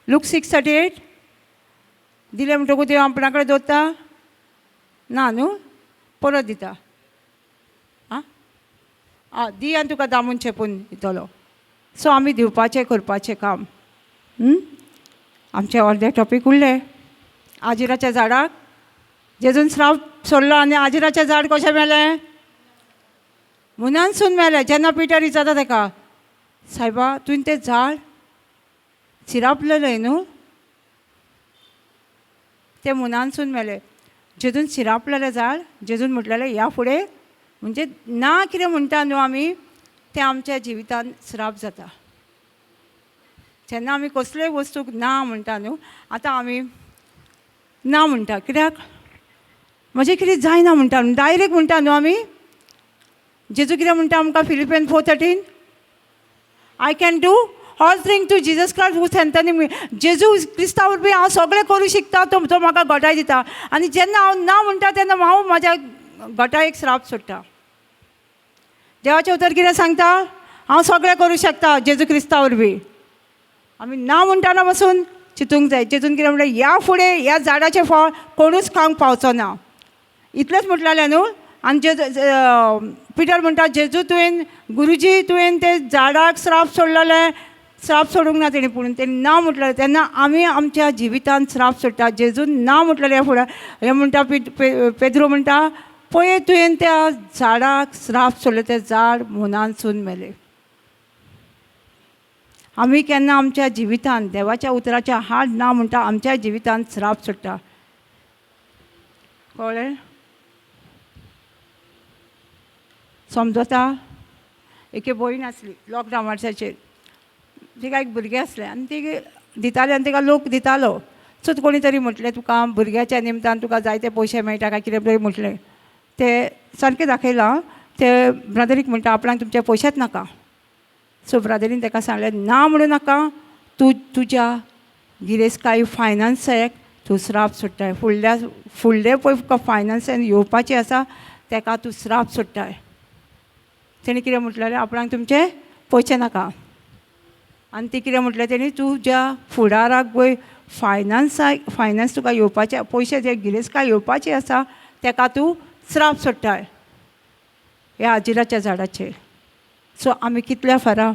लूक 6:38 दिलें म्हणटकूच देव आपणा कडेन दवरता ना न्हू, परत दिता. आं आं, दी आनी तुका दामून चेपून दितलो. सो आमी दिवपाचें करपाचें काम. आमचें अर्दे टॉपीक उरलें. आजिराच्या झाडाक जेजून श्राप सोडलो आनी आजिराचें झाड कशें मेलें? मुनानसून मेलें. जेन्ना पिटर विचारता तेका, सायबा तुवें तें झाड सिरापलेलें न्हू, तें मुनानसून मेलें. जेजून सिरापलेलें झाड, जेजून म्हटलेलें ह्या फुडें म्हणजे ना कितें म्हणटा न्हू आमी, तें आमच्या जिवितान श्राप जाता. जेन्ना आमी कसलेय वस्तूक ना म्हणटा न्हू, आतां आमी ना म्हणटा कित्याक? म्हजें कितें जायना म्हणटा न्हू, डायरेक्ट म्हणटा न्हू आमी. जेजू कितें म्हणटा आमकां Philippian 4:13, I can do all thing through Jesus Christ who strengthening me. जेजू क्रिस्ता वरवीं हांव सगळें करूं शकता, तो तो म्हाका घटाय दिता. आनी जेन्ना हांव ना म्हणटा तेन्ना हांव म्हज्या घटायेक श्राप सोडटा. देवाचें उतर कितें सांगता? हांव सगळें करूं शकता जेजू क्रिस्ता वरवीं. आमी ना म्हणटाना पसून चिंतूंक जाय. जेजून कितें म्हणलें, ह्या फुडें ह्या झाडाचें फळ कोणूच खावंक पावचो ना, इतलेंच म्हटलेलें न्हू. आनी जेजू पिटर म्हणटा, जेजू तुवें, गुरुजी तुवें ते झाडाक श्राप सोडलेलें. श्राप सोडूंक ना तेणी, पूण तेणी ना म्हटलें. तेन्ना आमी आमच्या जिवितान श्राप सोडटा. जेजून ना म्हटलेलें फुडें हें म्हणटा, पेद्रो म्हणटा, पळय तुवें त्या झाडाक श्राप सोडलें, तें झाड मुनानसून मेलें. आमी केन्ना आमच्या जिवितान देवाच्या उतराच्या हाड ना म्हणटा, आमच्या जिवितान श्राप सोडटा. कळ्ळें? समजता? एके भयण आसली लॉकडावनाचेर, तिका एक भुरगें आसलें आनी ती दिताली आनी तिका लोक दितालो. सो कोणी तरी म्हटलें, तुका भुरग्याच्या निमतान तुका जायते पयशे मेळटा काय कितें तरी म्हटलें. तें सारकें दाखयलां. ते ब्रादरीक म्हणटा, आपणाक तुमचे पयशेच नाका. सो ब्रादरीन ताका सांगलें, ना म्हणूं नाका, तूं तुज्या गिरेस्तकाय फायनान्साक तूं श्राप सोडटाय. फुडल्या फुडले पळय तुका फायनान्सान येवपाचें आसा ताका तूं श्राप सोडटाय. तेणें कितें म्हटलेलें, आपणाक तुमचे पयशे नाका. आनी ती कितें म्हटलें तेणी, तुज्या फुडाराक पळय फायनान्साक फायनान्स तुका येवपाचे पयशे जे गिरेस्तकाय येवपाचे आसा ताका तूं श्राप सोडटाय ह्या आजिराच्या झाडाचेर. सो आमी कितल्या फारा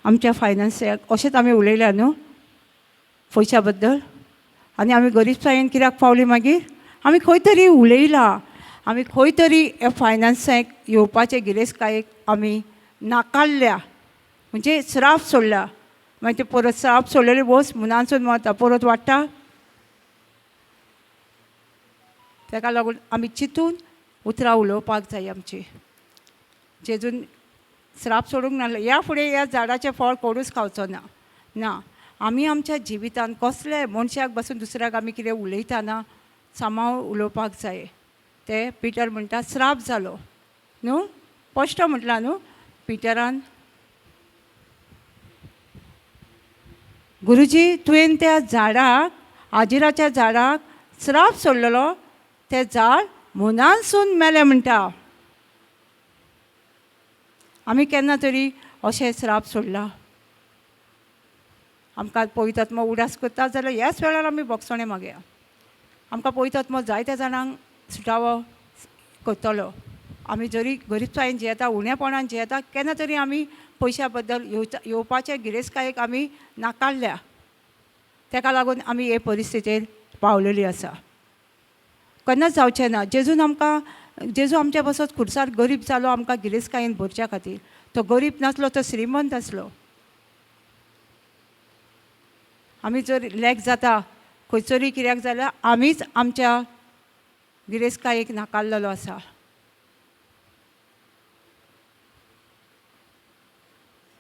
आमच्या फायनान्साक अशेंच आमी उलयल्या न्हू पयशा बद्दल. आनी आमी गरीबसायेन कित्याक पावली मागीर? आमी खंय तरी उलयला, आमी खंय तरी ह्या फायनान्साक येवपाचे गिरेस्तकायेक आमी नाकारल्या, म्हणजे श्राप सोडला. मागीर ते परत श्राप सोडलेले बोस मुनानसून मरता, परत वाडटा. ताका लागून आमी चिंतून उतरां उलोवपाक जाय आमची. जेजून श्राप सोडूंक नासलो, ह्या फुडें ह्या झाडाचें फळ कोणूच खावचो ना. ना, आमी आमच्या जिवितान कसले मनशाक बसून दुसऱ्याक आमी कितें उलयतना सांबाळ उलोवपाक जाय. ते पिटर म्हणटा श्राप जालो न्हू, स्पश्ट म्हटलां न्हू पिटरान, गुरुजी तुवें त्या झाडाक आजिराच्या झाडाक श्राप सोडलेलो, तें झाड मुनानसून मेलें म्हणटा. आमी केन्ना तरी अशें श्राप सोडला? आमकां पवित्र आत्मो उडास करता जाल्यार ह्याच वेळार आमी भोगसणें मागया. आमकां पवित्र आत्मो जायत्या जाणांक सुटावो करतलो. आमी जरी गरीबसायेन जियेता, उणेपणान जियेता, केन्ना तरी आमी पयशा बद्दल येवपाचे गिरेस्तकायेक आमी नाकारल्या, ताका लागून आमी हे परिस्थितीर पावलेली आसा. केन्नाच जावचें ना. जेजून आमकां, जेजू आमच्या पासत खुर्सार गरीब जालो आमकां गिरेस्तकायेन भरच्या खातीर. तो गरीब नासलो, तो श्रीमंत आसलो. आमी जर लॅक जाता खंयसरूय कित्याक जाल्यार आमीच आमच्या गिरेस्तकायेक नाकारलेलो आसा.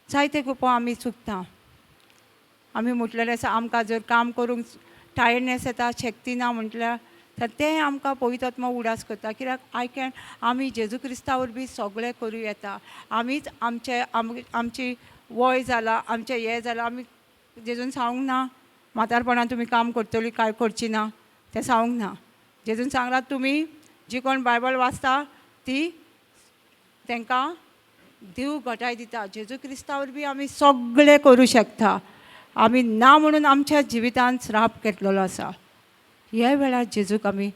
जायते खूब आमी चुकता. आमी म्हटलेलें आसा, आमकां जर काम करूंक टायर्डनेस येता, शक्ती ना म्हटल्यार तर तें आमकां पवित्र आत्मो उडास करता. कित्याक I can, आमी जेजू क्रिस्ता वरवीं सगळें करूं येता. आमीच आमचे आमची वय जालां, आमचें हें जालां, आमी जेजून सांगूंक ना म्हातारपणान तुमी काम करतली काय करची ना तें सांगूंक ना. जेजून सांगलां तुमी जी कोण बायबल वाचता ती तांकां देव घटाय दिता. जेजू क्रिस्ता वरवीं आमी सगळें करूं शकता. आमी ना म्हणून आमच्या जिवितांत श्राप घेतलेलो आसा. ह्या वेळार जेजूक आमी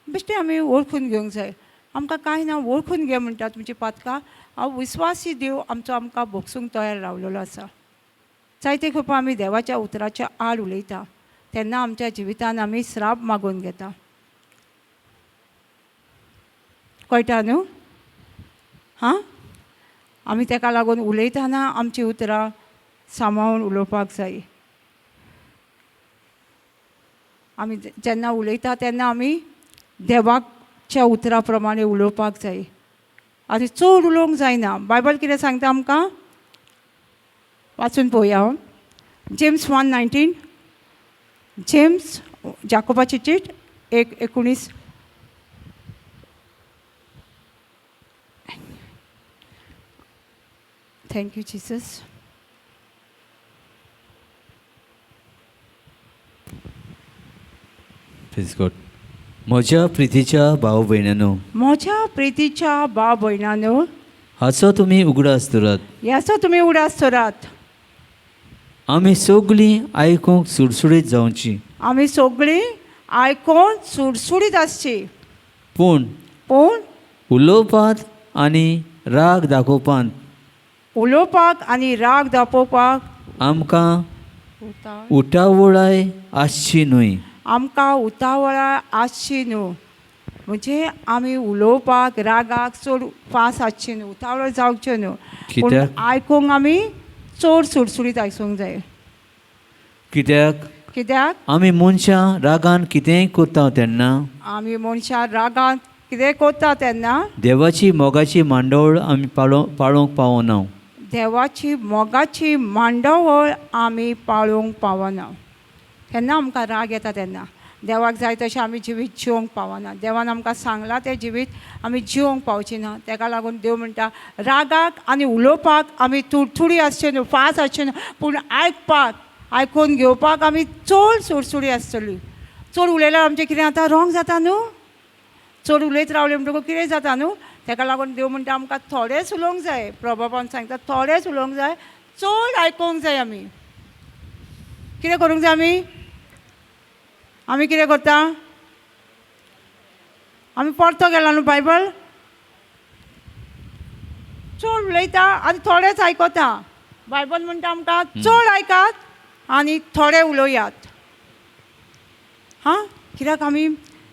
बेश्टें आमी वळखून घेवंक जाय. आमकां कांय ना वळखून घे म्हणटा तुमची पातकां. हांव विस्वासी देव आमचो आमकां भोगसूंक तयार रावलेलो आसा. जायते खेपो आमी देवाच्या उतराच्या आड उलयता तेन्ना आमच्या जिवितान आमी श्राप मागून घेता. कळटा न्हू? हां, आमी ताका लागून उलयतना आमची उतरां सांबाळून उलोवपाक जाय. आमी जेन्ना उलयता तेन्ना आमी देवाच्या उतरा प्रमाणे उलोवपाक जाय आनी चड उलोवंक जायना. बायबल कितें सांगता आमकां वाचून पळोवया. हांव जेम्स 1:19, जेम्स जाकोबाची चीट 1:19. Thank you Jesus. Praise God. म्हज्या प्रितीच्या भाव भयणांनो, म्हज्या प्रितीच्या भाव भयणांनो, हाचो तुमी उगडास दवरात. ह्याचो तुमी उगडास दवरात. आमी सगळीं आयकूंक सुडसुडीत जावची, आमी सगळीं आयकून सुडसुडीत आसची, पूण पूण उलोवपांत आनी राग दाखोवपांत, उलोवपाक आनी राग दाखोवपाक आमकां उटावळाय आसची न्हय. आमकां उतावळा आसची न्हू. म्हणजे आमी उलोवपाक रागाक चड फास्ट आसची न्हू, उतावळ जावचें न्हू, पूण कित्याक? आयकूंक आमी चड सुडसुडीत आसूंक जाय. कित्याक? कित्याक? आमी मनशां रागान कितेंय करता तेन्ना, आमी मनशां रागान कितें करता तेन्ना, देवाची मोगाची मांडवळ आमी पाळोवंक पावना. देवाची मोगाची मांडावळ आमी पाळोवंक पावना. तेन्ना आमकां राग येता. तेन्ना देवाक जाय तशें आमी जिवीत जिवंक पावना. देवान आमकां सांगलां तें जिवीत आमी जिवंक पावची ना. ताका लागून देव म्हणटा रागाक आनी उलोवपाक आमी तुडतुडी आसचे न्हू, फास्ट आसचे न्हू, पूण आयकपाक, आयकून घेवपाक आमी चड सुडसुडी आसतली. चड उलयल्यार आमचें कितें जाता, रोंग जाता न्हू. चड उलयत रावलें म्हणटकूच कितें जाता न्हू. ताका लागून देव म्हणटा आमकां थोडेंच उलोवंक जाय. प्रभावान सांगता थोडेंच उलोवंक जाय, चड आयकूंक जाय. आमी कितें करूंक जाय? आमी आमी कितें करता? आमी परतो गेला न्हू बायबल, चड उलयता आनी थोडेंच आयकता. बायबल म्हणटा आमकां चड आयकात आनी थोडे उलोयात. हां, कित्याक आमी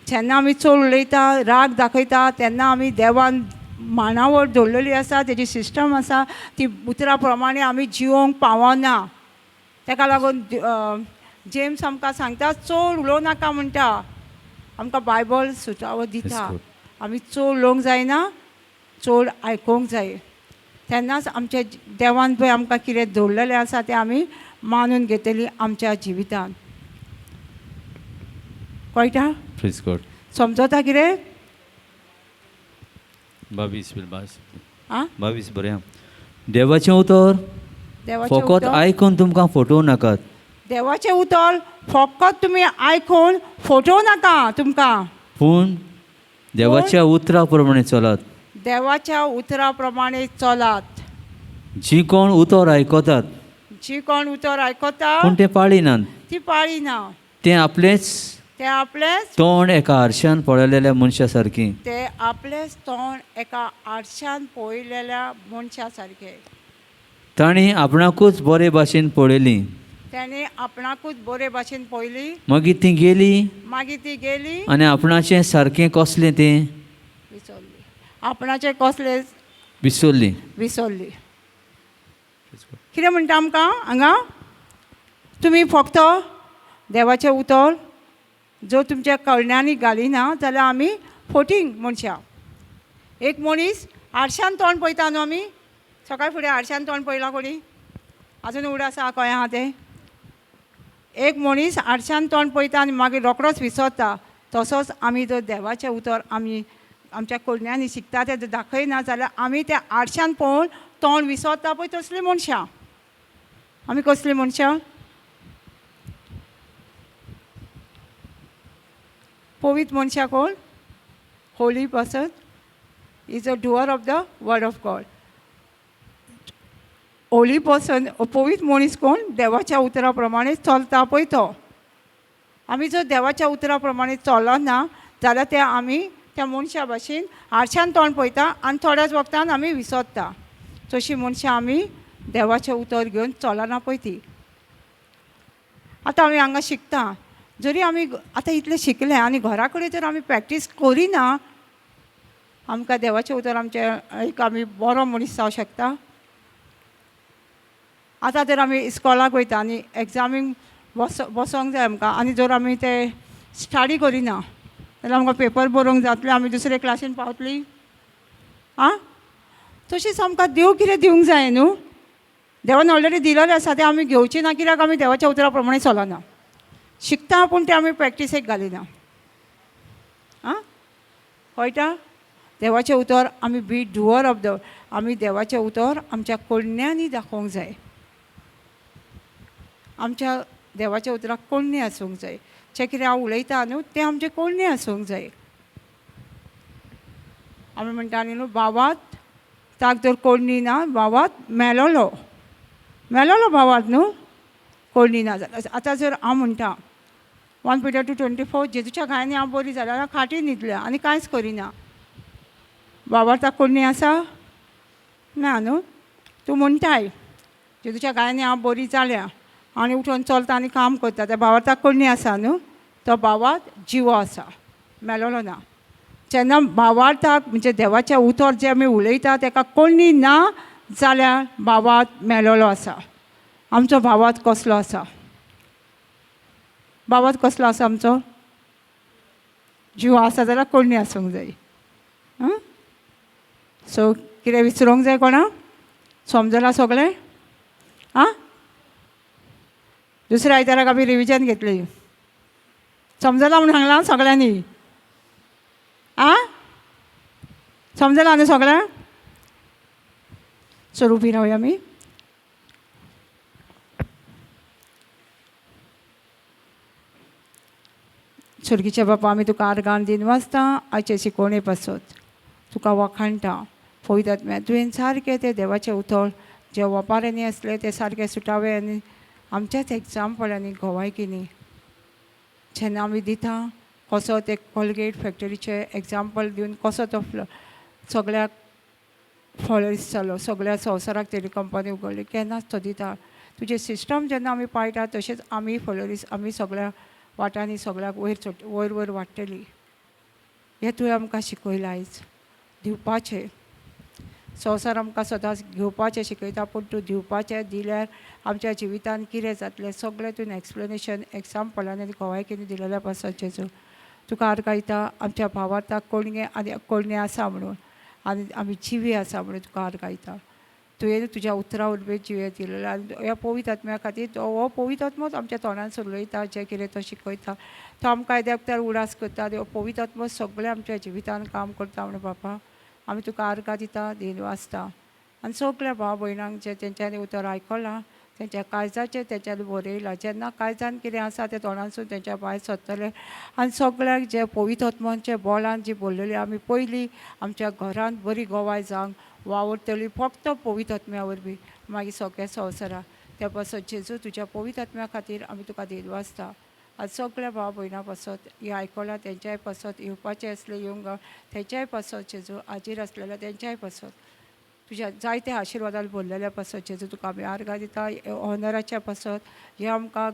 जेन्ना आमी चड उलयता, राग दाखयता, तेन्ना आमी देवान मांडावळ दवरलेली आसा, तेजी सिस्टम आसा, ती उतरा प्रमाणे आमी जिवोंक पावना. ताका लागून जेम्स आमकां सांगता चड उलोवं नाका म्हणटा. आमकां बायबल सुचावो दिता. आमी चड उलोवंक जायना, चड आयकूंक जाय. तेन्नाच आमच्या देवान पळय आमकां कितें दवरलेलें आसा तें आमी मानून घेतली आमच्या जिवितान. कळटा? Praise God. समजता कितें? 22 आं, 22 बरें. देवाचें उतर फकत आयकून तुमकां फटोवं नाकात. देवाचें उतर फकत तुमी आयकून फटोवं नाका तुमकां, पूण देवाच्या उतरा प्रमाणे चलात. देवाच्या उतरा प्रमाणे चलात. जी कोण उतर आयकतात, जी कोण उतर आयकता पूण तें पाळिनात, ती पाळिना, तें आपलेंच तें आपलेंच तोंड एका आरशान पळयलेल्या मनशा सारकें. तें आपलेंच तोंड एका आरशान पळयलेल्या मनशा सारकें. तांणी आपणाकूच बरे भाशेन पळयली, ताणें आपणाकूच बरे भाशेन पळयली, मागीर ती गेली, मागीर ती गेली आनी आपणाचें सारकें कसलें तें विसरली. आपणाचें कसलें विसरली. विसरली. कितें म्हणटा आमकां हांगा? तुमी फक्त देवाचें उतर जर तुमच्या कळण्यांनी घालिना जाल्यार आमी फोटींग मनशां. एक मनीस आरशान तोंड पळयता न्हू. आमी सकाळ फुडें आरशान तोंड पळयलां कोणी? आजून उगडास आसा कळ्ळें आहा तें? एक मनीस आरशान तोंड पळयता आनी मागीर रोकडोच विसरता. तसोच आमी जर देवाचें उतर आमी आमच्या करण्यांनी शिकता तें जर दाखयना जाल्यार आमी त्या आरशान पळोवन तोंड विसरता पळय तसलीं मनशां. आमी कसली मनशां? पवित्र मनशां कोण? Holy person is a doer of the word of God. Holy person, पवित्र मनीस कोण? देवाच्या उतरा प्रमाणे चलता पळय तो. आमी जर देवाच्या उतरा प्रमाणे चलना जाल्यार ते आमी त्या मनशा भाशेन आरशान तोंड पळयता आनी थोड्याच वखदान आमी विसरता. तशी मनशां आमी देवाचें उतर घेवन चलना पळय ती. आतां आमी हांगा शिकता, जरी आमी आतां इतलें शिकलें आनी घरा कडेन जर आमी प्रॅक्टीस करिना, आमकां देवाचें उतर आमचें एक आमी बरो मनीस जावं शकता. आतां जर आमी इस्कॉलाक वयता आनी एग्जामीक बसोंक जाय आमकां आनी जर आमी ते स्टडी करिना जाल्यार आमकां पेपर बरोवंक जातले, आमी दुसरे क्लासीन पावतली. आं, तशीच आमकां देव कितें दिवंक जाय न्हू, देवान ऑलरेडी दिलेलें आसा तें आमी घेवचें ना, कित्याक आमी देवाच्या उतरा प्रमाणे चलना. शिकता पूण तें आमी प्रॅक्टिसेक घालिना. आं, कळटा? देवाचें उतर आमी बी डुअर ऑफ the, आमी देवाचें उतर आमच्या कोडण्यांनी दाखोवंक जाय. आमच्या देवाच्या उतराक कोडणें आसूंक जाय. जें कितें हांव उलयता न्हू तें आमचें कोडणें आसूंक जाय. आमी म्हणटा न्हू, भावात ताक जर कोडणी ना, भावात मेलोलो, मेलोलो भावात न्हू, कोडणी ना जाल्यार. आतां जर हांव म्हणटा 1 Peter 2:24, जेजूच्या घायांनी हांव बरी जाल्यार हांव खाटी न्हिदल्या आनी कांयच करिना, भावार्थाक कोडणी आसा ना न्हू? तूं म्हणटाय जेजूच्या घायांनी हांव बरी जाल्या आनी उठून चलता आनी काम करता, त्या भावार्थाक कोडणी आसा न्हू? तो भावार्थ जिवो आसा, मेलोलो ना. जेन्ना भावार्थाक म्हणजे देवाचें उतर जें आमी उलयता तेका कोडणी ना जाल्यार भावार्थ मेलोलो आसा. आमचो भावार्थ कसलो आसा? भावार्थ कसलो आसा आमचो? जिवो आसा जाल्यार कोडणी आसूंक जाय. सो कितें विसरूंक जाय कोणा? समजलां सगळें? आं, दुसऱ्या आयताराक आमी रिविजन घेतली. समजलां म्हूण सांगलां सगळ्यांनी? आं, समजलां न्हू सगळ्यांक? सो उबी रावया आमी. स्वर्गीच्या बापा, आमी तुका आर्गान दिन वाचता आयचे शिकोवणे पासत तुका वाखाणटा. पवित्र आत्म्या, तुवें सारकें तें देवाचें उतर जे वपाऱ्यांनी आसलें तें सारकें सुटावें आनी आमच्याच एग्जाम्पलांनी गोवायकींनी जेन्ना आमी दिता कसो ते कोलगेट फॅक्टरीचें एग्जाम्पल दिवन कसो तो सगळ्याक फॉलोस जालो, सगळ्या संवसाराक तेणी कंपनी उगडली, केन्नाच तो दिता. तुजें सिस्टम जेन्ना आमी पाळटा तशेंच आमी फॉलोरीस आमी सगळ्या वाटांनी सगळ्याक वयर चड वयर वयर वाडटली. हें तुवें आमकां शिकयलां आयज दिवपाचें. संवसार आमकां सदांच घेवपाचें शिकयता, पूण तूं दिवपाचें दिल्यार आमच्या जिवितान कितें जातलें सगळें तुवें एक्सप्लेनेशन एग्जाम्पलान आनी गोवायकींनी दिलेल्या पासत जेजू तुका आर्गां दिता. आमच्या भावार्थाक कोणगे आनी कोणगे आसा म्हणून आनी आमी जिवी आसा म्हणून तुका आर्गां दिता. तुवें तुज्या उतरा वरवीं जिवे दिलेलें आनी ह्या पवित्र आत्म्या खातीर तो हो पवित्र आत्मोच आमच्या तोंडान उलयता, जें कितें तो शिकयता तो आमकां येद्या वखदार उडास करता. हो पवित्र आत्मो सगळें आमच्या जिवितान काम करता म्हणून बापा आमी तुका आर्गां दिता, दिन वाचता. आनी सगळ्या भाव भयणांक जे तेंच्यांनी उतर आयकलां तेंच्या काळजाचेर तेंच्यांनी बरयलां, जेन्ना काळजान कितें आसा तें तोंडानसून तेंच्या भायर सरतलें. आनी सगळ्यांक जे पवित्र आत्मांच्या बोलान जी बोल्लेली आमी पयलीं आमच्या घरांत बरी गोवाय जावंक वावुरतली फक्त पवित्र आत्म्या वरवीं, मागीर सगळ्या संवसाराक. त्या पासत जेजू तुज्या पवित्र आत्म्या खातीर आमी तुका दिन वाचता. आनी सगळ्या भाव भयणां पासत हें आयकलां तेंच्याय पासत, येवपाचें आसलें येवंक गाव तेंच्याय पासत जेजू, हाजीर आसलेल्या तेंच्याय पासत तुज्या जायत्या आशिर्वादान भरलेल्या पासत जेजू तुका आमी आर्गां दिता. ऑनराच्या पासत हे आमकां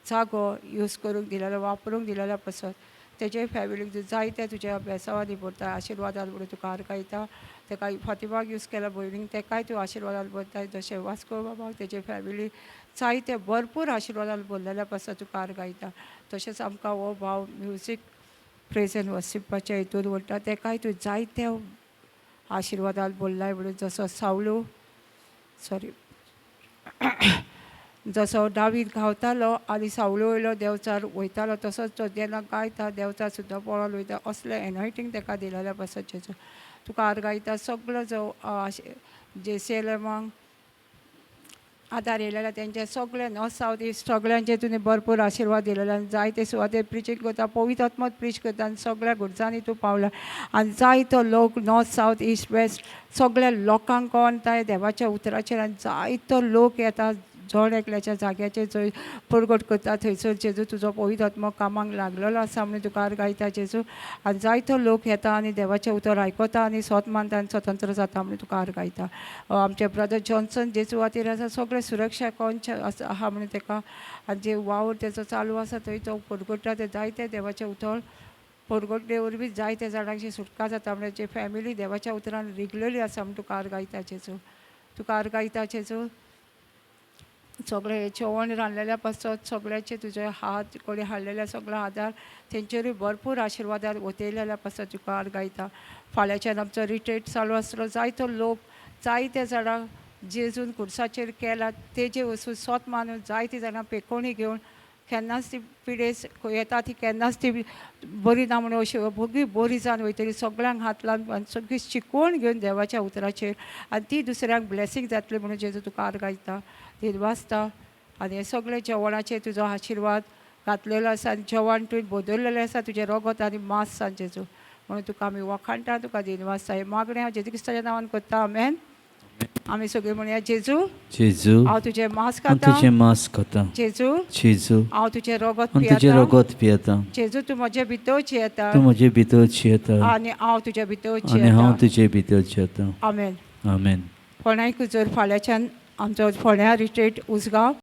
जागो यूज करूंक दिलेलो, वापरूंक दिलेल्या पासत तेजे फॅमिलीक जायते तुज्या बेसांवांनी भरता, आशिर्वादान म्हणून तुका आर्गां दिता. तेका फातिमाक यूज केला भयणीक, तेकाय तूं आशिर्वादान भरता. जशें वास्को बाबाक तेजे फॅमिली जायते भरपूर आशिर्वादान भरलेल्या पासत तुका आर्गां दिता. तशेंच आमकां हो भाव म्युजीक प्रेज एंड वर्शिपाच्या हितून व्हरता, तेकाय तूं जायते आशिर्वादान भरलाय म्हणून जसो सावलू सॉरी जसो दावीद गावतालो आनी सावलू वयलो देंवचार वयतालो, तसोच तो जेन्ना गायता देंवचार सुद्दां पळोवन वयता, असलें एनॉयटींग तेका दिलेलें पासत जेजू तुका आर्गां दिता. सगलो जो जे सी एल एमाक आदार येयलेलो तेंचे सगळे नॉर्थ सावथ इस्ट सगळ्यांचे तुवें भरपूर आशिर्वाद दिलेलो आनी जायते सुवातेर प्रिचींग करता, पवित्र आत्मोत प्रीच करता आनी सगळ्या गुडजांनी तूं पावला आनी जायतो लोक नॉर्थ सावथ इस्ट वेस्ट सगळ्या लोकांक कोण देवाच्या उतराचेर आनी जायतो लोक येता जण एकल्याच्या जाग्याचेर जंय परगट करता थंयसर जेजू तुजो पवित्र आत्मो कामाक लागलेलो आसा म्हणून तुका गायता जेजू. आनी जायतो लोक येता आनी देवाचें उतर आयकता आनी स्वत मानता आनी स्वतंत्र जाता म्हणून तुका गायता. आमचे ब्रदर जॉन्सन जेजू खातीर आसा, सगळे सुरक्षा कोणचे आसा आहा म्हणून तेका आनी जे वावर तेजो चालू आसा थंय तो परगट्टा, ते जायते देवाचें उतर परगटले वरवीं जायते जाणांची सुटका जाता म्हणजे फॅमिली देवाच्या उतरान रिगलेली आसा म्हण तुका गायता जेजू, तुका गायता जेजू. सगळे जेवण रांदलेल्या पासत सगळ्याचे तुजे हात कडेन हाडलेले सगळे आदार तेंचेरूय भरपूर आशिर्वादार ओतयलेल्या पासत तुका गायता. फाल्यांच्यान आमचो रिट्रीट चालू आसलो, जायतो लोक जायते जाणां जेजून कुर्साचेर केला तेजे वचून सोत मानून जायतीं जाणां पेकोणी घेवन केन्नाच ती पिडेस येता ती केन्नाच ती बरी ना म्हणून अशी भोगी बरी जावन वयतली, सगळ्यांक हात लावन आनी सगळी शिकवण घेवन देवाच्या उतराचेर आनी ती दुसऱ्यांक ब्लेसींग जातली म्हणून जेजू तुका गायता, दिनवासता. आनी हें सगळें जेवणाचेर तुजो आशिर्वाद घातलेलो आसा आनी जेवण तुवें बदललेलें आसा तुजें रगत आनी मांस जेजू म्हणून तुका आमी वखाणटा, तुका दिनवासता. हें मागणें हांव जेजू क्रिस्ताच्या नांवान करता, आमेन. आमी सगळीं म्हणया, जेजू जेजू, हांव तुजें मांस हांव खाता, तुजें मांस खाता, जेजू जेजू हांव तुजें रगत हांव तुजें पियेता, रगत पियेता, जेजू तूं म्हजे भितर जियेता तूं म्हजे भितर जियेता आनी हांव तुजे भितर आनी हांव जियेता, तुजे भितर जियेता. आमेन. आमेन. कोणायक जर फाल्यांच्यान आमचो फोंड्या रिट्रीट उसगांव.